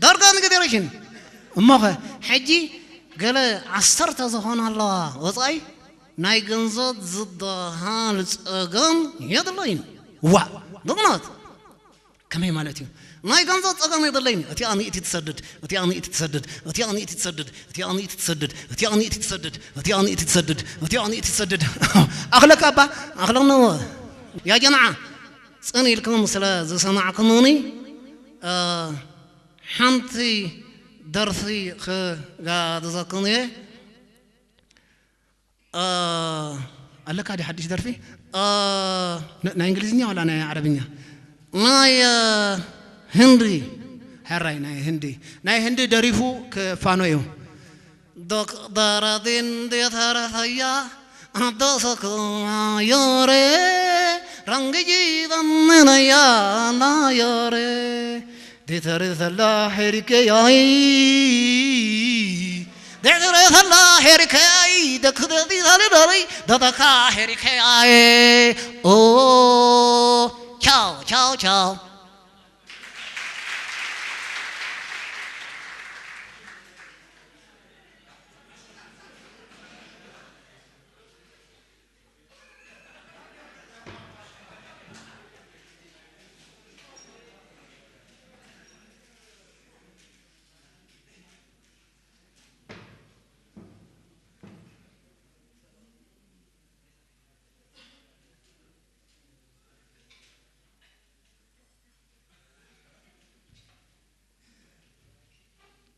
ዳርጋ ሚግሬሽን። እሞኸ፣ ሕጂ ገለ ዓሰርተ ዝኾና ኣለዋ ወጻኢ፣ ናይ ገንዘብ ዝበሃል ጸገም የድለይን። ዋ፣ ብቕኖት። ከመይ ማለት እዩ? ናይ ገንዘብ ጸገም የድለይን። እቲኣ ሚእቲ ትሰድድ፣ እቲኣ ሚእቲ ትሰድድ፣ እቲኣ ሚእቲ ትሰድድ፣ እቲኣ ሚእቲ ትሰድድ፣ እቲኣ ሚእቲ ትሰድድ፣ እቲኣ ሚእቲ ትሰድድ፣ እቲኣ ሚእቲ ትሰድድ። ኣኽለካ እባ፣ ኣኽለኒ እወ። ያ ጀማዓ፣ ጽን ኢልኩም ስለ ዝሰማዕኩሙኒ፣ እ፣ ሓንቲ ደርፊ ክጋብዘኩም እየ። እ፣ ኣለካ ድዩ ሓድሽ ደርፊ? እ፣ ን-፣ ናይ እንግሊዝኛ ዋላ ናይ ዓረብኛ? ናይ፣ እ፣ ህንዲ። ሕራይ ናይ ህንዲ። ናይ ህንዲ ደሪፉ ክፋኖ እዩ። ዶክተር ዲን ዲተረፈያ ኣደሰኩ ዮሬ ራንግጂ በምነያ ናዮሬ ዲተሪ ፈላ ሄሪከያይ ዲተሪ ፈላ ሄሪከያይ ደክደዲ ዳልዳሪ ደደካ ሄሪከያይ ኦ ቻው ቻው ቻው።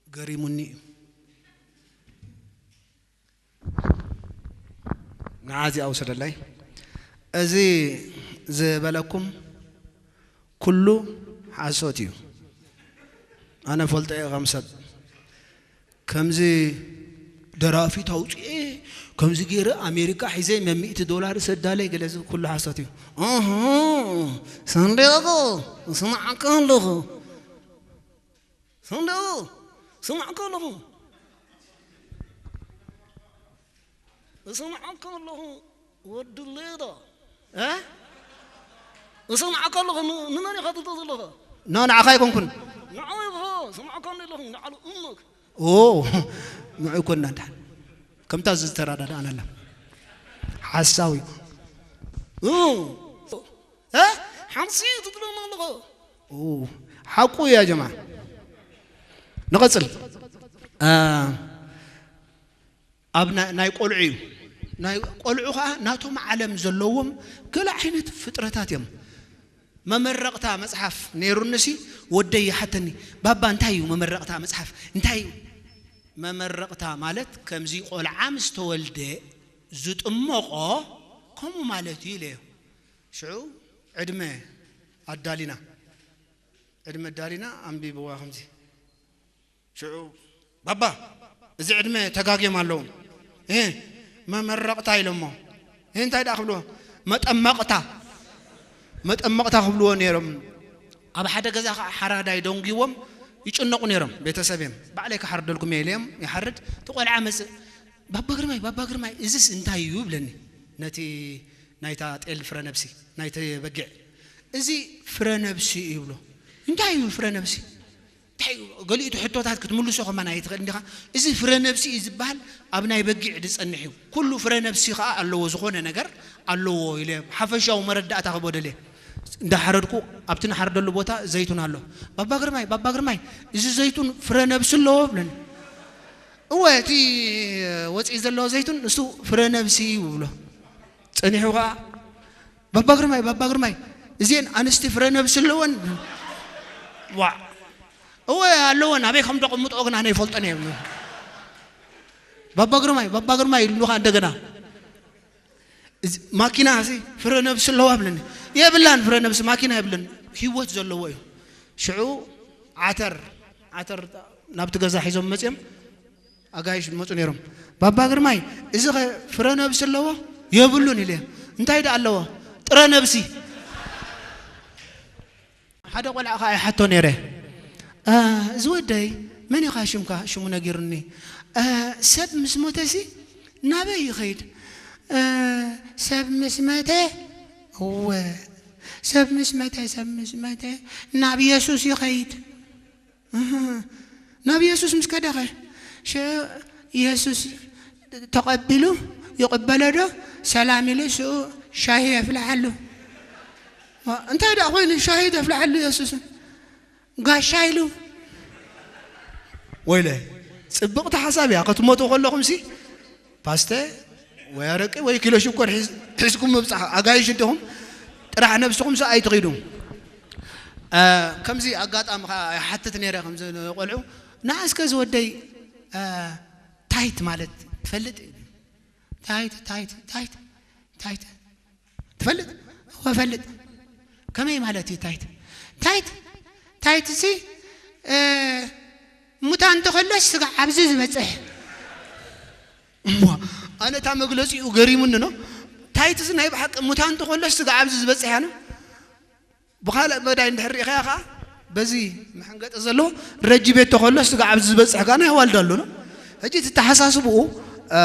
ገሪሙኒ እዩ። ንዓዚ ኣውሰደላይ። እዚ ዝበለኩም ኩሉ ሓሶት እዩ። ኣነ ፈልጦ እየ ከም ሰብ። ከምዚ ደራፊት ኣውፅኤ፣ ከምዚ ገይረ ኣሜሪካ ሒዘ መሚእቲ ዶላር እሰዳለይ ገለ፣ እዚ ኩሉ ሓሶት እዩ። እህ፣ ሰንደቁ፣ ስማዕካ ኣለኹ። ሰንደቁ፣ ስማዕካ ኣለኹ። እሰምዓካ ኣለኹ ወዲ ሌዳ። እ? እሰምዓካ ኣለኹ። ን-፣ ንመን ኢኻ ትብሎ ዘለኻ? ኖ፣ ንዓኻ ኣይኮንኩን። ንዓይ ኢኻ። እሰምዓካ ኣለኹ። ንዓሉ እምክ። ኦ፣ ንዑ እኮ እናዳ። ከምታ ዝተረዳዳእና ኣላ። ሓሳዊ። እ? እ? ሓንሲ ትብለና ኣለኻ። ኦ፣ ሓቁ እያ ጀማ። ንቐጽል። እ፣ ኣብ ናይ፣ ናይ ቆልዑ እዩ። ናይ ቆልዑ ኸዓ ናቶም ዓለም ዘለዎም ገለ ዓይነት ፍጥረታት እዮም። መመረቕታ መጽሓፍ ነይሩንሲ ወደይ ይሓተኒ፣ "ባባ፣ እንታይ እዩ መመረቕታ መጽሓፍ? እንታይ እዩ?" "መመረቕታ ማለት ከምዚ ቆልዓ ምስ ተወልደ ዝጥመቖ ከምኡ ማለት እዩ" ኢለዮ። ሽዑ ዕድመ ኣዳሊና፣ ዕድመ ኣዳሊና ኣንቢብዋ ከምዚ። ሽዑ፣ "ባባ፣ እዚ ዕድመ ተጋግዮም ኣለዉ። እ፣ መመረቕታ" ኢሎሞ። እ፣ እንታይ ደኣ ክብልዎ? መጠመቕታ። መጠመቕታ ክብልዎ ነይሮም። ኣብ ሓደ ገዛ ኸዓ ሓራዳይ ደንጉይዎም ይጭነቑ ነይሮም፣ ቤተሰብ እዮም። "ባዕለይ ክሓርደልኩም እየ" ኢለዮም፣ ይሓርድ። እቲ ቆልዓ መጽእ፣ "ባባ ግርማይ፣ ባባ ግርማይ፣ እዝስ እንታይ እዩ?" ይብለኒ። ነቲ ናይታ ጤል ፍረ ነብሲ፣ ናይቲ በጊዕ። "እዚ ፍረ ነብሲ እዩ" ይብሎ። "እንታይ እዩ ፍረ ነብሲ?" እንታይ እዩ? ገሊኡ እቲ ሕቶታት ክትምልሶ ከማን ኣይትኽእል እንዲኻ። እዚ ፍረ ነብሲ እዩ ዝበሃል ኣብ ናይ በጊዕ ዝጸንሕ እዩ። ኩሉ ፍረ ነብሲ ኸኣ ኣለዎ፣ ዝኾነ ነገር ኣለዎ ኢለ ሓፈሻዊ መረዳእታ ክህቦ ደልየ። እንዳሓረድኩ ኣብቲ ንሓርደሉ ቦታ ዘይቱን ኣሎ። "ባባ ግርማይ፣ ባባ ግርማይ፣ እዚ ዘይቱን ፍረ ነብሲ ኣለዎ?" ብለኒ። "እወ፣ እቲ ወጺኡ ዘሎ ዘይቱን ንሱ ፍረ ነብሲ እዩ" ብሎ። ጸኒሑ ኸኣ፣ "ባባ ግርማይ፣ ባባ ግርማይ፣ እዚኤን ኣንስቲ ፍረ ነብሲ ኣለወን?" "ዋዕ፣ እወ ኣለወን፣ ኣበይ ከም ደቐምጥኦ ግን ኣነ ይፈልጦን እየ" ይብሉ። "ባባ ግርማይ፣ ባባ ግርማይ" ኢሉ ኸኣ እንደገና፣ "እዚ ማኪና እዚ ፍረ ነብሲ ኣለዋ?" ብለኒ። "የብላን ፍረ ነብሲ፣ ማኪና የብለን፣ ህይወት ዘለዎ እዩ።" ሽዑ ዓተር፣ ዓተር ናብቲ ገዛ ሒዞም መጺኦም፣ ኣጋይሽ መጹ ነይሮም። "ባባ ግርማይ፣ እዚ ኸ ፍረ ነብሲ ኣለዎ?" "የብሉን" ኢለ። "እንታይ ደኣ ኣለዎ?" "ጥረ ነብሲ።" ሓደ ቆልዓ ኸዓ ይሓቶ ነይረ። "እ፣ እዚ ወደይ መን ኢኻ ሽምካ?" ሽሙ ነጊሩኒ። "እ፣ ሰብ ምስ ሞተሲ ናበይ ይኸይድ?" "እ፣ ሰብ ምስ መተ?" "እወ፣ ሰብ ምስ መተ፣ ሰብ ምስ መተ ናብ የሱስ ይኸይድ።" እህ፣ ናብ የሱስ ምስ ከደኸ፣ ሸ-፣ የሱስ ተቐቢሉ ይቕበሎ ዶ? ሰላም ኢሉ ሽኡ ሻሂ የፍልሓሉ። ዋ፣ እንታይ ደኣ ኮይኑ ሻሂ ተፍልሓሉ የሱስ? ጋሻ ኢሉ። ወይለ፣ ጽብቕቲ ሓሳብ እያ። ክትሞቱ ከለኹምሲ ፓስተ ወይ ኣረቂ ወይ ኪሎ ሽኮር ሒዝ-፣ ሒዝኩም ምብጻሕ፣ ኣጋይሽ እንዲኹም፣ ጥራሕ ነብስኹም ሰ ኣይትኺዱ። እ፣ ከምዚ ኣጋጣሚ ኸኣ ይሓትት ነይረ፣ ከምዚ ንቖልዑ፣ ንዓ እስከ ዝወደይ፣ እ፣ ታይት ማለት ትፈልጥ? ታይት፣ ታይት፣ ታይት፣ ታይት። ትፈልጥ? እወ፣ እፈልጥ። ከመይ ማለት እዩ ታይት? ታይት፣ ታይት ሲ፣ እ፣ ሙታን ተኸሎስ ስጋዕ ኣብዚ ዝበጽሕ። እሞ፣ ኣነ እታ መግለጺኡ ገሪሙኒ ነው። ታይት ሲ ናይ ብሓቂ ሙታን ተኸሎስ ስጋዕ ኣብዚ ዝበጽሕ እያ ነው። ብኻልእ መዳይ እንድሕር ርኢኻያ ኸዓ፣ በዚ መሐንገጢ ዘለዎ ረጂ ቤት ተኸሎ ስጋ ኣብዚ ዝበጽሕ ጋና የዋልድ ኣሎ ነው። ሕጂ እቲ ተሓሳስብኡ፣ እ፣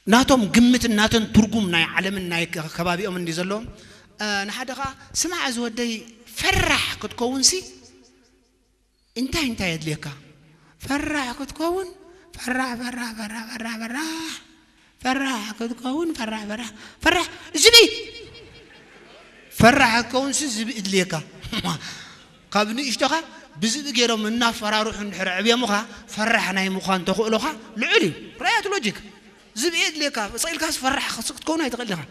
ናቶም ግምትን ናተን ትርጉም ናይ ዓለምን ናይ ከ-፣ ከባቢኦም እንዲ ዘለዎም፣ እ፣ ንሓደ ኸዓ፣ ስማዕ ዝወደይ፣ ፈራሕ ክትከውንሲ እንታይ እንታይ የድልየካ? ፈራሕ ክትከውን፣ ፈራሕ፣ ፈራሕ፣ ፈራሕ፣ ፈራሕ፣ ፈራሕ። ፈራሕ ክትከውን፣ ፈራሕ፣ ፈራሕ፣ ፈራሕ። ዝብኢ! ፈራሕ ክትከውንሲ ዝብኢ እድልየካ። ካብ ንእሽቶኻ ብዝብኢ ገይሮም እናፈራርሑ እንድሕር ኣዕብዮምኻ፣ ፈራሕ ናይ ምዃን ተኽእሎኻ ልዑል እዩ። ራያት ሎጂክ። ዝብኢ እድልየካ። ስቕ ኢልካስ ፈራሕ ክትከውን ኣይትኽእልን ኢኻ።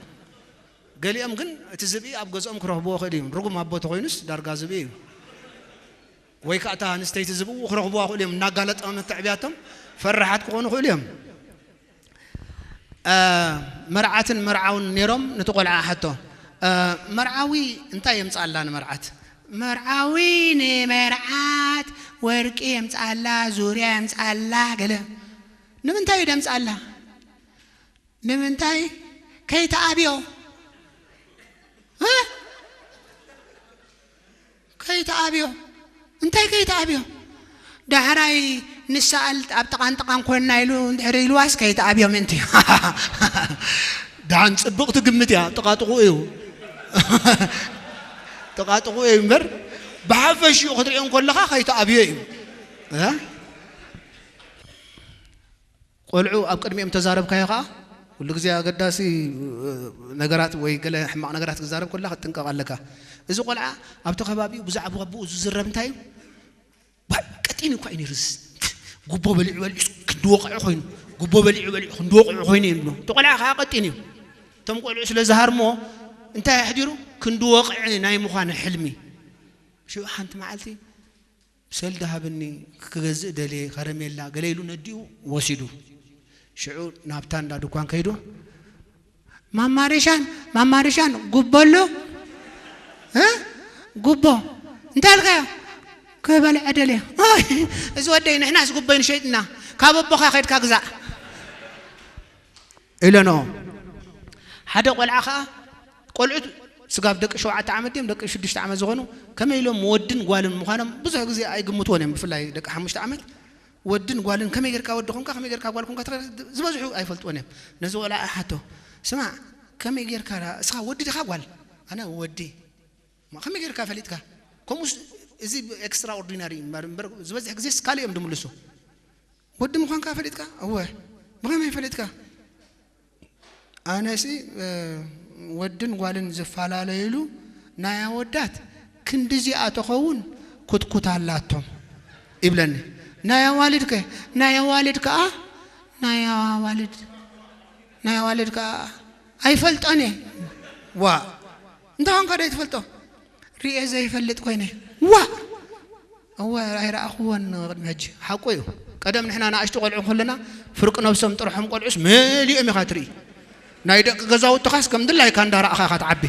ገሊኦም ግን እቲ ዝብኢ ኣብ ገዝኦም ክረኽብዎ ይኽእሉ እዮም። ርጉም ኣቦ ተኾይኑስ ዳርጋ ዝብኢ እዩ። ወይ ከዓ እታ ኣንስተይቲ ዝብኡ ክረኽብዋ ይኽእሉ እዮም። እናጋለጠ መተዕብያቶም ፈራሓት ክኾኑ ይኽእሉ እዮም። እ፣ መርዓትን መርዓውን ነይሮም ነቲ ቆልዓ ሓቶ፣ እ፣ መርዓዊ እንታይ የምፅኣላ ንመርዓት? መርዓዊ ንመርዓት ወርቂ የምፅኣላ፣ ዙርያ የምፅኣላ፣ ገለ። ንምንታይ እዩ ደምፅኣላ? ንምንታይ? ከይተኣብዮ። እ? ከይተኣብዮ። እንታይ ከይተኣብዮ? ዳሕራይ ንሰኣል ኣብ ጥቓን ጥቓን ኮንና ኢሉ እንድሕር ኢልዋስ ከይተኣብዮ ምእንቲ። ደሓን ጽብቕቲ ግምት እያ። ጥቓጥቑ እዩ። ጥቓጥቑ እዩ እምበር፣ ብሓፈሽኡ ክትሪኦ እንከለኻ ከይተኣብዮ እዩ። እ? ቆልዑ ኣብ ቅድሚኦም ተዛረብካዮ ኸዓ፣ ኩሉ ግዜ ኣገዳሲ፣ እ፣ ነገራት ወይ ገለ ሕማቕ ነገራት ክዛረብ ከላ ክትጥንቀቕ ኣለካ። እዚ ቆልዓ ኣብቲ ከባቢኡ ብዛዕባ ኣቦኡ ዝዝረብ እንታይ እዩ? ባ-፣ ቀጢን እኳ እዩ ነይሩ። እዚ ጉቦ በሊዑ በሊዑ ክንዲ ወቕዒ ኮይኑ፣ ጉቦ በሊዑ በሊዑ ክንዲ ወቕዒ ኮይኑ እዩ ዝብሎ። እቲ ቆልዓ ኸዓ ቀጢን እዩ። እቶም ቆልዑ ስለ ዝሃርሞ እንታይ ኣሕዲሩ? ክንዲ ወቕዒ ናይ ምዃን ሕልሚ። ሽዑ ሓንቲ መዓልቲ ሰልዲ ሃብኒ ክገዝእ ደልየ፣ ከረሜላ ገለ ኢሉ ነዲኡ ወሲዱ። ሽዑ ናብታ እንዳ ድኳን ከይዱ፣ "ማማ ሪሻን፣ ማማ ሪሻን፣ ጉቦ ኣሎ?" "እ? ጉቦ? እንታይ ኣልካዮ?" "ክበልዐ ደልየ." "ኦይ፣ እዚ ወደይ፣ ንሕናስ ጉቦ ንሸይጥና፣ ካብ ኣቦኻ ከድካ ግዛእ" ኢለንኦ። ሓደ ቆልዓ ኸዓ፣ ቆልዑት ስጋብ ደቂ ሸውዓተ ዓመት ድዮም ደቂ ሽዱሽተ ዓመት ዝኾኑ፣ ከመይ ኢሎም ወድን ጓልን ምዃኖም ብዙሕ ግዜ ኣይግምትዎን እዮም። ብፍላይ ደቂ ሓሙሽተ ዓመት፣ ወድን ጓልን ከመይ ጌርካ ወዲ ኮንካ፣ ከመይ ጌርካ ጓል ኮንካ፣ ዝበዝሑ ኣይፈልጥዎን እዮም። ነዚ ቆልዓ ይሓቶ፣ "ስማዕ፣ ከመይ ጌርካ፣ እስኻ ወዲ ዲኻ ጓል?" "ኣነ ወዲ።" "ማ ከመይ ጌርካ ፈሊጥካ?" ከምኡስ እዚ ኤክስትራኦርዲናሪ እምበር፣ እምበር ዝበዝሕ ግዜስ ካልእ እዮም ድምልሱ። "ወዲ ምዃንካ ፈሊጥካ?" "እወ። ብኸመይ ፈሊጥካ?" "ኣነሲ፣ እ፣ ወድን ጓልን ዝፈላለዩሉ ናይ ኣወዳት ክንድዚኣ ተኸውን ኩትኩት ኣላቶም" ይብለኒ። "ናይ ኣዋልድከ?" "ናይ ኣዋልድ ከኣ፣ ናይ ኣዋልድ፣ ናይ ኣዋልድ ከኣ ኣይፈልጦን እየ።" "ዋ፣ እንታይ ኾንካ ዶ ትፈልጦ?" "ሪኤ ዘይፈልጥ ኮይነ።" "ዋ!" "እወ፣ ኣይረኣኽዎን ቅድሚ ሕጂ።" ሓቁ እዩ። ቀደም ንሕና ንኣሽቱ ቆልዑ ከለና ፍርቂ ነብሶም ጥርሖም ቆልዑስ መሊኦም ኢኻ ትርኢ። ናይ ደቂ ገዛውትኻስ ከም ድላይካ እንዳረኣኻ ኢኻ ትዓቢ።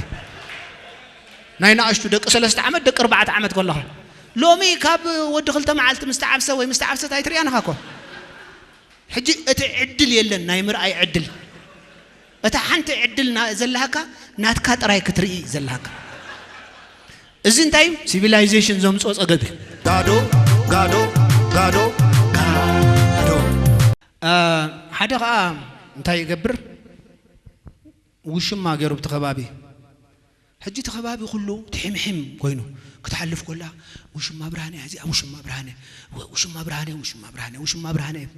ናይ ንኣሽቱ ደቂ ሰለስተ ዓመት፣ ደቂ ኣርባዕተ ዓመት ከለኻ። ሎሚ ካብ ወዲ ክልተ መዓልቲ ምስ ተዓብሰ ወይ ምስ ተዓብሰት ኣይትርእያን ኢኻ እኮ። ሕጂ እቲ ዕድል የለን፣ ናይ ምርኣይ ዕድል። እታ ሓንቲ ዕድል ና-፣ ዘለሃካ ናትካ ጥራይ ክትርኢ ዘለሃካ። እዚ እንታይ እዩ? ሲቪላይዜሽን ዘምጽኦ ጸገብ እዩ። ጋዶ፣ ጋዶ፣ ጋዶ፣ ጋዶ። አ፣ ሓደ ኸኣ እንታይ ይገብር? ውሽማ ገይሩ ብቲ ከባቢ። ሕጂ እቲ ከባቢ ኩሉ ትሒምሒም ኮይኑ ክትሓልፍ ኮላ፣ "ውሽማ ብርሃነ እያ እዚኣ፣ ውሽማ ብርሃነ፣ ወ-፣ ውሽማ ብርሃነ፣ ውሽማ ብርሃነ፣ ውሽማ ብርሃነ" እዩ።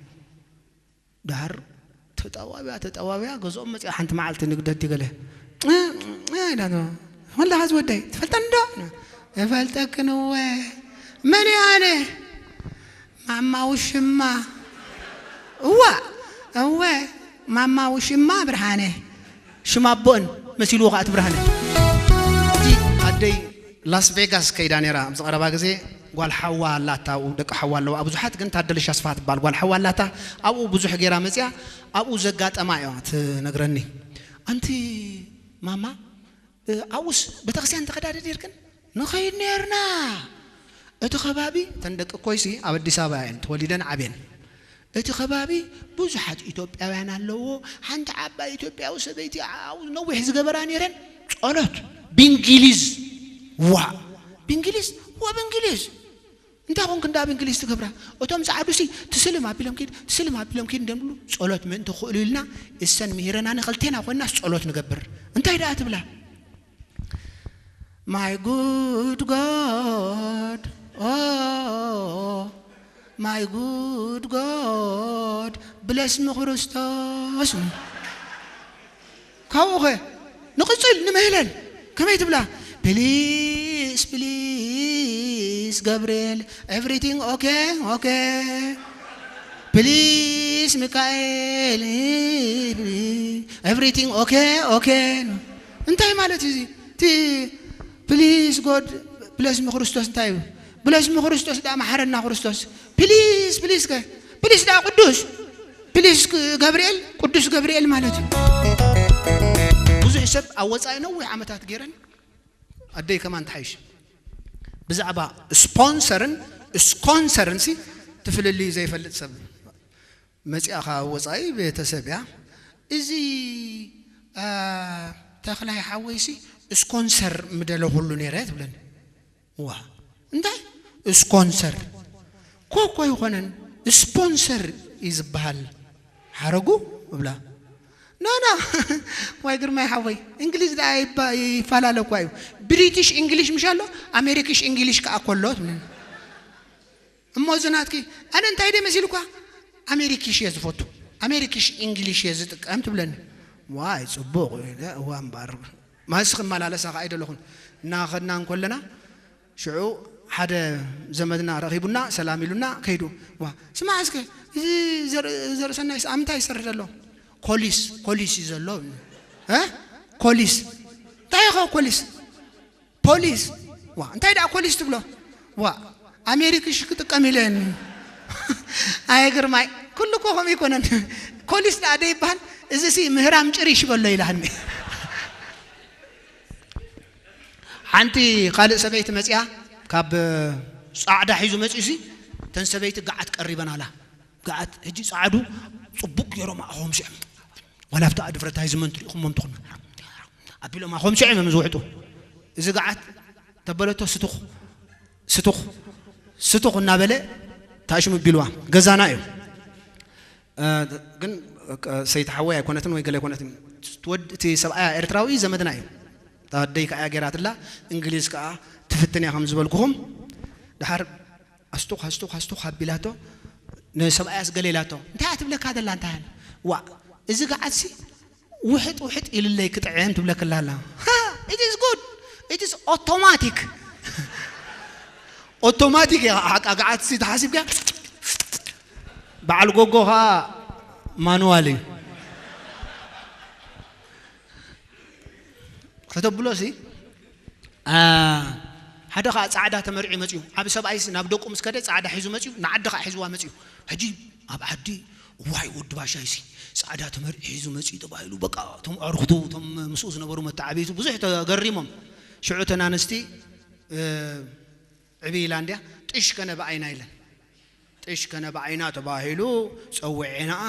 ደሓር ተጠዋብያ፣ ተጠዋብያ፣ ገዝኦም መጺኣ ሓንቲ መዓልቲ ንግደት ገለ። እ፣ እ፣ ኢላ፣ "ወላሂ ዝወደይ፣ ትፈልጠኒ ዶ?" "እፈልጠክን እወ። መን እየ ኣነ?" "ማማ ውሽማ?" "እዋ፣ እወ፣ ማማ ውሽማ ብርሃነ። ሽማ ኣቦእን መሲልዎ ከኣ እቲ ብርሃነ።" እቲ ኣደይ ላስ ቬጋስ ከይዳ ነይራ ኣብዚ ቀረባ ግዜ። ጓል ሓዋ ኣላታ ኣብኡ፣ ደቂ ሓዋ ኣለዋ ብዙሓት፣ ግን ታደለሽ ኣስፍሃ ትበሃል ጓል ሓዋ ኣላታ። ኣብኡ ብዙሕ ገይራ መፅያ፣ ኣብኡ ዘጋጠማ እያ ትነግረኒ። ኣንቲ ማማ፣ እ፣ ኣብኡስ ቤተክርስትያን ተኸዳደ ነርክን? ንኸይድ ነርና። እቲ ከባቢ፣ እተን ደቂ እኮይሲ ኣብ ኣዲስ ኣበባ እየን ተወሊደን ዓብየን። እቲ ከባቢ ብዙሓት ኢትዮጵያውያን ኣለዎ። ሓንቲ ዓባይ ኢትዮጵያዊ ሰበይቲ ኣብኡ ነዊሕ ዝገበራ ነይረን። ጸሎት ብእንግሊዝ። ዋ፣ ብእንግሊዝ፣ ዋ፣ ብእንግሊዝ። እንታይ ኾንክ እንዳ ብእንግሊዝ ትገብራ? እቶም ጸዓዱሲ ትስልም ኣቢሎም ኪድ፣ ትስልም ኣቢሎም ኪድ እንደምሉ ጸሎት ምእንቲ ክእሉ ኢልና እሰን ምሂረና ንኽልቴና ኮይናስ ጸሎት ንገብር። እንታይ ደኣ ትብላ? My good God, oh, my good God, bless me ክርስቶስ። ካብኡ ኸ ንቕጽል ንመህለል ከመይ ትብላ? Please, please ገብርኤል፣ everything okay, okay. Please ሚካኤል፣ everything okay, okay። እንታይ ማለት እዩ እዚ? እቲ please God, bless me ክርስቶስ እንታይ እዩ? Bless me ክርስቶስ ደኣ መሓረና ክርስቶስ። Please፣ please ከ? Please ደኣ ቅዱስ፣ please ገብርኤል፣ ቅዱስ ገብርኤል ማለት እዩ። ብዙሕ ሰብ ኣብ ወጻኢ ነዊሕ ዓመታት ገይረን፣ ኣደይ ከማን ትሓይሽ። ብዛዕባ ስፖንሰርን ስኮንሰርን ሲ ትፍልልዩ ዘይፈልጥ ሰብ። መጺኣ ካብ ወጻኢ ቤተሰብ እያ። እዚ፣ አ፣ ተኽላይ ሓወይሲ ስኮንሰር ምደለኹሉ ነይረ ትብለኒ። ዋ፣ እንታይ? ስኮንሰር። ኮኮ ኣይኮነን፣ ስፖንሰር እዩ ዝበሃል ሓረጉ እብላ። ኖ፣ ኖ። ዋይ ግርማይ ሓወይ፣ እንግሊዝ ደኣ ይባ-፣ ይፈላለ እኳ እዩ። ብሪቲሽ እንግሊሽ ምሽ ኣሎ፣ ኣሜሪክሽ እንግሊሽ ከኣ ከሎ ትብለኒ። እሞ እዚ ናትኪ፣ ኣነ እንታይ ደይ መሲልኳ? ኣሜሪክሽ እየ ዝፈቱ፣ ኣሜሪክሽ እንግሊሽ እየ ዝጥቀም ትብለኒ። ዋይ ጽቡቕ፣ እዋ እምበኣር። ማስ ክመላለሳ ከኣ ኣይደለኹን። እናኸድና እንከለና፣ ሽዑ ሓደ ዘመድና ረኺቡና፣ ሰላም ኢሉና ከይዱ። ዋ፣ ስማዕ እስከ፣ እዚ ዘር-፣ ዘርእሰናይስ ኣብ ምንታይ ይሰርሕ ዘሎ? ኮሊስ፣ ኮሊስ እዩ ዘሎ። እ? ኮሊስ። እንታይ ኢኻ ኮሊስ? ፖሊስ። ዋ፣ እንታይ ደኣ ኮሊስ ትብሎ? ዋ፣ ኣሜሪክሽ ክጥቀም ኢለን። ኣየ ግርማይ፣ ኩሉ እኮ ከምኡ ኣይኮነን። ኮሊስ ደኣ ደይበሃል፣ እዚ ሲ ምህራም ጭሪሽ በሎ ኢላሃኒ። ሓንቲ ካልእ ሰበይቲ መጺኣ፣ ካብ ጻዕዳ ሒዙ መጺኡ ሲ፣ እተን ሰበይቲ ገዓት ቀሪበን ኣላ። ገዓት፣ ሕጂ ጻዕዱ ጽቡቅ ገይሮም ኣኾምሲዖም። ዋላ ኣብቲ ኣድቨርታይዝመንት ርኢኹሞም ትኾኑ። ኣቢሎም ኣኾምሲዖም እዮም ዝውሕጡ። እዚ ገዓት ተበለቶ ስትኹ፣ ስትኹ፣ ስትኹ እናበለ ታሽሙ ቢልዋ። ገዛና እዩ። እ፣ ግን፣ እ፣ ሰይቲ ሓወይ ኣይኮነትን ወይ ገለ ኣይኮነትን። ትወድ-፣ እቲ ሰብኣያ ኤርትራዊ ዘመድና እዩ። እታ ኣደይ ከኣ ገይራትላ፣ እንግሊዝ ከኣ ትፍትን እያ ከም ዝበልኩኹም። ድሓር ኣስቱኽ፣ ኣስቱኽ፣ ኣስቱኽ ኣቢላቶ፣ ንሰብኣያስ ገለ ኢላቶ። እንታይ እያ ትብለካ ዘላ እንታይ እያ? ዋ፣ እዚ ገዓትሲ ውሕጥ ውሕጥ ኢልለይ ክጥዕም ትብለክላ ኣላ። ሃ፣ it is good። It is automatic። ኦቶማቲክ እያ ሓቃ ገዓትሲ ተሓሲብካ። በዓል ጎጎ ኸኣ ማኑዋል እዩ። ከተብሎ ሲ፣ አ፣ ሓደ ኸዓ ጻዕዳ ተመርዒ መጺኡ። ዓቢ ሰብኣይስ ናብ ደቁ ምስ ከደ ጻዕዳ ሒዙ መጺኡ፣ ንዓዲ ኸዓ ሒዝዋ መጺኡ። ሕጂ ኣብ ዓዲ፣ "ዋይ፣ ወዲ ባሻይሲ ጻዕዳ ተመርዒ ሒዙ መጺኡ" ተባሂሉ፣ በቃ፣ እቶም ኣዕሩኽቱ፣ እቶም ምስኡ ዝነበሩ መተዓብይቱ ብዙሕ ተገሪሞም። ሽዑ እተን ኣንስቲ፣ እ፣ ዕብይ ኢላ እንድያ፣ "ጥሽ ከነ ብኣይና" ኢለን። "ጥሽ ከነ ብኣይና" ተባሂሉ ጸዊዐንኣ።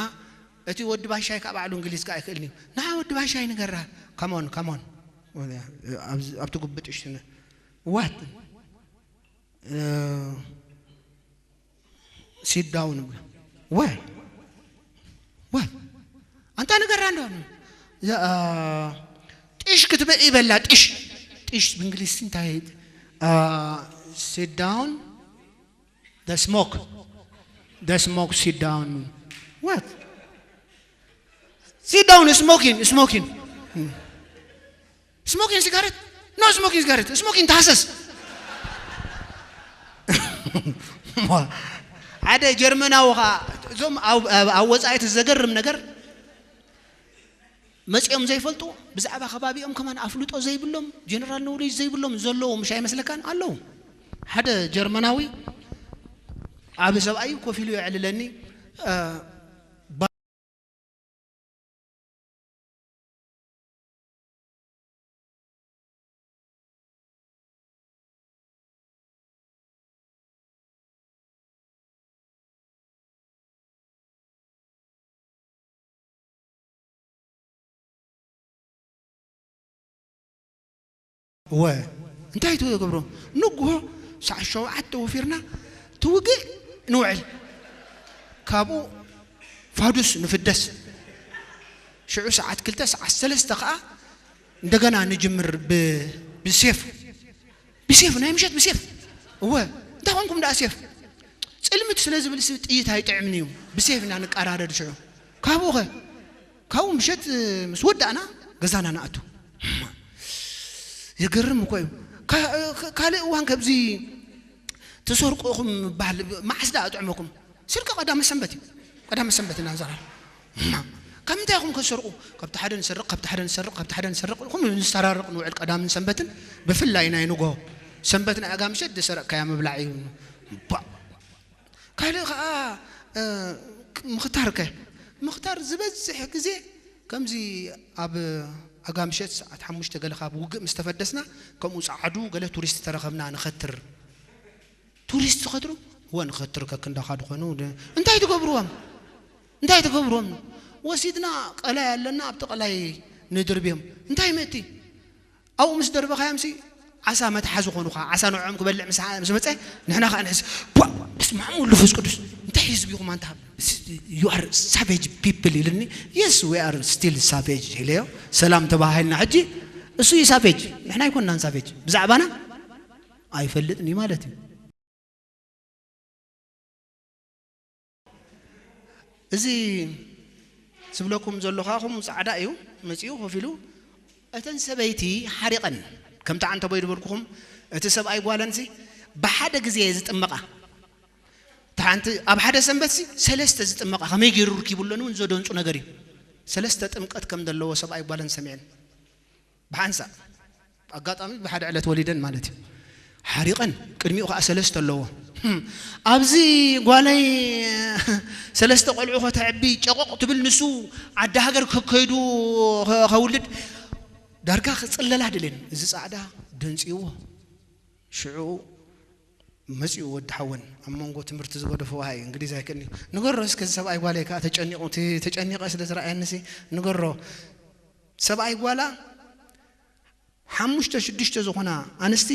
እቲ ወዲ ባሻይ ከኣ ባዕሉ እንግሊዝ ከኣ ኣይክእልን እዩ። "ንዓ ወዲ ባሻይ ንገራ፣ come on፣ come on." ኣብዚ፣ ኣብቲ ጉብጥ እሽትነ። "What?" እ፣ "Sit down" እብላ። "Where? What?" ኣንታ ንገራ እንዶ። እዛ፣ እ፣ ጥሽ ክትበ-፣ ይበላ፣ ጥሽ። ጥሽ ብእንግሊዝቲ እንታይ? እ፣ "Sit down." The smoke. The smoke, sit down. What? Sit down, smoking, smoking. Smoking cigarette? No smoking cigarette. Smoking ታህሰስ። ሓደ ጀርመናዊ ኸዓ፣ እዞም ኣብ፣ ኣብ፣ ኣብ ወጻኢ እቲ ዘገርም ነገር፣ መጺኦም ዘይፈልጡ፣ ብዛዕባ ከባቢኦም ከማን ኣፍልጦ ዘይብሎም፣ ጀነራል ኖውሌጅ ዘይብሎም ዘለዉ ምሽ ኣይመስለካን? ኣለዉ። ሓደ ጀርመናዊ ዓቢ ሰብኣይ ኮፍ ኢሉ የዕልለኒ። እ፣ ባ- እወ፣ እንታይ ትገብሮ? ንግሆ ሰዓት ሸውዓተ ወፊርና ትውግእ ንውዕል። ካብኡ ፋዱስ ንፍደስ። ሽዑ ሰዓት ክልተ፣ ሰዓት ሰለስተ ከኣ እንደገና ንጅምር ብ-፣ ብሴፍ። ብሴፍ፣ ናይ ምሸት ብሴፍ። እወ፣ እንታይ ኮንኩም ደኣ ሴፍ? ጽልምት ስለ ዝብል ሲ ጥይት ኣይጥዕምን እዩ። ብሴፍ ኢና ንቀራረድ ሽዑ። ካብኡ ኸ? ካብኡ ምሸት ምስ ወዳእና ገዛና ንኣቱ። የገርም እኮ እዩ። ካ-፣ ካ-፣ ካልእ እዋን ከምዚ ትሰርቁ ኢኹም ምባል መዓስ ደኣ ኣጥዕመኩም? ስርቂ ቀዳመ ሰንበት እዩ። ቀዳመ ሰንበት ኢና ንሰርቕ። እማ፣ ካብ ምንታይ ኢኹም ከትሰርቁ? ካብቲ ሓደ ንሰርቕ፣ ካብቲ ሓደ ንሰርቕ፣ ካብቲ ሓደ ንሰርቕ። እኹም ንሰራርቕ ንውዕል ቀዳምን ሰንበትን፣ ብፍላይ ናይ ንግሆ። ሰንበት ናይ ኣጋ ምሸት ዝሰረቕካያ ምብላዕ እዩ። ባእ። ካልእ ኸኣ፣ እ፣ ምኽታር ከ? ምኽታር ዝበዝሕ ግዜ ከምዚ ኣብ ኣጋ ምሸት ሰዓት ሓሙሽተ ገለ ካብ ውግእ ምስ ተፈደስና፣ ከምኡ ጸዓዱ ገለ ቱሪስት ተረኸብና ንኸትር። ቱሪስት ዝኸትሩ? እወ፣ ንኸትር ከክንዳኻ ድኾኑ ድ-፣ እንታይ ትገብርዎም? እንታይ ትገብርዎም? ወሲድና ቀላይ ኣለና፣ ኣብቲ ቀላይ ንድርብዮም። እንታይ ምእቲ? ኣብኡ ምስ ደርበኻዮምሲ ዓሳ መትሓዚ ኾኑኻ። ዓሳ ንዕኦም ክበልዕ ምስ፣ ምስ መጸ፣ ንሕና ኸኣ ንሕስ፣ ቧ! በስመ ኣብ ወወልድ ወመንፈስ ቅዱስ። እንታይ ህዝቢ ኢኹም ኣንታ? You are savage people ኢልኒ። Yes, we are still savage ኢለዮ። ሰላም ተባሃሂልና። ሕጂ እሱ እዩ ሳቬጅ፣ ንሕና ኣይኮንናን ሳቬጅ። ብዛዕባና ኣይፈልጥን እዩ ማለት እዩ። እዚ ዝብለኩም ዘሎ ከኣ ከምኡ ጻዕዳ እዩ መጺኡ ኮፍ ኢሉ፣ እተን ሰበይቲ ሓሪቐን፣ ከምቲ ዓንተቦይ ዝበልኩኹም፣ እቲ ሰብኣይ ጓለንሲ ብሓደ ግዜ ዝጥመቓ። እታ ሓንቲ ኣብ ሓደ ሰንበትሲ ሰለስተ ዝጥመቓ፣ ከመይ ገይሩ ርኪቡ ኣሎን እውን ዘደንጹ ነገር እዩ። ሰለስተ ጥምቀት ከም ዘለዎ ሰብኣይ ጓለን ሰሚዐን። ብሓንሳእ፣ ኣጋጣሚ ብሓደ ዕለት ወሊደን ማለት እዩ። ሓሪቐን፣ ቅድሚኡ ኸዓ ሰለስተ ኣለዎ። ህም፣ ኣብዚ ጓለይ ሰለስተ ቆልዑ ከተዕቢ ጨቆቕ ትብል፣ ንሱ ዓዲ ሃገር ከከይዱ ኸ-፣ ኸውልድ። ዳርጋ ክጽለላ ድልን፣ እዚ ጻዕዳ ደንጽይዎ። ሽዑ መጺኡ ወዲ ሓወን፣ ኣብ መንጎ ትምህርቲ ዝገደፎ ወሃይ እንግሊዝ ኣይክእልን እዩ። ንገሮ እስከ፣ እዚ ሰብኣይ ጓለይ ከኣ ተጨኒቑ፣ እቲ ተጨኒቐ ስለ ዝረኣየኒሲ፣ ንገሮ። ሰብኣይ ጓላ ሓሙሽተ ሽዱሽተ ዝኾና ኣንስቲ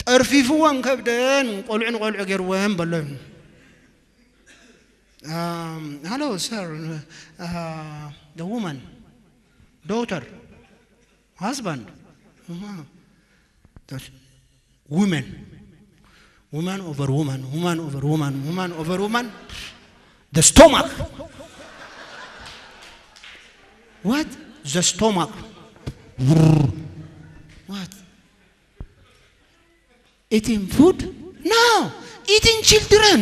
ጠርፊፍወን ከብደን፣ ቆልዑ ንቆልዑ ገይርወን በሎ። Um, hello, sir. Uh, the woman, daughter, husband. Uh-huh. That's women. Woman over woman, woman over woman, woman over woman. The stomach. What? The stomach. What? Eating food? No. Eating children.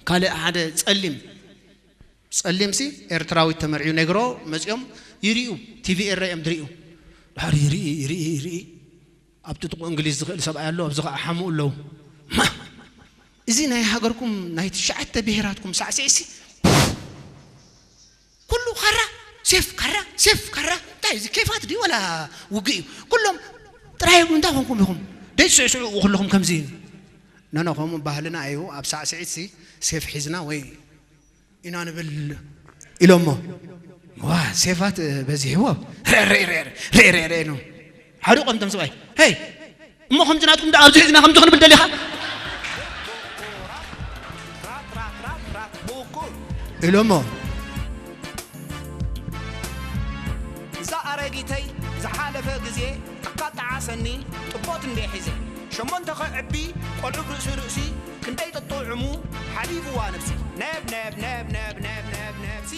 ካልእ ሓደ ጸሊም፣ ጸሊምሲ ኤርትራዊት ተመርዕዩ ነግሮ መጺኦም ይርእዩ፣ ቲቪ ኤረ እዮም ዝርእዩ። ድሓር ይርኢ፣ ይርኢ፣ ይርኢ። ኣብቲ ጥቑ እንግሊዝ ዝኽእል ሰብኣይ ኣሎ፣ ኣብዚ ኸዓ ሓሙኡ ኣለዉ። ማ! እዚ ናይ ሃገርኩም ናይ ትሽዓተ ብሄራትኩም ሳዕስዒሲ ኩሉ ካራ፣ ሴፍ ካራ፣ ሴፍ ካራ። እንታይ እዚ ኬፋት ድዩ ወላ ውግእ እዩ? ኩሎም ጥራይ እንታይ ኮንኩም ኢኹም? ደይ ስዕስዑ ኩልኹም ከምዚ። ኖ፣ ኖ፣ ከምኡ ባህልና እዩ። ኣብ ሳዕስዒትሲ ሴፍ ሒዝና ወይ ኢና ንብል ኢሎሞ። ዋ፣ ሴፋት በዚሕዎ። ርኤ፣ ርኤ፣ ርኤ፣ ርኤ፣ ርኤ፣ ርኤ፣ ርኤ ነው። ሓሪቖም እቶም ሰብኣይ። ሄይ፣ እሞ ከምዚ ናትኩም ደኣ ኣብዚ ሒዝና ከምዚ ክንብል ደሊኻ? ኢሎሞ። እዛ ኣረጊተይ ዝሓለፈ ግዜ ኣካጣዓሰኒ ጥቦት እንደ ሒዘ። ሸሞንተ ከዕቢ ቆልዑ ርእሲ ርእሲ ክንደይ ጥጥዑሙ ሓሊፍዋ ነብሲ። ነብ ነብ ነብ ነብ ነብ ነብ ነብሲ።